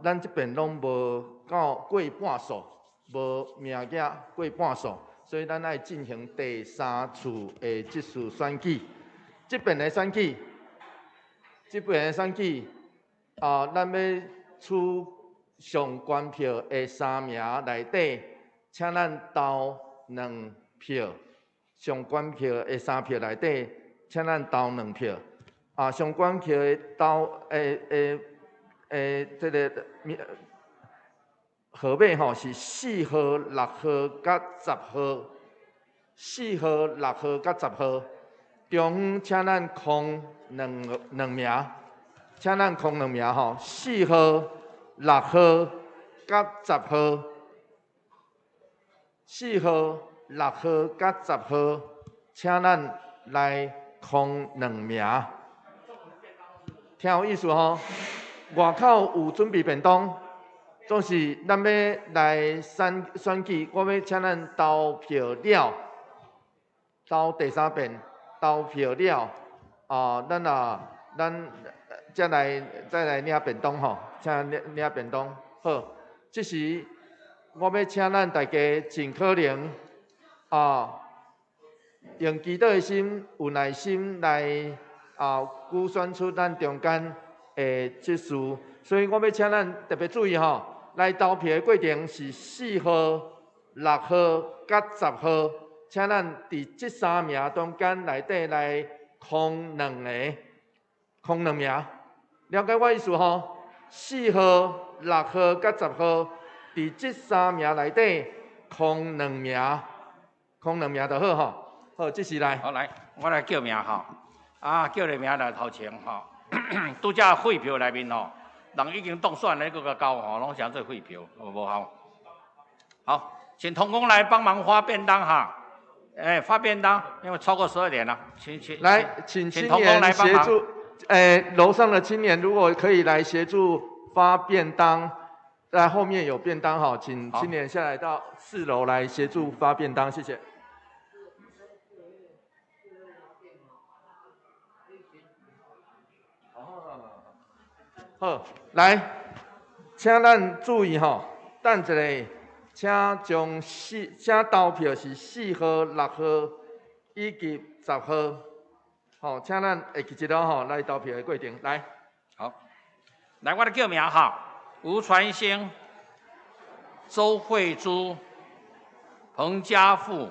咱這邊攏無到過半數，無名額過半數，所以咱愛進行第三次的這次選舉。這邊的選舉，咱欲取上懸票的3名內底，請咱投2票。上懸票的3票內底，請咱投2票。上懸票的投這個號碼吼是4號、6號佮10號。4號、6號佮10號，中央請咱空兩名，請咱空2名吼。4號、6號佮10號，4號、6號佮10號，請咱來空2名。聽有意思吼？外口有準備便當，總是咱欲來選舉，我欲請咱投票了，投第三遍投票了，咱再來領便當吼，請領便當。好，這時我欲請咱大家盡可能用祈禱的心、有耐心來估算出咱中間的執事，所以我欲請咱特別注意吼，來投票的過程是4號、6號、佮10號，請咱佇這3名中間內底來空2個，空2名，了解我意思吼？4號、6號、佮10號，佇這3名內底空2名，空2名就好吼。好，這是來。好來，我來叫名吼。啊，叫你名來頭前吼，拄才廢票內面吼，人已經當選了，閣較交吼，攏寫做廢票，無效。好，請同工來幫忙發便當哈。哎，發便當，因為超過12點了，請請來，請青年協助。哎，樓上的青年如果可以來協助發便當，在後面有便當哈，請青年下來到4樓來協助發便當，謝謝。好，來，請咱注意吼，等一下，請將四，請投票是4號、6號以及10號，好，請咱會記得吼來投票的過程，來。好，來我來叫名哈，吳傳興、周慧珠、彭家富、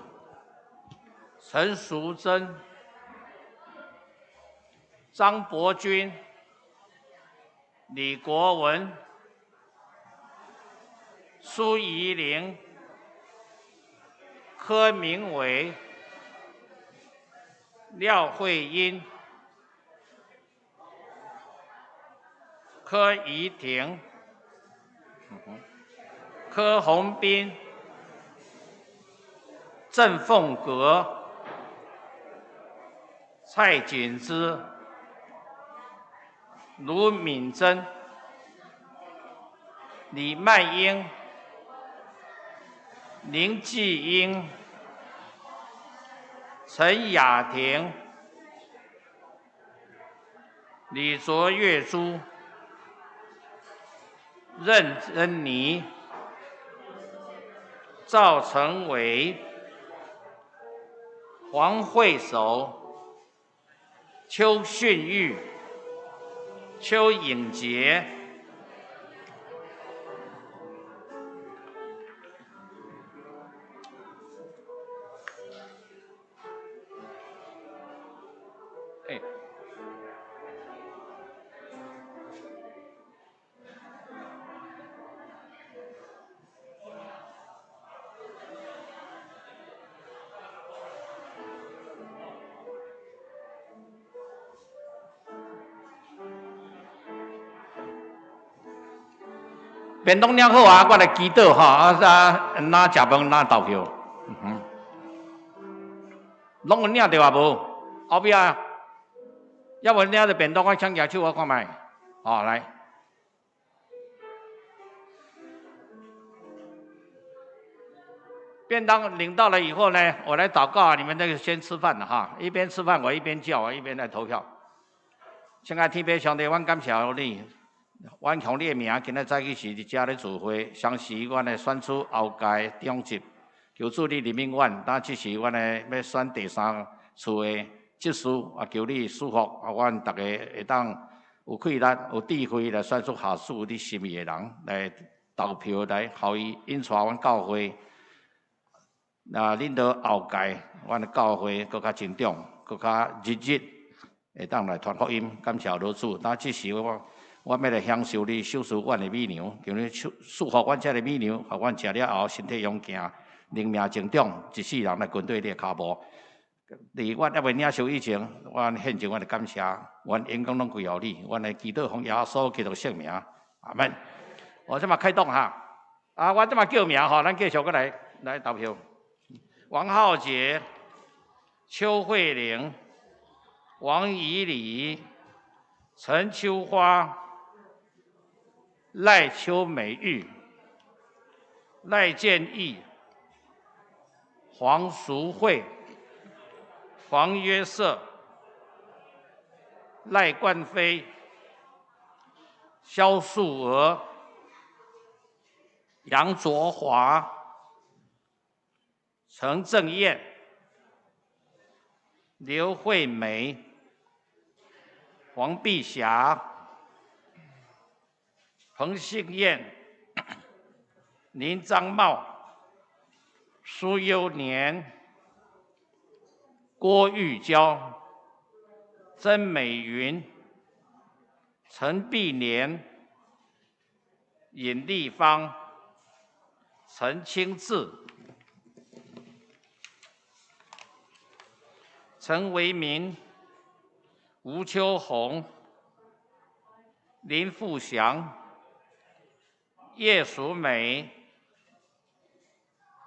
陳淑貞、張伯君。李國文、蘇怡玲、柯明偉、廖慧英、柯怡婷、柯宏斌、鄭鳳閣、蔡錦芝、盧敏珍、李曼英、林繼英、陳雅婷、李卓月珠、任珍妮、趙成偉、黃惠守、邱訓玉、邱穎傑。欸，便當領好啊，我來祈禱吼，啊，哪食飯哪投票，嗯，攏有領著啊無？後壁猶無領著便當，我請舉手我看覓。哦，來，便當領到了以後呢，我來禱告，你們那個先吃飯了哈，一邊吃飯我一邊叫，我一邊來投票。親愛天父上帝，阮感謝你。阮向你的名，今仔早起是佇遮咧聚會，相時阮來選出後屆長執，求主你憐憫阮。當這是阮的欲選第三次的執事，啊，求你賜福，啊，阮逐家會當有氣力、有智慧來選出合屬你心意的人來投票來，予伊引帶阮教會，啊，領導後屆，阮的教會閣較成長，閣較日日會當來傳福音。感謝老主，當這時我。我欲來享受你賞賜阮的美糧，求你賜福阮這个美糧，予阮食了後身體勇健，靈命成長，一世人來跟綴你的跤步。佇阮猶未領受以前，阮獻上阮的感謝，阮榮光攏歸予你。阮來祈禱奉耶穌基督聖名，阿門。我這馬開動哈，啊，我這馬叫名吼，咱繼續閣來來投票。王浩杰、邱慧玲、王怡禮、陳秋花。賴邱美玉、賴建義、黃淑慧、黃約瑟、賴冠飛、蕭素娥、楊卓華、陳正彥、劉惠美、黃碧霞、彭信燕、林章茂、蘇優年、郭玉嬌、曾美雲、陳碧蓮、尹麗芳、陳清志、陳維民、吳秋紅、林富祥、葉淑美、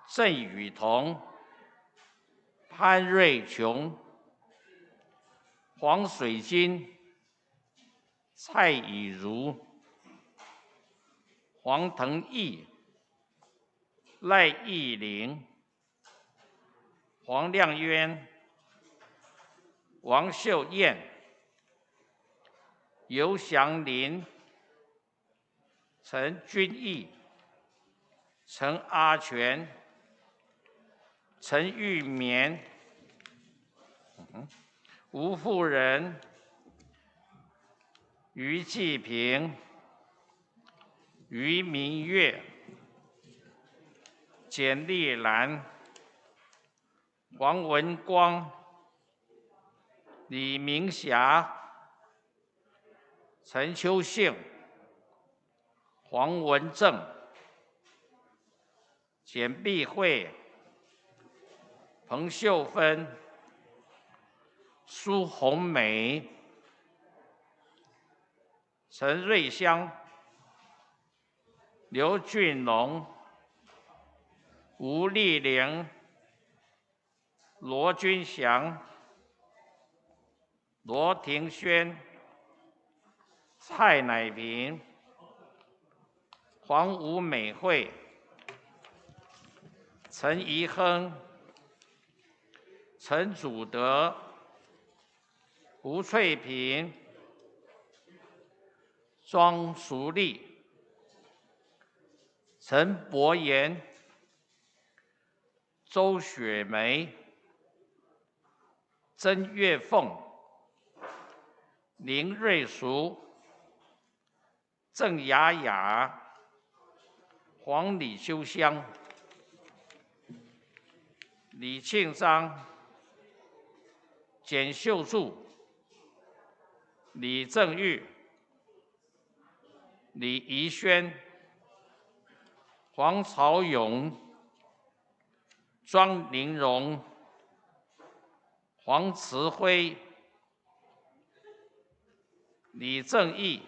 鄭雨桐、潘瑞瓊、黃水晶、蔡以如、黃騰義、賴義玲、黃亮淵、王秀燕、游祥林、陳君義、陳阿全、陳玉棉、吳富仁、余繼平、余明月、簡麗蘭、黃文光、李明霞、陳秋信、黃文正、簡碧惠、彭秀芬、蘇紅梅、陳瑞香、劉俊龍、吳麗玲、羅君祥、羅庭軒、蔡乃平、黃吳美惠、陳怡亨、陳祖德、吳翠萍、莊淑麗、陳柏言、周雪梅、曾月鳳、林瑞淑、鄭雅雅、黃李秋香、李慶章、簡秀柱、李正玉、李怡軒、黃朝勇、莊寧榮、黃慈輝、李正義、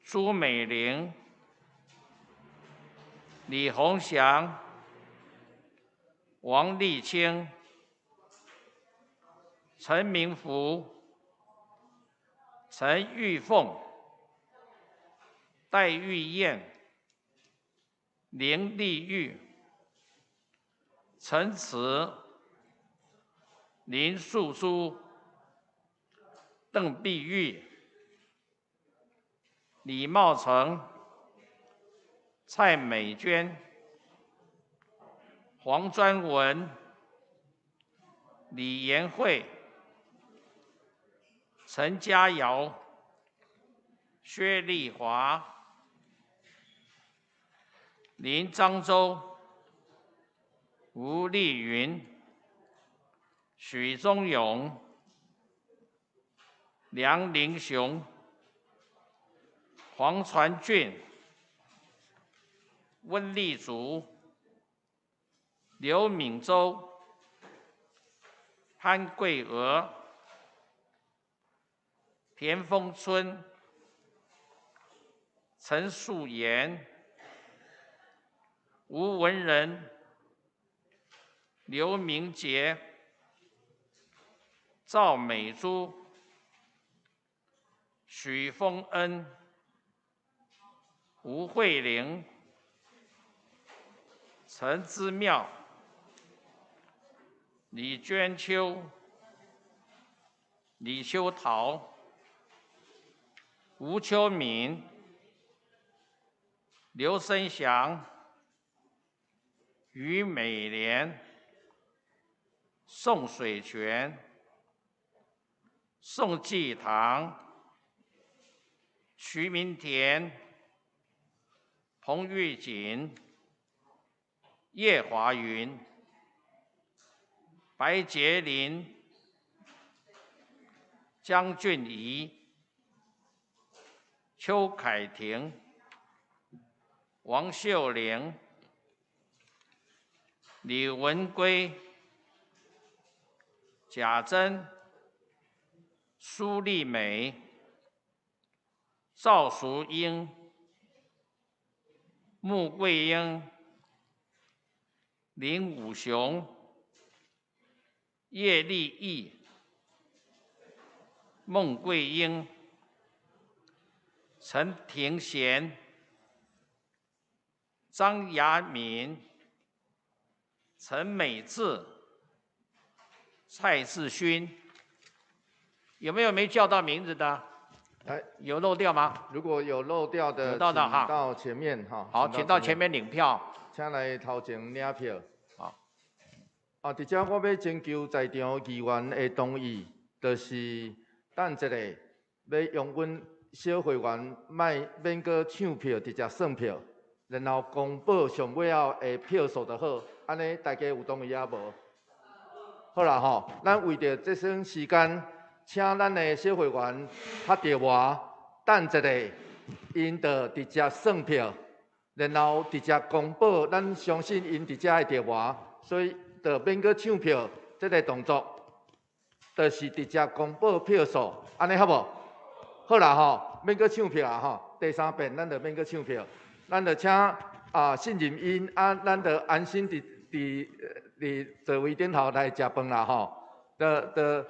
朱美玲、李鴻祥、王立清、陳明福、陳玉鳳、戴玉燕、林麗玉、陳慈、林素珠、鄧碧玉、李茂成、蔡美娟、黃專文、李延慧、陳家堯、薛麗華、林漳洲、吳麗雲、許宗勇、梁林雄、黃傳俊、溫麗竹、劉敏洲、潘桂娥、田豐春、陳素妍、吳文仁、劉明杰、趙美珠、許峰恩、吳慧玲、陳之妙、李娟秋、李秋桃、吳秋敏、劉生祥、余美蓮、宋水泉、宋繼堂、徐明田、彭玉錦、葉華雲、白杰林、江俊儀、邱凱婷、王秀玲、李文圭、賈珍、苏丽梅、赵淑英、穆桂英、林武雄、叶丽义、孟桂英、陈廷贤、张雅敏、陈美智、蔡志勋，有没有没叫到名字的？来，有漏掉吗？如果有漏掉的，有到的哈，请到前面哈。好，请到前面领票。请来头前领票。好。啊，伫遮我欲征求在场议员的同意，就是等一下欲容阮小会员莫免阁抢票，直接算票，然后公布上尾后的票数就好。按呢，大家有同意抑无？好啦吼，咱为著节省时间，请咱的小会员较著我等一下，𪜶就直接算票，然后直接公布。咱相信𪜶伫遮会著我，所以就免阁抢票这个动作，就是直接公布票数，按呢好无？好啦吼，免阁抢票啊吼。第三遍咱就免阁抢票，咱就请啊信任𪜶啊，咱就安心伫座位顶头来食饭啦吼。就就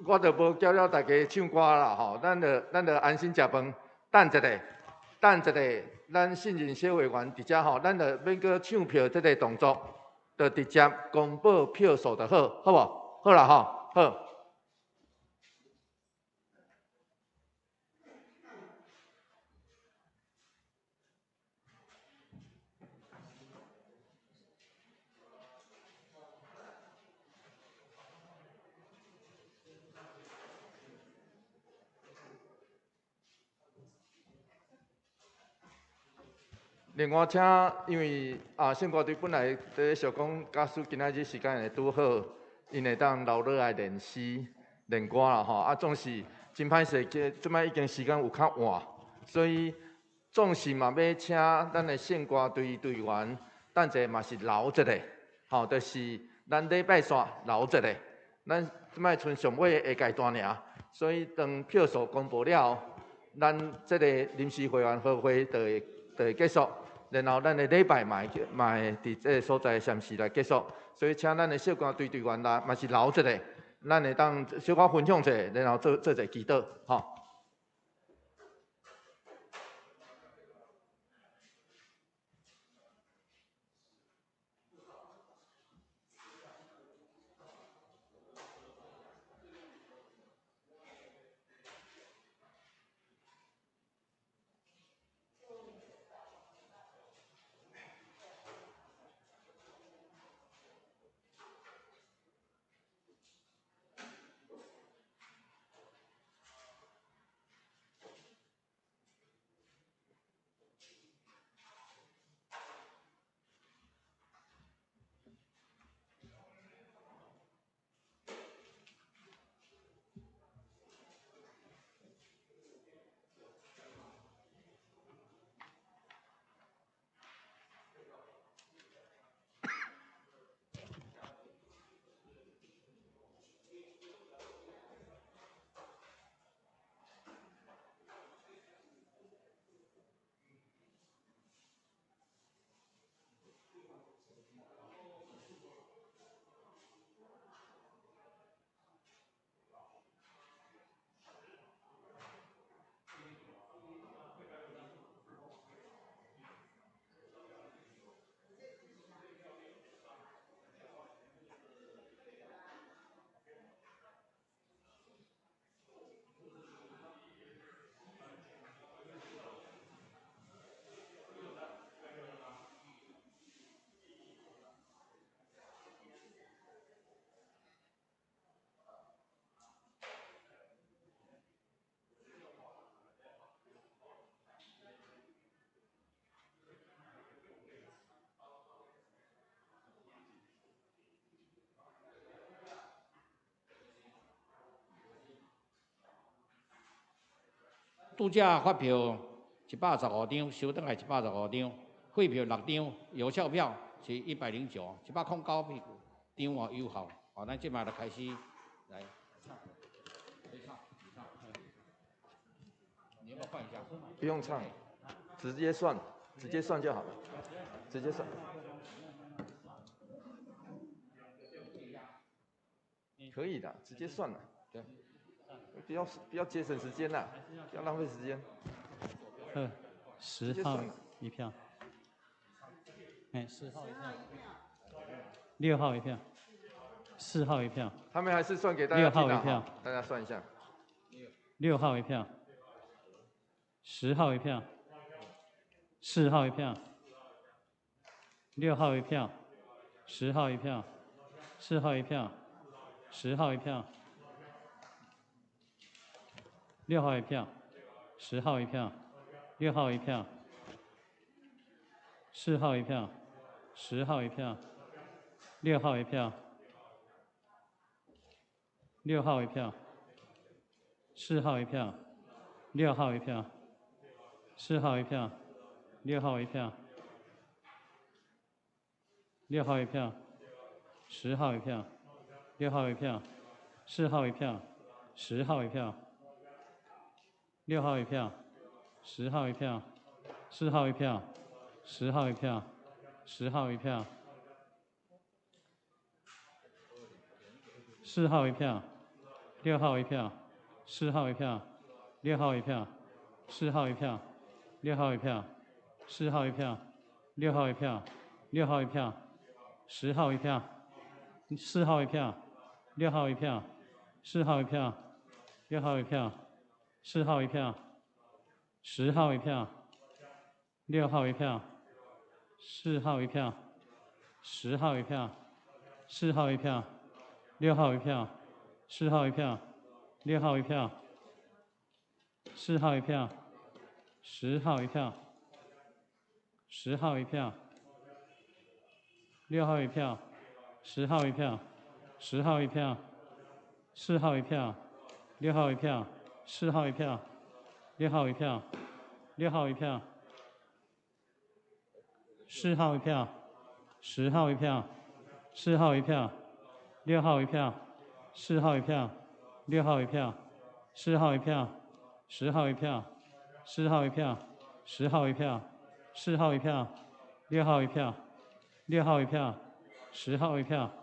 我就无叫了大家唱歌啦吼，咱就安心食饭。等一下，等一下，咱信任小会员伫遮吼，咱就免阁抢票这个动作，就直接公布票数就好，好无？好啦吼，好。另外，请因为啊，圣歌队本来伫咧想讲，假使今仔日时间会拄好，𪜶会当留落来练诗、练歌啦吼。啊，总是真歹势，这摆已经时间有较晚，所以总是嘛欲请咱的圣歌队队员，等者嘛是留一下，吼，就是咱礼拜三留一下，咱这摆賰上尾的阶段尔，所以当票数公布了后，咱这个临时会员合会就会结束。然后咱的礼拜嘛会伫这个所在暂时来结束，所以请咱的小歌队队员啦，嘛是留一下，咱会当小可分享一下，然后做一个祈祷，吼。拄才发票115张，收转来115张，废票6张，有效票是109，109张哦有效。好，咱这摆就开始来。不用唱，直接算，直接算就好了，直接算。可以的，直接算了，對，不要不要節省時間啦，不要浪費時間。 10號一票，哎，4號一票，6號一票，4號一票。他們還是算給大家聽。6號一票，大家算一下。6號一票，10號一票，4號一票，6號一票，10號一票，4號一票。10號一票，6號一票，10號一票，6號一票，4號一票，10號一票，6號一票，6號一票，4號一票，6號一票，4號一票，6號一票，6號一票，10號一票。6號一票，4號一票，10號一票，6號一票，10號一票，4號一票，10號一票，10號一票，4號一票，6號一票，4號一票，6號一票，4號一票，6號一票，4號一票，6號一票，6號一票，10號一票。4號一票，6號一票，4號一票，6號一票，4號一票，10號一票，6號一票，4號一票，10號一票，4號一票，6號一票，4號一票，6號一票，4號一票，10號一票，10號一票，6號一票。10號一票，10號一票，4號一票，6號一票，4號一票，6號一票，6號一票，4號一票，10號一票，4號一票，6號一票，4號一票，6號一票，4號一票，10號一票，4號一票，10號一票，4號一票，6號一票，6號一票。10號一票，10號一票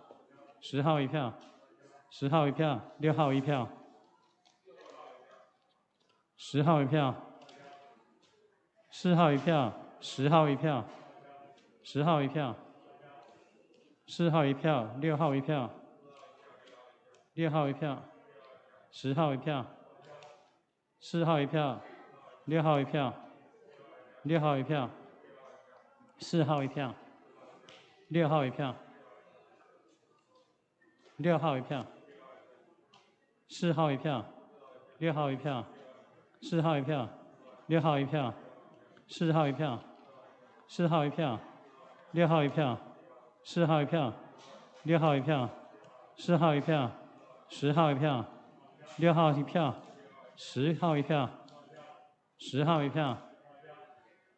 ，10號一票，6號一票，10號一票，4號一票，10號一票，10號一票，4號一票，6號一票，6號一票，10號一票，4號一票，6號一票，6號一票，4號一票，6號一票。6號一票，4號一票，6號一票，4號一票，6號一票，4號一票，4號一票，6號一票，4號一票，6號一票，4號一票，10號一票，6號一票，10號一票，10號一票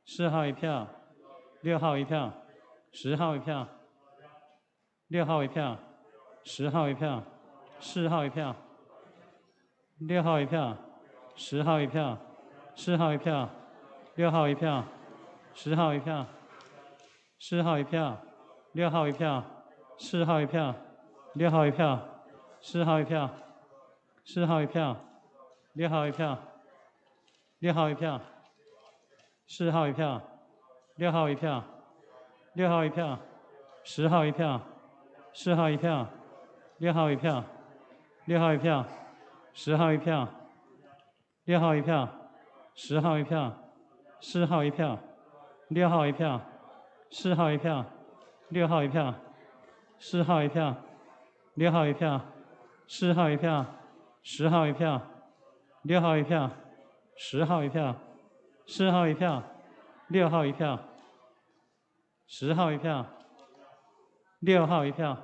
，4號一票，6號一票，10號一票，6號一票。10號一票，4號一票，6號一票，10號一票，4號一票，6號一票，10號一票，4號一票，6號一票，4號一票，6號一票，4號一票，4號一票，6號一票，6號一票，4號一票，6號一票，6號一票，10號一票，4號一票。6號一票，6號一票，10號一票，6號一票，10號一票，4號一票，6號一票，4號一票，6號一票，4號一票，6號一票，4號一票，10號一票，6號一票，10號一票，4號一票，6號一票，10號一票，6號一票。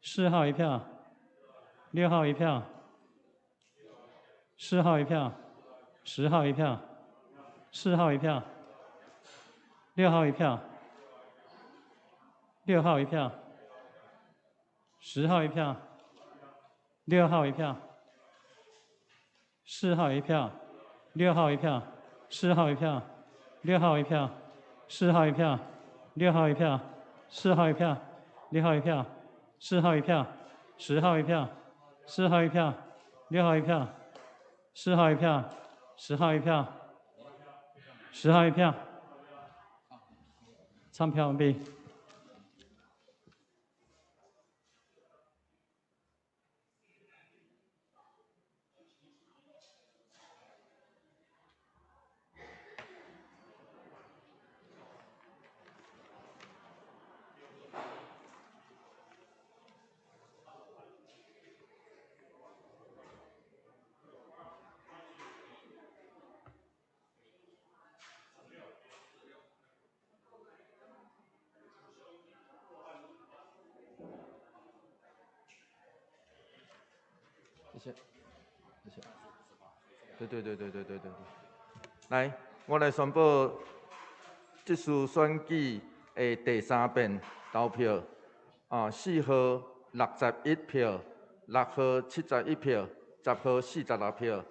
4號一票，6號一票，4號一票，10號一票，4號一票，6號一票，6號一票，10號一票，6號一票，4號一票，六號一票，四號一票，六號一票，四號一票，六號一票，四號一票，六號一票，四號一票，10號一票，四號一票，六號一票，四號一票，10號一票，10號一票。唱票完畢。謝謝，謝謝。對對對對對對對。來，我來宣布這次選舉的第三遍投票，4號61票，6號71票，10號46票。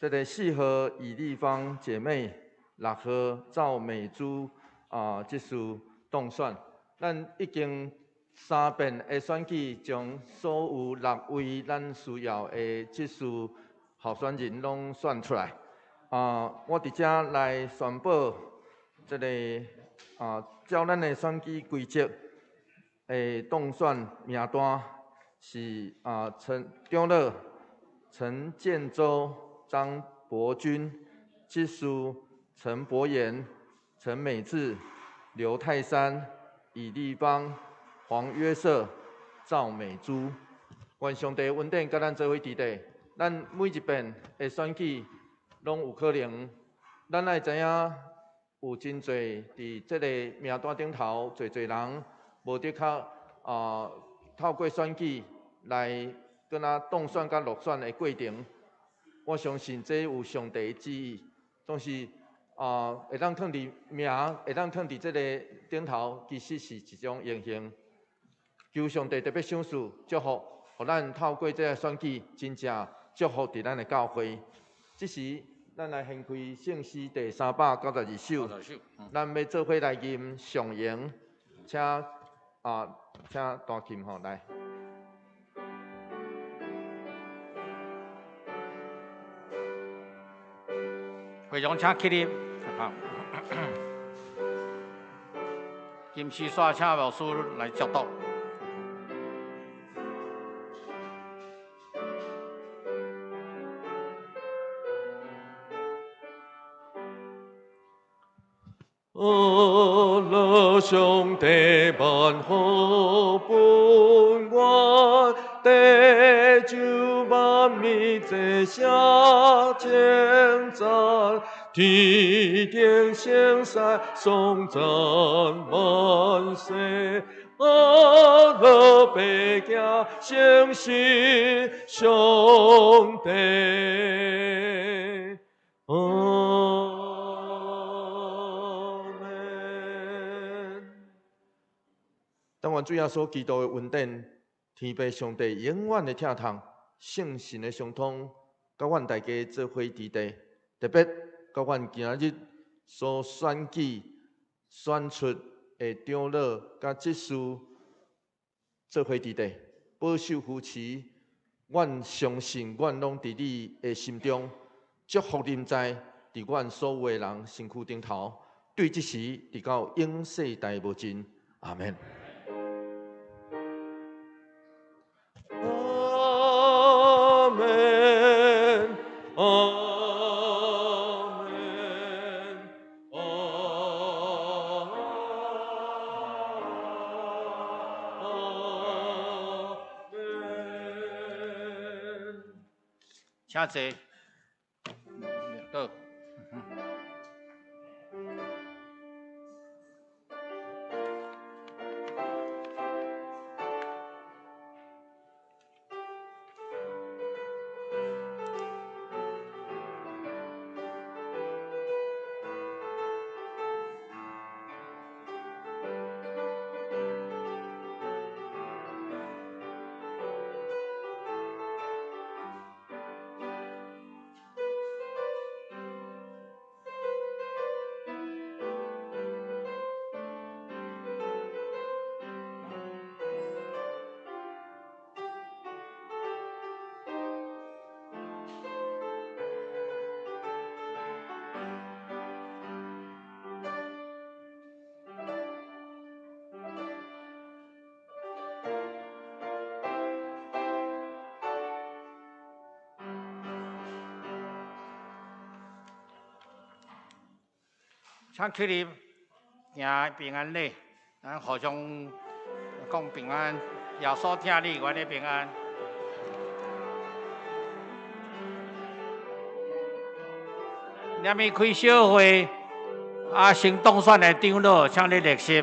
這个4號以麗芳姐妹，6號趙美珠，這次當選。咱已經三遍的選舉，將所有6位咱需要的執事候選人攏選出來。我佇遮來宣布這个照咱的選舉規則的當選名單是陳長老、陳建州、張伯鈞、執事陳伯言、陳美智、劉泰山、以麗芳、黃約瑟、趙美珠。願上帝恩典佮咱做伙佇底。咱每一遍的選舉攏有可能，咱愛知影有真濟佇這个名單頂頭，濟濟人無的確透過選舉來閣若當選佮落選的過程。我相信這有上帝的旨意，總是會當囥佇名，會當囥佇這个頂頭，其實是一種榮幸。求上帝特別賞賜祝福，予咱透過這个選舉，真正祝福佇咱的教會。這時，咱來掀開聖詩第392首，咱欲做伙來吟上詠，請彈琴吼來。會長請起立。好。金絲刷請牧師來祝禱。阿勒上帝萬福本願，地就萬民這下稱讚，天頂聖使頌讚萬世。阿勒白行誠實上帝。阿們。但願主耶穌基督的恩典，天父上帝永遠的疼痛，聖神的相通，佮阮大家做伙佇底，特別佮阮今日所選舉選出的長老佮執事做伙佇底，保守扶持，阮相信，阮攏佇你的心中，祝福臨在佇阮所有的人身軀頂頭，對這時直到永世代無盡。阿們。阿們，阿們，阿們。請坐。好。請起立行平安禮，咱互相講平安，耶穌疼你，願你平安。念伊開小會，啊，新當選的長老，請你列席。